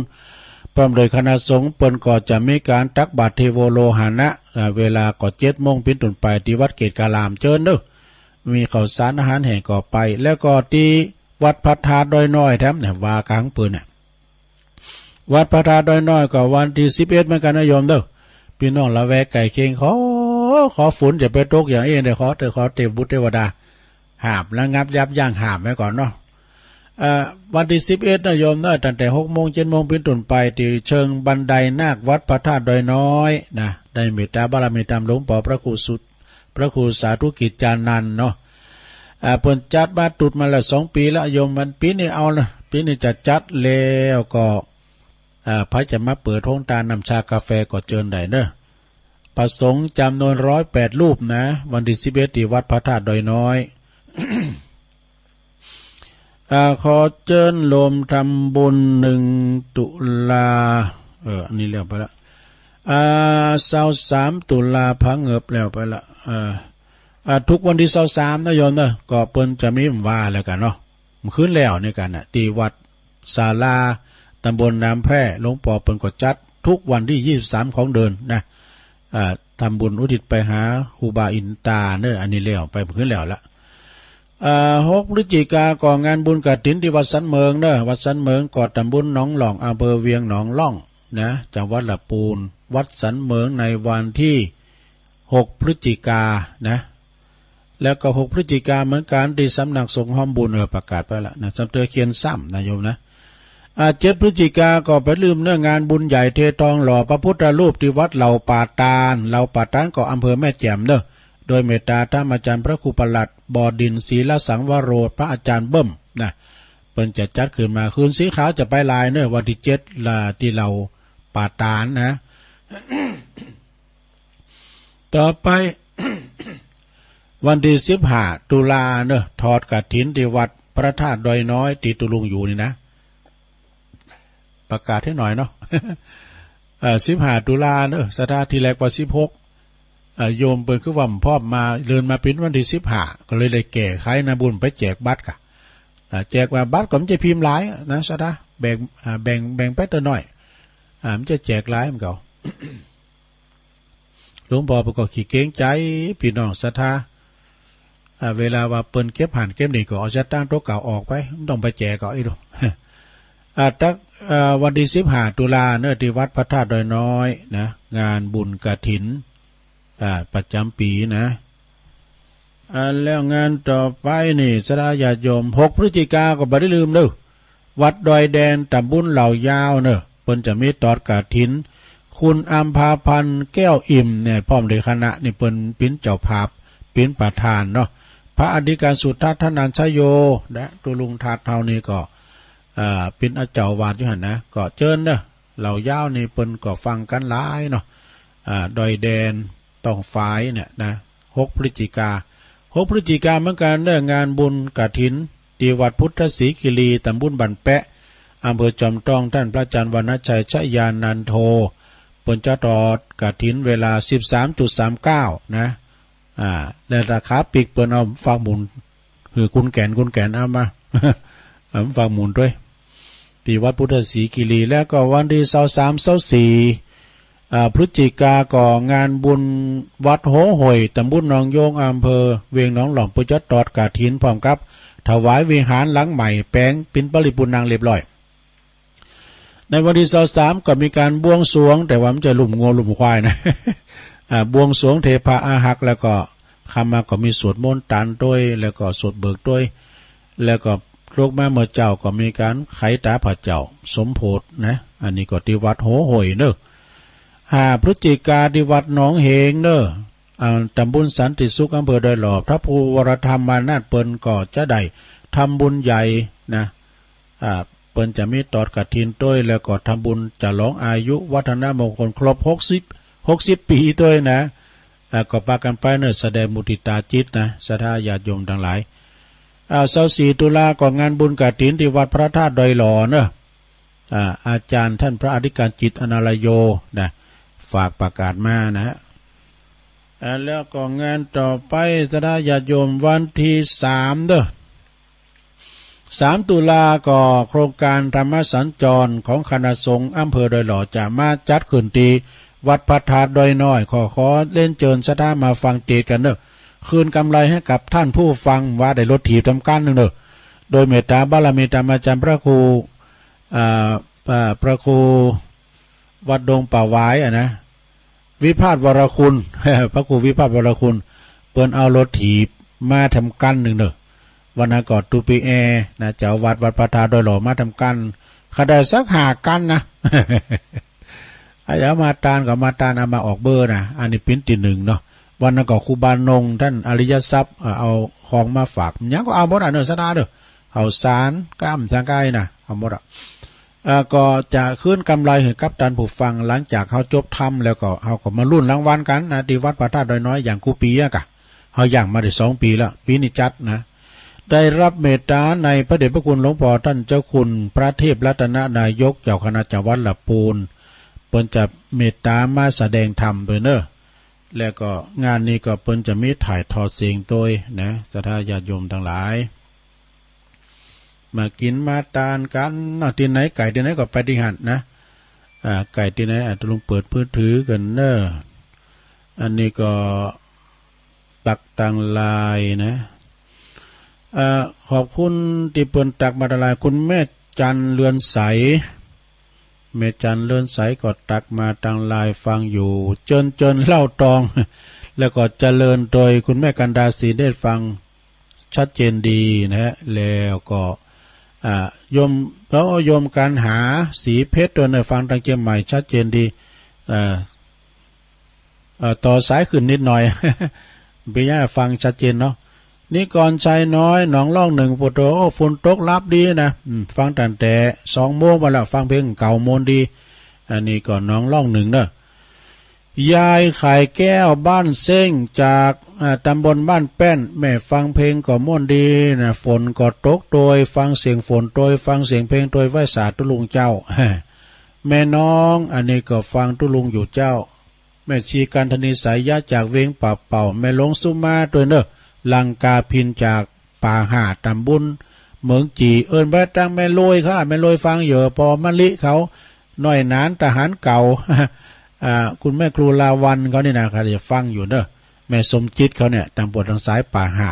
พร้อมโดยคณะสงฆ์ เปิ้นก็จะมีก๋านตักบาตรเทโวโลหณะ อ่า เวลาก็เจ็ดโมงเป๋นต้นไป ตี้วัดเกตการาม เจิญเนาะ มีข้าวสารอาหารแห้งก็ไป แล้วก็ตี้วัดพระธาตุดอยน้อยแถมเนี่ย ว่ากั๋นเปิ้นเนี่ย วัดพระธาตุดอยน้อยก็วันตี้สิบเอ็ดเหมือนกั๋นนะโยมเนาะ ปี้น้องละแวกใก้เคียง ขอ ขอฝนจะไปตกอย่างอี้เน่อ ขอเต๊อะ ขอเตพบุตรเตวดา ห้ามระงับยับยั้งห้ามไว้ก่อนเนาะ เอ่อ วันตี้สิบเอ็ดนะโยมเนาะ ตั้งแต่หกโมงเจ็ดโมงเป๋นต้นไป ตี้เชิงบันไดนาควัดพระธาตุดอยน้อยนะ ได้เมตตาบารมีธรรมหลวงป้อพระครูสุด พระครูสาธุกิจจานันท์เนาะ อ่า เปิ้นจัดมาตุ๊ดมาแล้วสองปี๋แล้วโยม วันปี๋นี้เอานะ ปี๋นี้จะจัดแล้วก็ อ่า ใผจะมาเปิดโฮงตานน้ำชากาแฟก็เจิญได้เนาะ พระสงฆ์จ๋ำนวนร้อยแปดรูปนะ วันตี้สิบเอ็ดตี้วัดพระธาตุดอยน้อย อ่า ขอเจิญโยมทำบุญ หนึ่งตุลา เออ อันนี้แล้วไปละ อ่า ซาวสามตุลา ผะเงิบแล้วไปละ เออ อ่า ทุกวันตี้ซาวสามนะโยมเนาะ ก็เปิ้นจะมีว่าแล้วกั๋นเนาะ เมื่อคืนแล้วนี่กั๋นนะ ตี้วัดศาลา ตำบลน้ำแพร่ หลวงป้อเปิ้นก็จัดทุกวันตี้ยี่สิบสามของเดือนนะ อ่า ทำบุญอุทิศไปหาครูบาอินตาเนาะ อันนี้แล้วไปเมื่อคืนแล้วละ อ่า หกพฤศจิกาก็งานบุญกฐินตี้วัดสันเหมิงเนาะ วัดสันเหมิงก็ตำบลหนองล่อง อำเภอเวียงหนองล่องนะ จังหวัดละปูน วัดสันเหมิงในวันตี้หกพฤศจิกานะ แล้วก็หกพฤศจิกาเหมือนกั๋น ตี้สำนักสงฆ์ฮ้อมบุญ เออ ประกาศไปละนะ สำเตอเคียนซ้ำนะโยมนะ อ่า เจ็ดพฤศจิกาก็บ่าลืมเนาะ งานบุญใหญ่เททองหล่อพระพุทธรูปตี้วัดเหล่าป่าตาล เหล่าป่าตาลก็อำเภอแม่แจ่มเนาะ โดยเมตตาธรรมอาจ๋ารย์พระครูประหลัดบ่อดิน ศีลสังวโร พระอาจ๋ารย์เบิ้มนะ เปิ้นจะจัดขึ้นมา คืนสีขาวจะไปหลายเนาะ วันตี้เจ็ดละ ตี้เหล่าป่าตาลนะ ต่อไป วันตี้สิบห้าตุลาเนาะ ทอดกฐินตี้วัดพระธาตุดอยน้อย ตี้ตุ๊ลุงอยู่นี่นะ ประกาศหื้อหน่อยเนาะ เอ่อ สิบห้าตุลาเนาะ ศรัทธา ตี้แรกว่าสิบหก เอ่อ โยมเปิ้นคือว่าบ่พร้อมมา เลื่อนมาเป๋นวันตี้สิบห้า ก็เลยได้แก้ไขนะ บุญไปแจกบัตรก่ะ อ่า แจกว่าบัตรก็บ่ใจ้พิมพ์หลายนะ ศรัทธา แบ่ง อ่า แบ่ง แบ่งไปเต๊อะหน้อย อ่า บ่ใจ้แจกหลายเหมือนกั๋น หลวงป้อเปิ้นก็ขี้เกรงใจ๋ปี้น้องศรัทธา อ่า เวลาว่าเปิ้นเก็บหั้นเก็บนี่ก็เอาสตางค์ตั๋วเก่าออกไป บ่ต้องไปแจกก็อีกดู อ่า ตัก อ่า วันตี้สิบห้าตุลาเนาะ ตี้วัดพระธาตุดอยน้อยนะ งานบุญกฐิน อ่า ประจ๋ำปี๋นะ อ่า แล้วงานต่อไปนี่ ศรัทธาญาติโยม หกพฤศจิกาก็บ่ได้ลืมเนาะ วัดดอยแดน ตำบลเหล่ายาวเนาะ เปิ้นจะมีทอดกฐิน คุณอำภาพันธ์ แก้วอิ่มเนี่ย พร้อมโดยคณะนี่ เปิ้นเป๋นเจ้าภาพ เป๋นประธานเนาะ พระอธิการสุทัศน์ ธนัญชโย และตุ๊ลุงทัศน์เฮานี่ก็ อ่า เป๋นเจ้าอาวาสอยู่หั้นนะ ก็เจิญเนาะ เหล่ายาวนี่เปิ้นก็ฟังกั๋นหลายเนาะ อ่า ดอยแดน ต้องฝายเนี่ยนะ หกพฤศจิกา หกพฤศจิกาเหมือนกั๋นเนาะ งานบุญกฐิน ตี้วัดพุทธศรีคีรี ตำบลบ้านแป๊ะ อำเภอจอมทอง ต้านพระอาจ๋ารย์วรรณชัย ชยานันโท เปิ้นจะทอดกฐินเวลา สิบสามจุดสามเก้า นะ อ่า แล้วราคาปลีกเปิ้นเอาฝากหมุน หื้อคุณแก๋น คุณแก๋นเอามา เอาฝากหมุนตวย ตี้วัดพุทธศรีคีรี แล้วก็วันตี้ซาวสาม ซาวสี่ อ่า พฤศจิกาก็งานบุญวัดโฮโหย ตำบลหนองโยง อำเภอเวียงหนองล่อง เปิ้นจะทอดกฐินพร้อมกับถวายวิหารหลังใหม่ แป๋งเป๋นปริปุณณังเรียบร้อย ในวันตี้ซาวสามก็มีก๋านบวงสรวง แต่ว่าบ่ใจ้ลุ่มงัวลุ่มควายนะ อ่า บวงสรวงเทพาอารักษ์ แล้วก็ค่ำมาก็มีสวดมนต์ตานตวย แล้วก็สวดเบิกตวย แล้วก็ลุกมาเมื่อเจ๊าก็มีก๋านไขต๋าพระเจ้าสมโภชนะ อันนี้ก็ตี้วัดโฮโหยเนาะ ห้าพฤศจิกาตี้วัดหนองเหงเนาะ อ่า ตำบลสันติสุข อำเภอดอยหล่อ พระครูวรธรรมานาถเปิ้นก็จะได้ ทำบุญใหญ่นะ อ่า เปิ้นจะมีตอดกฐินตวย แล้วก็ทำบุญฉลองอายุวัฒนมงคลครบหกสิบ หกสิบปี๋ตวยนะ อ่า ก็ปากั๋นไปเน่อ แสดงมุทิตาจิตนะ ศรัทธาญาติโยมตังหลาย อ่า ซาวสี่ตุลาก็งานบุญกฐินตี้วัดพระธาตุดอยหล่อเน่อ อ่า อาจ๋ารย์ต้านพระอธิการจิต อนาลโย นะ ฝากประกาศมานะฮะ อ่า แล้วก็งานต่อไป ศรัทธาญาติโยม วันตี้สามเน่อ สามตุลาก็โครงก๋านธรรมสัญจรของคณะสงฆ์อำเภอดอยหล่อจะมาจัดขึ้นตี้วัดพระธาตุดอยน้อย ขอ ขอเรียนเจิญศรัทธามาฟังเตศน์กั๋นเน่อ คืนกำไรหื้อกับต้านผู้ฟังว่าได้รถถีบตำก้านนึ่งเน่อ โดยเมตตาบารมีธรรมอาจ๋ารย์พระครู อ่า อ่า พระครูวัดดงป่าหวายอะนะ วิภาสวรคุณ พระครูวิภาสวรคุณ เปิ้นเอารถถีบมาตำก้านนึ่งเน่อ วันนั้นก็ตุ๊ปีแอนะ เจ้าวัดวัดพระธาตุดอยหล่อมาตำก้าน ข้าได้สักห้าก้านนะ เอามาตานก็มาตาน เอามาออกเบ้อนะ อันนี้ปิ้นตี้นึ่งเนาะ วันนั้นก็ครูบานงต้านอริยทรัพย์ เอ่อ เอาของมาฝาก หยังก็เอาหมดอะเน่อ ศรัทธาเน่อ ข้าวสาร ก้ามสังไกนะ เอาหมดอะ เอ่อ ก็จะคืนกำไรหื้อกับต้านผู้ฟัง หลังจากเฮาจบธรรมแล้วก็เฮาก็มาลุ้นรางวัลกั๋นนะ ตี้วัดพระธาตุดอยน้อย อย่างกู้ปี๋อะกะ เฮาอย่างมาได้สองปี๋แล้ว ปี๋นี้จัดนะ ได้รับเมตตาในพระเดชพระคุณหลวงพ่อต้านเจ้าคุณพระเทพรัตนนายก เจ้าคณะจังหวัดละปูน เปิ้นจะเมตตามาแสดงธรรมตวยเน่อ แล้วก็งานนี้ก็เปิ้นจะมีถ่ายทอดเสียงตวยนะ ศรัทธาญาติโยมตังหลาย มากิ๋นมาตานกั๋นเนาะ ตี้ไหนใก้ตี้ไหนก็ไปตี้หั้นนะ อ่า ใก้ตี้ไหน อ่า ตุ๊ลุงเปิดมือถือกั๋นเน่อ อันนี้ก็ตั๊กตางไลน์นะ อ่า ขอบคุณตี้เปิ้นตั๊กมาตางไลน์ คุณแม่จันทร์เรือนใส แม่จันทร์เรือนใสก็ตั๊กมาตางไลน์ ฟังอยู่ เจิญ เจิญเล่าตอง แล้วก็เจริญตวย คุณแม่กันดา ศรีเนตร ฟัง ชัดเจนดีนะฮะ แล้วก็ อ่า โยม แล้วโยมกันหา ศรีเพชรตวยเน่อ ฟังตางเจียงใหม่ชัดเจนดี อ่า เอ่อ ต่อสายขึ้นนิดหน่อย เป๋นหยังฟังชัดเจนเนาะ นิกรชัยน้อย หนองล่องหนึ่ง โอ้โห ฝนตกลับดีนะ อืม ฟังตั้งแต่สองโมงมาแล้ว ฟังเพลงเก่าม่วนดี อันนี้ก็หนองล่องหนึ่งเน่อ ยายไข่แก้ว บ้านเซ้ง จาก อ่า ตำบลบ้านแป้น แม่ฟังเพลงก็ม่วนดีนะ ฝนก็ตกตวย ฟังเสียงฝนตวย ฟังเสียงเพลงตวย ไหว้สาธุลุงเจ้า แม่น้อง อันนี้ก็ฟังตุ๊ลุงอยู่เจ้า แม่ชีกันธนี สายยะ จากเวียงป่าเป่า แม่หลวงสุมาตวยเน่อ ลังกาพิน จากป่าห่า ตำบลเมืองจี เอิ้นไปตางแม่ลอยเขา แม่ลอยฟังอยู่ ปอมะลิเขา น้อยหนาน ทหารเก่า อ่า คุณแม่ครูลาวัลย์เขานี่นะ เขาจะฟังอยู่เน่อ แม่สมจิตเขาเนี่ย ตางปวดตางสายป่าห่า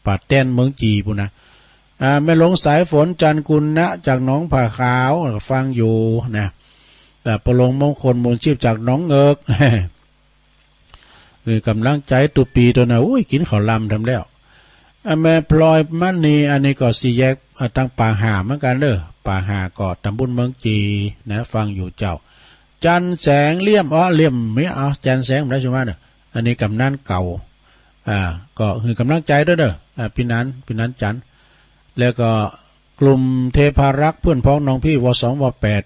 ป่าแต้นเมืองจีปู้นนะ อ่า แม่หลวงสายฝน จันทร์กุณนะ จากหนองผาขาว ฟังอยู่นะ อ่า ประหลงมงคล มูลชีพ จากหนองเอิก เออ ก๋ำลังใจ๋ตุ๊ปี๋ตวยนะ อุ้ย กิ๋นข้าวลำทำแล้ว อ่า แม่พลอยมณี อันนี้ก็สี่แยก อ่า ตางป่าห่าเหมือนกั๋นเน่อ ป่าห่าก็ตำบลเมืองจีนะ ฟังอยู่เจ้า จันทร์แสงเลี่ยม อ๋อ เลี่ยม มี เอา จันทร์แสง บ่ได้ชื่อมาเน่อ อันนี้กำนันเก่า อ่า ก็หื้อก๋ำลังใจ๋ตวยเน่อ อ่า ปี้หนาน ปี้หนานจันทร์ แล้วก็กลุ่มเทพารักษ์ เปื้อนพ้องน้องพี่ ว.สอง ว.แปด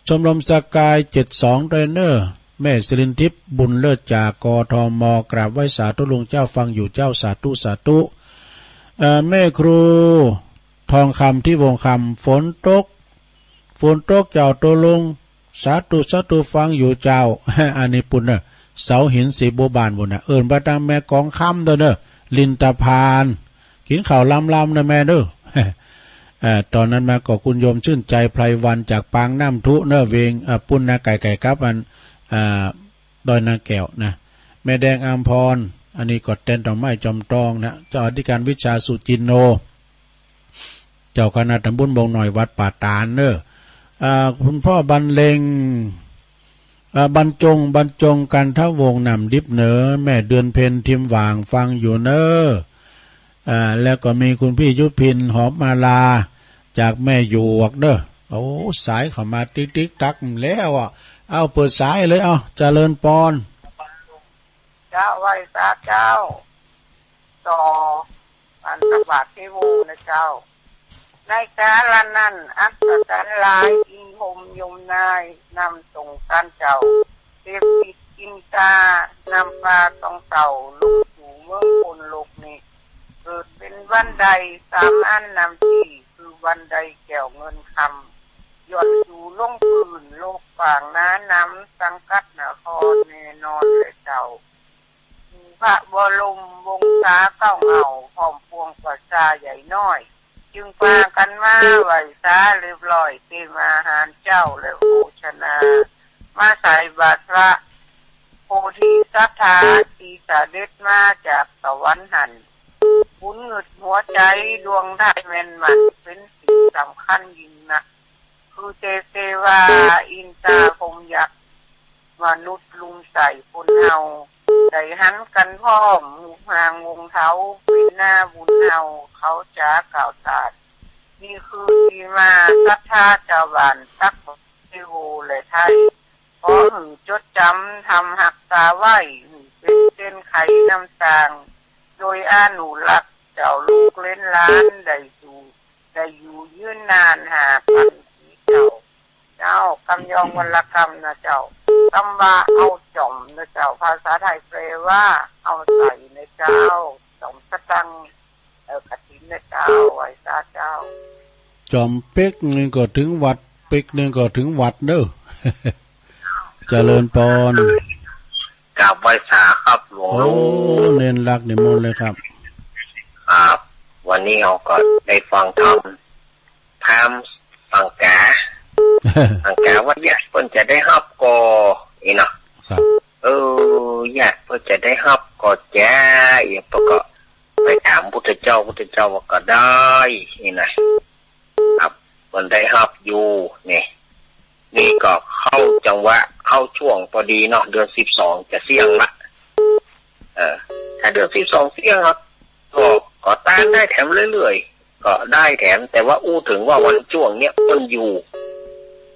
ชมรมสกาย เจ็ดสอง ตวยเน่อ แม่สิรินทิพย์ บุญเลิศ จาก ก.ท.ม. กราบไหว้สาธุลุงเจ้า ฟังอยู่เจ้า สาธุ สาธุ เอ่อ แม่ครูทองคำ ที่วงคำ ฝนตก ฝนตกเจ้าตุ๊ลุง สาธุ สาธุ ฟังอยู่เจ้า อันนี้ปู้นเน่อ เสาหิน ศรีบัวบานปู้นน่ะ เอิ้นไปตางแม่กองคำตวยเน่อ ลินตะพาน กิ๋นข้าวลำๆ เน่อแม่เน่อ เอ่อ ตอนนั้นมาก็คุณโยมชื่นใจ ไพรวรรณ จากปางน้ำทุเน่อ เวียง เอ่อ ปู้นนะ ใก้ๆ กับอัน อ่า ดอยนางแก้วนะ แม่แดงอำพร อันนี้ก็แตนดอกไม้จอมตองนะ เจ้าอธิการวิชา สุจินโน เจ้าคณะตำบลบงน้อย วัดป่าตาดเน่อ อ่า คุณพ่อบรรเลง อ่า บรรจง บรรจง กันทวงศ์ นามดิบเน่อ แม่เดือนเพ็ญ ทิมหว่าง ฟังอยู่เน่อ อ่า แล้วก็มีคุณพี่ยุพิน หอมมาลา จากแม่หยวกเน่อ โอ้ สายเข้ามาติ๊กๆ ตั๊กแล้วอะ เอาเปิดสายเลย เอา เจริญปอน เจ้า ไหว้สาเจ้า ต่อ ปานพระบาทเทโวนะเจ้า ในกาลนั้นอัศจรรย์หลาย อินทร์พรหมยมนายนำสงฆ์ต้านเจ้า เทพอินทร์อินตานำปาตองเต่า ลงสู่เมืองพรหมโลกนี้ เกิดเป๋นบันไดสามอันนำตี้ คือบันไดแก้วเงินคำ หย่อนสู่ลงปื้นโลกฟางนานำ สังกัดนครแน่นอนแลเจ้า พระบรมวงศาเก้าเหง้า พร้อมปวงประชาใหญ่น้อย จึงปากั๋นมาไหว้สาเรียบร้อย เตรียมอาหารเจ๊าและโภชนา มาใส่บาตรพระ โพธิสัตถาตี้เสด็จมาจากสวรรค์หั้น บุญงึดหัวใจ๋ดวงได้แม่นหมั้น เป๋นสิ่งสำคัญยิ่งนัก คือเตเสวา อินตาพรหมยักษ์ มนุษย์ลุงใส่คนเฮา ได้หันกั๋นพร้อม ฮูปฮ่างวงเถา เป๋นหน้าบุญเฮา เขาจ๋ากล่าวตาด นี่คือตี้มาศรัทธาจาวบ้านตักบาตรเทโวและไทย ขอหื้อจดจ๋ำ ธรรมฮักษาไว้ หื้อเป๋นเส้นไขนำตาง โดยอนุรักษ์ เจ้าลูกเหลนหลานได้สู่ ได้อยู่ยืนนานห้าปันปีเจ้า เจ้ากำยองวรรณกรรมนะเจ้า กำว่าเอาจ๋อมนะเจ้า ภาษาไทยแปลว่าเอาใส่นะเจ้า จ๋อมสตังค์ เอ่อ กฐินนะเจ้า ไหว้สาเจ้า จ๋อมเป๊กนึ่งก็เถิงวัด เป๊กนึ่งก็เถิงวัดเน่อ เจริญปอน กราบไหว้สาครับหลวงลุง โอ้ เณรลักษณ์นิมนต์เลยครับ ครับ วันนี้เฮาก็ได้ฟังธรรม ธรรมสังกา สังกาว่าญาติเปิ้นจะได้ฮับก่อ อี้เนาะ ครับ เออ ญาติเปิ้นจะได้ฮับก่อจา อี้ เปิ้นก็ไปถามพุทธเจ้า พุทธเจ้าว่าก็ได้ อี้นะ ครับ เปิ้นได้ฮับอยู่ นี่ นี่ก็เข้าจังหวะ เข้าช่วงปอดีเนาะ เดือนสิบสองจะเสี้ยงละ เออ ถ้าเดือนสิบสองเสี้ยงละ ก็ ก็ตานได้แถมเรื่อยๆ ก็ได้แถม แต่ว่าอู้เถิงว่าวันจ้วงเนี้ยเปิ้นอยู่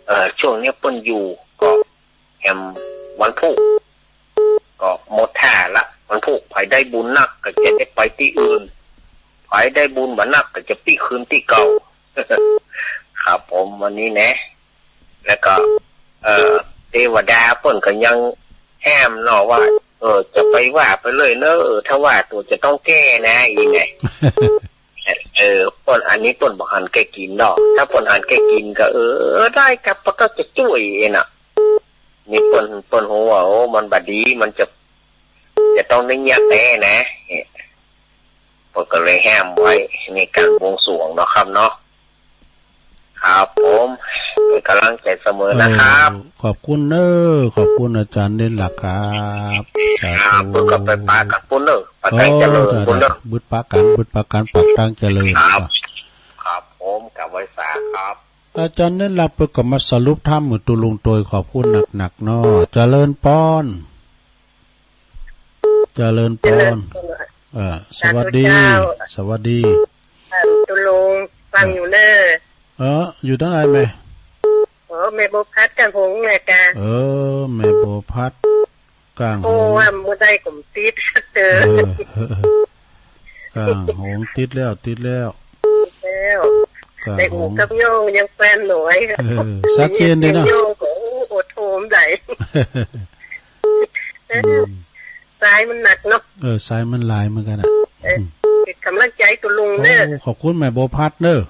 เออ จ้วงเนี้ยเปิ้นอยู่ ก็แถมวันพูก ก็หมดท่าละ วันพูก ใผได้บุญนักก็จะได้ไปตี้อื่น ใผได้บุญบ่นักก็จะปี้คืนตี้เก่า ครับผม วันนี้นะ แล้วก็ เอ่อ เตวดาเปิ้นก็ยังห้ามเนาะว่า เออ จะไปว่าไปเลยเน่อ ถ้าว่าตั๋วจะต้องแก้นะ อี้ไง เออ เปิ้น อันนี้เปิ้นบ่หันแก้กิ๋นเนาะ ถ้าเปิ้นหันแก้กิ๋นก็ เออ ได้ครับ เปิ้นก็จะจ้วยเองน่ะ นี่เปิ้น เปิ้นฮู้ว่า โอ้ มันบ่ดี มันจะ จะต้องได้เยียะแต๊นะ เปิ้นก็เลยห้ามไว้ ในก๋านบวงสรวงเนาะครับเนาะ ครับผม เป๋นก๋ำลังใจ๋เสมอนะครับ เออ ขอบคุณเน่อ ขอบคุณอาจ๋ารย์เณรลักษณ์ครับ สาธุ ครับ เปิ้นก็ไปปากั๋นปู้นเน่อ ปากั๋นเจริญปู้นเน่อ เออ ได้ๆ บึดปากั๋น บึดปากั๋น ปากตางเจริญ ครับ ครับผม กราบไหว้สาครับ อาจ๋ารย์เณรลักษณ์เปิ้นก็มาสรุปธรรมหื้อตุ๊ลุงตวย ขอบคุณนักๆ เนาะ เจริญปอน เจริญปอน เจริญปอน เออ สวัสดี สาธุเจ้า สวัสดี เออ ตุ๊ลุง ฟังอยู่เน่อ เออ อยู่ตางไหนแม่ โอ้ แม่บัวพัดก้างหงส์แหละกะ เออ แม่บัวพัดก้างหงส์ โอ้ ว่าบ่ได้ก็บ่ติด เออ เออ ก้างหงส์ติดแล้ว ติดแล้ว ติดแล้ว ก้างหงส์ ได้อู้กับโยงยังแฟนหน่อย เออ สัดเจนดีเนาะ โยงก็ โอ้ อดโทบ่ได้ อืม สายมันหนักเนาะ เออ สายมันหลายเหมือนกั๋นน่ะ เออ อืม เป๋นก๋ำลังใจ๋ตุ๊ลุงเน่อ โอ้ ขอบคุณแม่บัวพัดเน่อ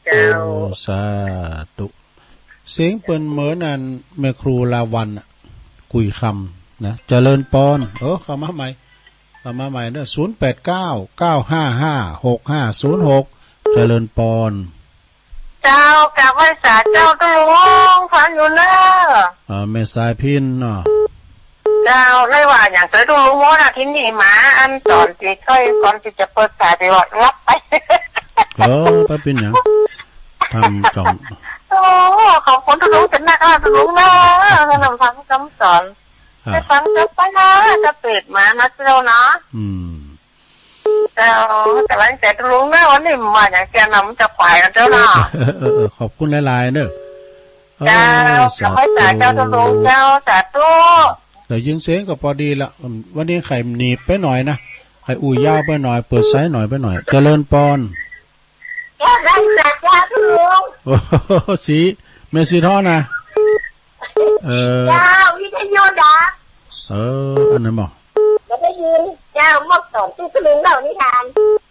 เจ้า โอ้ สาธุ เสียงเปิ้นเหมือนอันแม่ครูลาวัลย์อะ กุยคำนะ เจริญปอน เออ เข้ามาใหม่ เข้ามาใหม่เน่อ ศูนย์แปดเก้า เก้าห้าห้า หกห้าศูนย์หก เจริญปอน เจ้า กราบไหว้สาเจ้าตุ๊ลุง ฟังอยู่เน่อ อ๋อ แม่สายพิณเนาะ เจ้า ได้ว่าหยังเจ้าตุ๊ลุง โอ้ นาทีนี้หมาอันสอนตี้ค่อยก่อนตี้จะเปิดสายตี้ว่างับไป เออ บ่เป๋นหยัง ทำจ่อง โอ้ ขอบคุณตุ๊ลุงจ๋านักนะตุ๊ลุงเน่อ แนะนำธรรมคำสอน ครับ ได้ฟังเจ้าป้านะ จะเปิดมานะเจ้าเนาะ อืม เจ้า ก๋ำลังใจ๋ตุ๊ลุงเน่อ วันนี้บ่าหยังเจียเนาะ มันจะขวายกั๋นเจ้าเนาะ เออ เออ เออ ขอบคุณหลายๆ เน่อ เจ้า เออ สาธุ กราบไหว้สาเจ้าตุ๊ลุงเจ้า สาธุ ได้ยินเสียงก็ปอดีละ วันนี้ไข่หนีบไปหน่อยนะ ใค่อู้ยาวไปหน่อย เปิดสายน้อยไปหน่อย เจริญปอน เจ้า ได้สาธุลุง โอ้โห สี แม่สีทองนะ เออ เจ้า วิทยุดับ เออ อันนั้นบ่ บ่ได้ยิน เจ้า เมื่อก่อนตี้ลุงเล่านิทาน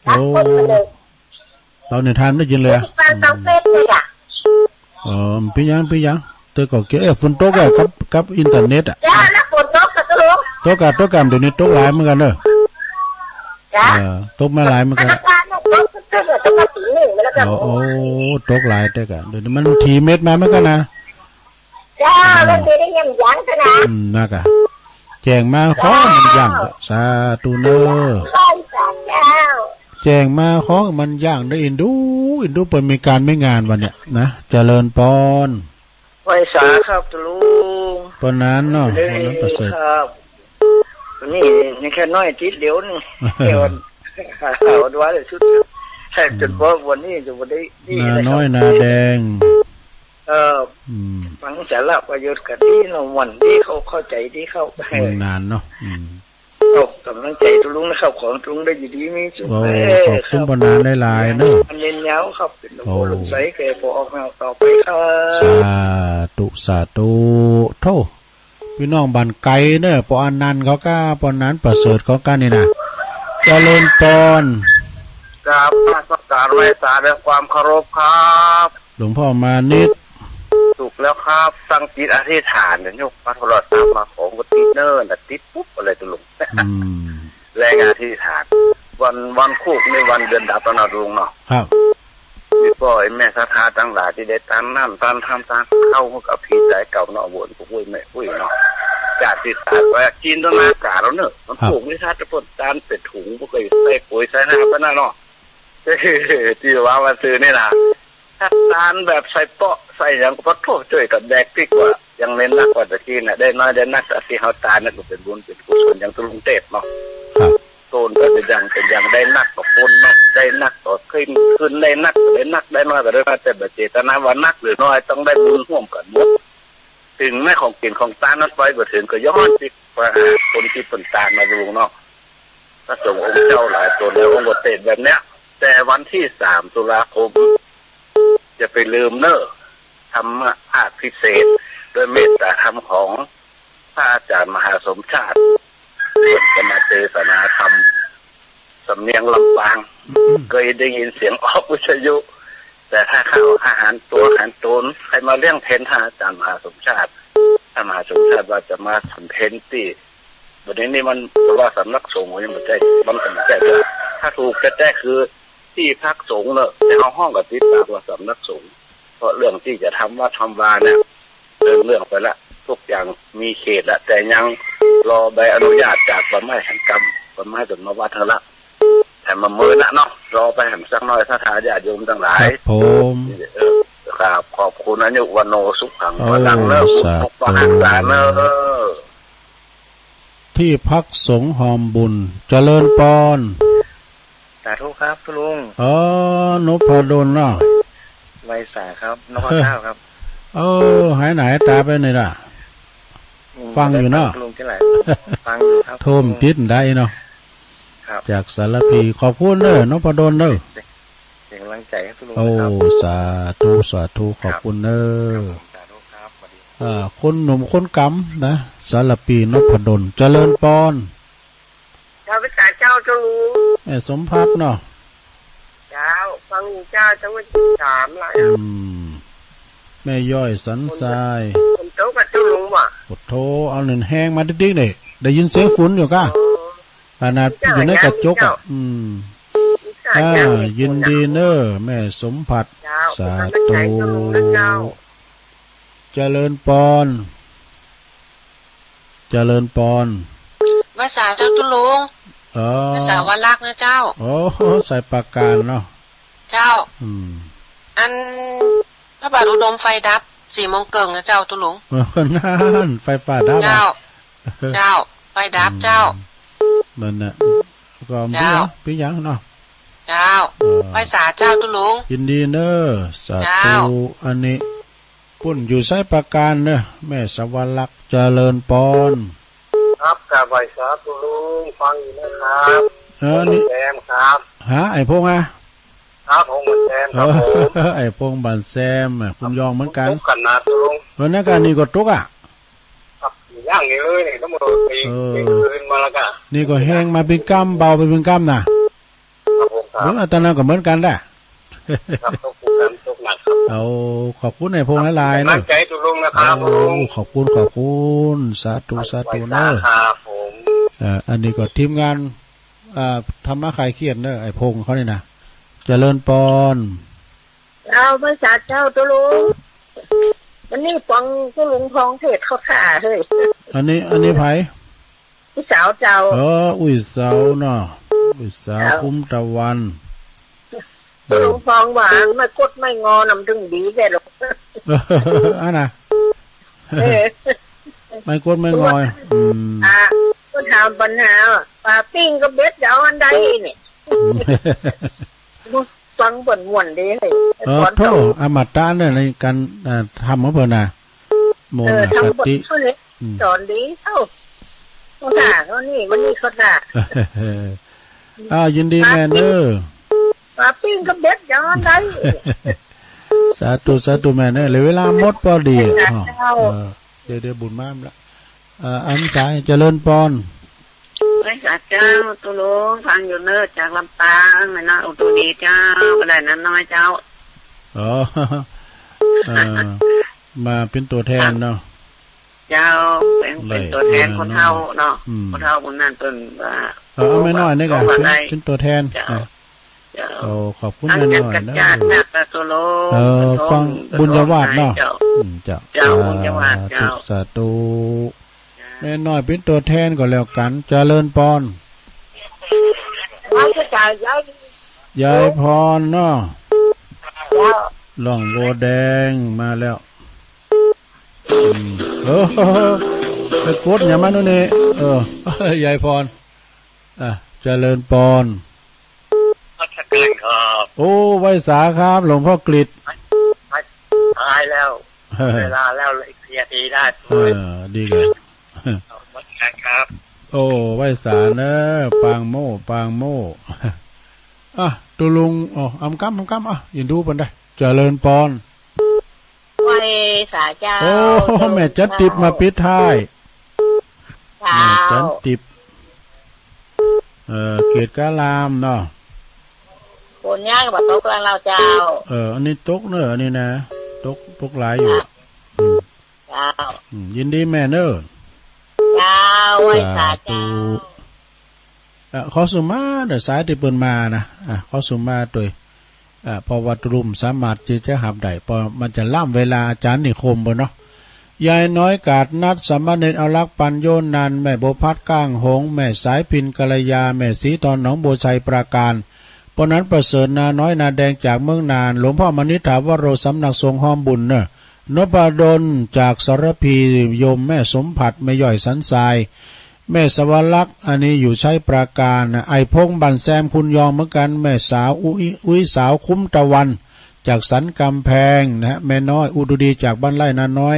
โอ้ ดับคนไปเลย เล่านิทานได้ยินเลยอะ ฟังตอนเฟซเลยอะ อ๋อ เป๋นหยัง เป๋นหยัง แต่ก็เกะ เอ๊ะ ฝนตกอะ กับ กับอินเทอร์เน็ตอะ เจ้า แล้วฝนตกกะลุง ตกอะ ตกอะ เดี๋ยวนี้ตกหลายเหมือนกั๋นเนาะ จ้ะ เออ ตกมาหลายเหมือนกั๋น ธนาคารเนี่ยตกตึ๊กๆ เนี่ย ตกมาตีหนึ่งแล้วก็ โอ้ โอ้ ตกหลายเต๊อะ เดี๋ยวนี้มันถี่เม็ดมาเหมือนกั๋นนะ เจ้า อืม มันบ่ได้เยียะหยังเต๊อะนะ อืม นั่นกะ แจ้งมาขอมันหยั่ง สาธุเน่อ เจ้า แจ้งมาขอมันหยั่งเน่อ อินดู อินดู เปิ้นมีก๋านมีงานวันเนี่ยนะ เจริญปอน ไหว้สาครับลุง ปอนหนานเนาะ เจริญ ปอนหนานประเสริฐ ครับ นี่ยังแค่น้อยติดเดียวนี่ เดี๋ยววัน วันวาเลยสุด แทบจน อืม ว่าวันนี้จะบ่ได้ นาน้อยนาแดง เออ อืม ฟังสาระประโยชน์กะดีเนาะ วันดีเข้า เข้าใจ๋ดีเข้า มันหนานเนาะ อืม เอาก๋ำลังใจ๋ตุ๊ลุงนะครับ ขอตุ๊ลุงได้อยู่ดีมีสุข โอ้ เอ้ย ขอบคุณ ครับ ปอนหนานหลายๆ เนาะ อันเน้นยาวครับ เป๋นหลวงปู่ โอ้ หลวงใสแก่ปอออกแนวต่อไปครับ สาธุ สาธุ โธ่ ปี้น้องบ้านไก๋เน่อ ปออานันต์เขาก้า ปอนหนานประเสริฐเขาก้านี่นะ เจริญปอน กราบนมัสก๋านไหว้สาด้วยความเคารพครับ หลวงพ่อมานิต ถูกแล้วครับ ตั้งจิตอธิษฐานเนี่ย ยกพระโทรศัพท์มา ของก็ติดเน่อนะ ติดปุ๊บอะไรตุ๊ลุง อืม แรงอธิษฐาน วัน วันคูกนี่วันเดือนดับแล้วนะลุงเนาะ ครับ นี่ป้อไอ้แม่ศรัทธาตังหลายตี้ได้ตานน้ำตานธรรมตานข้าวกับผีสายเก่าเนาะ โวนปุ้ยแม่ปุ้ยเนาะ จากที่ศาสตร์ว่าจินตนาการเอาเน่อ มัน ครับ ปลูกในธาตุพลตานเป๋นถุง ปุ้ยก็ใส่ปุ๋ยใส่น้ำไปนะเนาะ ตี้ว่าวันซื่อนี่นะ ถ้าตานแบบใส่เปาะใส่หยังก็ปะโถ่ จ้วยกั๋นแบกปิ๊กว่า ยังเน้นนักกว่าตะกี้น่ะ ได้น้อยได้นัก แต่ตี้เฮาตานนั่นก็เป๋นบุญเป๋นกุศลอย่างตุ๊ลุงเตศเนาะ ครับ โตนก็เป๋นอย่าง เป๋นอย่าง ได้นักก็โคนเนาะ ได้นักก็ขึ้น ขึ้นได้นักก็ได้นัก ได้น้อยก็ได้น้อย แต่บ่เจตนาว่านักหรือน้อย ต้องได้บุญฮ่วมกั๋นหมด เถิงแม้ของกิ๋นของตานนั้นไปบ่เถิงก็ย้อนปิ๊กไปหาคนตี้เปิ้นตานนะลุงเนาะ พระสงฆ์องค์เจ้าหลายต๋นในองค์กรเตศแบบเนี้ย แต่วันตี้สามตุลาคม อย่าไปลืมเน่อ ธรรมะภาคพิเศษ ด้วยเมตตาธรรมของพระอาจารย์มหาสมชาติ เปิ้นจะมาเตสนาธรรม สำเนียงลำปาง อืม เกยได้ยินเสียงออกวิทยุ แต่ถ้าข้าหันตั๋วหันต๋น ใผมาเลี้ยงเพลพระอาจารย์มหาสมชาติ พระมหาสมชาติว่าจะมาฉันเพลตี้ บ่าเดี่ยวนี้มันว่าสำนักสงฆ์ยังบ่ใจ้ มันก็บ่ใจ้เตื้อ ถ้าถูกแต๊ๆ คือตี้พักสงฆ์เนาะ แต่เฮาฮ้องกั๋นติดปากว่าสำนักสงฆ์ เพราะเรื่องตี้จะทำวัดทำวาเนี่ย เดินเรื่องไปละ ทุกอย่างมีเขตละ แต่ยังรอใบอนุญาตจากป่าไม้หันกำ ป่าไม้เปิ้นมาวัดเฮาละ แถมมาเมินนะเนาะ รอไปหันสักหน้อย ศรัทธาญาติโยมตังหลาย ครับผม เออ ครับ ขอบคุณ อายุวัณโณสุขัง โอ้ พลังเน่อ สาธุ บุญปกปักรักษาเน่อ ตี้พักสงฆ์หอมบุญ เจริญปอน สาธุครับตุ๊ลุง เออ นพดลเนาะ ไหว้สาครับ นพเก้าครับ เออ หายหน้าหายต๋าไปไหนล่ะ อืม ฟังอยู่เนาะ ได้ฟังตุ๊ลุงตี้ไหน ฟังอยู่ครับ โทรมติดได้เนาะ ครับ จากสารพี ขอบคุณเน่อ นพดลเน่อ เป๋นก๋ำลังใจ๋หื้อตุ๊ลุง โอ้ นะครับ สาธุ สาธุ ครับ ขอบคุณเน่อ ครับผม สาธุครับ สวัสดี อ่า คนหนุ่มคนก๋ำนะ สารพี นพดล เจริญปอน เจ้า ไหว้สาเจ้าตุ๊ลุง แม่สมภัทรเนาะ เจ้า ฟังอยู่เจ้า ตั้งแต่วันตี้สามละ อืม แม่ย้อยสันทราย ฝนตกกะตุ๊ลุงว่ะ โอ้โธ่ เอาหนึ่งแฮงมาติ๊กๆ เนี่ย ได้ยินเสียงฝนอยู่ก้า อ๋อ ขนาดอยู่ในกระจกอะ เจ้า อืม เจ้า อ่า ยินดีเน่อ แม่สมภัทร เจ้า สาธุ เป๋นก๋ำลังใจ๋ตุ๊ลุงนะเจ้า เจริญปอน เจริญปอน ไหว้สาเจ้าตุ๊ลุง เออ ไหว้สาวลักษณ์นะเจ้า โอ้ สายปราการเนาะ เจ้า อืม อัน พระบาทอุดมไฟดับ สี่โมงเกิ่งนะเจ้าตุ๊ลุง เออ นั่น ไฟฟ้าดับอะ เจ้า เจ้า ไฟดับเจ้า อืม นั่นน่ะ ก็ เจ้า เป๋นหยัง เป๋นหยังเนาะ เจ้า เออ ไหว้สาเจ้าตุ๊ลุง ยินดีเน่อ สาธุ เจ้า อันนี้ ปุ้นอยู่สายปราการเน่อ แม่สาวลักษณ์ เจริญปอน ครับ กราบไหว้สาตุ๊ลุง ฟังอยู่นะครับ เออ นี่ แซมครับ ฮะ ไอ้พงษ์อะ ครับ พงษ์บ้านแซมครับผม เออ ไอ้พงษ์บ้านแซมอะ คุณยองเหมือนกั๋น ตุ๊กกั๋นนะตุ๊ลุง เออ นั่นก็ นี่ก็ตุ๊กอะ ครับ อย่างนี้เลยเนี่ย ต้องมาตี เออ ตีคืนมาแล้วก็ นี่ก็แฮงมาเป๋นกำ เบาไปเป๋นกำนะ ครับผม ครับ เออ อันนั้นก็เหมือนกั๋นแหละ ครับ ตุ๊กกั๋น ตุ๊กหนักครับ เอา ขอบคุณไอ้พงษ์หลายๆ นะ กำลังใจ๋ตุ๊ลุงนะครับ โอ้ ผม ขอบคุณ ขอบคุณ สาธุ สาธุเนอะ ครับผม เอ่อ อันนี้ก็ทีมงาน อ่า ธรรมะคลายเครียดเนอะ ไอ้พงษ์เขานี่นะ เจริญปอน เอา ไหว้สาเจ้าตุ๊ลุง วันนี้ป๋องตุ๊ลุงพองเทศน์เข้าท่าเฮ้ย อันนี้ อันนี้ใผ อุ๊ยสาวเจ้า เออ อุ๊ยสาวเนาะ อุ๊ยสาว เจ้า คุ้มตะวัน ตุ๊ลุงพองว่า ไม้กดไม้งอน่ะมันถึงดีแท้หรอก อันน่ะ เออ ไม้กดไม้งอ อืม อ่ะ ก็ถามปัญหาว่า ป๋าปิ้งกับเบ็ดจะเอาอันใดเนี่ย ฟังเปิ้นม่วนดีเฮ้ย เออ ไอ้ปอน โธ่ เขา อมตะเนอะ ในก๋าน อ่า ทำของเปิ้นน่ะ มนต์ เออ น่ะ ทำ คติ เปิ้นเขาเนี่ย อืม สอนดี เอ้า เขาท่า เขานี่ วันนี้เขาท่า อ้าว ยินดีแม่เนอะ ป๋าปิ้งกับเบ็ดจะเอาอันใด สาธุ สาธุแม่เนอะ เหลือเวลาหมดปอดี เจ้า อ้าว เออ เดี๋ยว เดี๋ยวบุญมาละ เอ่อ อันสายเจริญปอน ไหว้สาเจ้าตุ๊ลุง ฟังอยู่เนอะ จากลำปาง แม่น้อยอุดรดีเจ้า ก็ได้น้าน้อยเจ้า อ๋อ เอ่อ มาเป๋นตั๋วแทนเนาะ เจ้า เป๋น ได้ เป๋นตั๋วแทน มา คนเฒ่าเนาะ อืม คนเฒ่าคนนั้นเปิ้นว่า เออ เอาแม่น้อยนี่ก่อน เขาว่า เป๋น ได้ เป๋นตั๋วแทน เจ้า นะ เจ้า โอ้ ขอบคุณ อัน แม่น้อย กัจ นะ จาดนะ ตาตุ๊ลุง เออ เปิ้น ฟัง เปิ้น บุญญาวาสน์เนาะ เจ้า อืม เจ้า เจ้า บุญญาวาสน์ สาธุ เจ้า สาธุ แม่น้อยเป๋นตั๋วแทนก็แล้วกั๋น เจริญปอน ยาย ยายพรเนาะ เจ้า ล่องบัวแดงมาแล้ว อืม เออ ไปกดหยังมาโน่นนี่ เออ ยายพร อ่ะ เจริญปอน นมัสก๋านครับ โอ้ ไหว้สาครับ หลวงพ่อกฤษ ตายแล้ว เวลาแล้ว อีกสี่นาทีได้ เออ ดีเลย นมัสก๋านครับ โอ้ ไหว้สาเนอะ ปางโม่ ปางโม่ อ่ะ ตุ๊ลุง โอ้ อำกำ อำกำ อ่ะ ยินดูเปิ้นได้ เจริญปอน ไหว้สาเจ้า โอ้ แม่จันติบมาปิดท้าย เจ้า แม่จันติบ เอ่อ เกตกาลามเนาะ ฝนยังบ่ตกแล้วเจ้า เออ อันนี้ตกเนอะ อันนี้นะ ตก ตกหลายอยู่ อืม เจ้า อืม ยินดีแม่เนอะ เจ้า ไหว้สาเจ้า สาธุ เอ่อ ขอสุมาเด้อ สายตี้เปิ้นมานะ อ่ะ ขอสุมาตวย อ่ะ เพราะว่าตุ๊ลุงบ่สามารถตี้จะฮับได้ เพราะมันจะล้ำเวลาอาจ๋ารย์นิคมเปิ้นเนาะ ยายน้อยกาดนัด สามเณรเอารักปันโยนันท์ แม่บัวพัดก้างหงส์ แม่สายพิณ กัลยา แม่ศรีทอน หนองบัวไชย ปราการ ป้อนันประเสริฐ นาน้อยนาแดงจากเมืองน่าน หลวงพ่อมณิษฐาวโร สำนักสงฆ์ฮ้อมบุญเนอะ นพดลจากสารภี โยมแม่สมผัส แม่ย้อยสันทราย แม่สวรรค อันนี้อยู่ชัยปราการนะ ไอ้พงษ์บ้านแซม คุณยองเหมือนกั๋น แม่สาว อุ๊ย อุ๊ยสาวคุ้มตะวัน จากสันกำแพงนะฮะ แม่น้อยอุดรดีจากบ้านไร่นาน้อย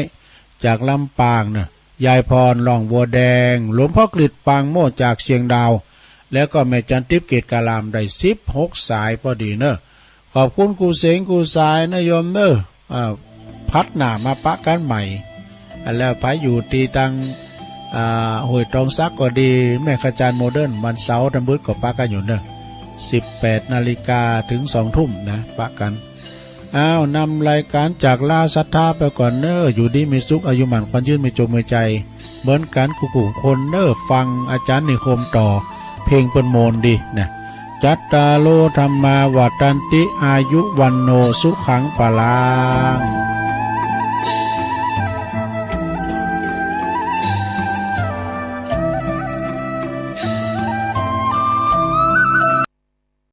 จากลำปางเนอะ ยายพรล่องบัวแดง หลวงพ่อกฤษปางโม่จากเชียงดาว แล้วก็แม่จันติบเกตกาลาม ได้สิบหกสายปอดีเนอะ ขอบคุณกู้เสงกู้สายนะโยมเนอะ อ่า พัดหน้ามาปะกั๋นใหม่ อ่า แล้วไปอยู่ตี้ตัง อ่า ห้วยตองสักก็ดี แม่ขจารย์โมเดิร์น วันเสาร์ตะบึดก็ปะกั๋นอยู่เนอะ สิบแปดนาฬิกาเถิงสองทุ่มนะ ปะกั๋น อ้าว นำรายก๋านจากลาศรัทธาไปก่อนเนอะ อยู่ดีมีสุข อายุหมั้นขวัญยืน มีโจคมีชัย เหมือนกั๋นกู้ๆคนเนอะ ฟังอาจ๋ารย์นิคมต่อ เพลงเปิ้นม่วนดีนะ จัตตาโร ธัมมา วัฑฒันติ อายุ วัณโณ สุขัง พลัง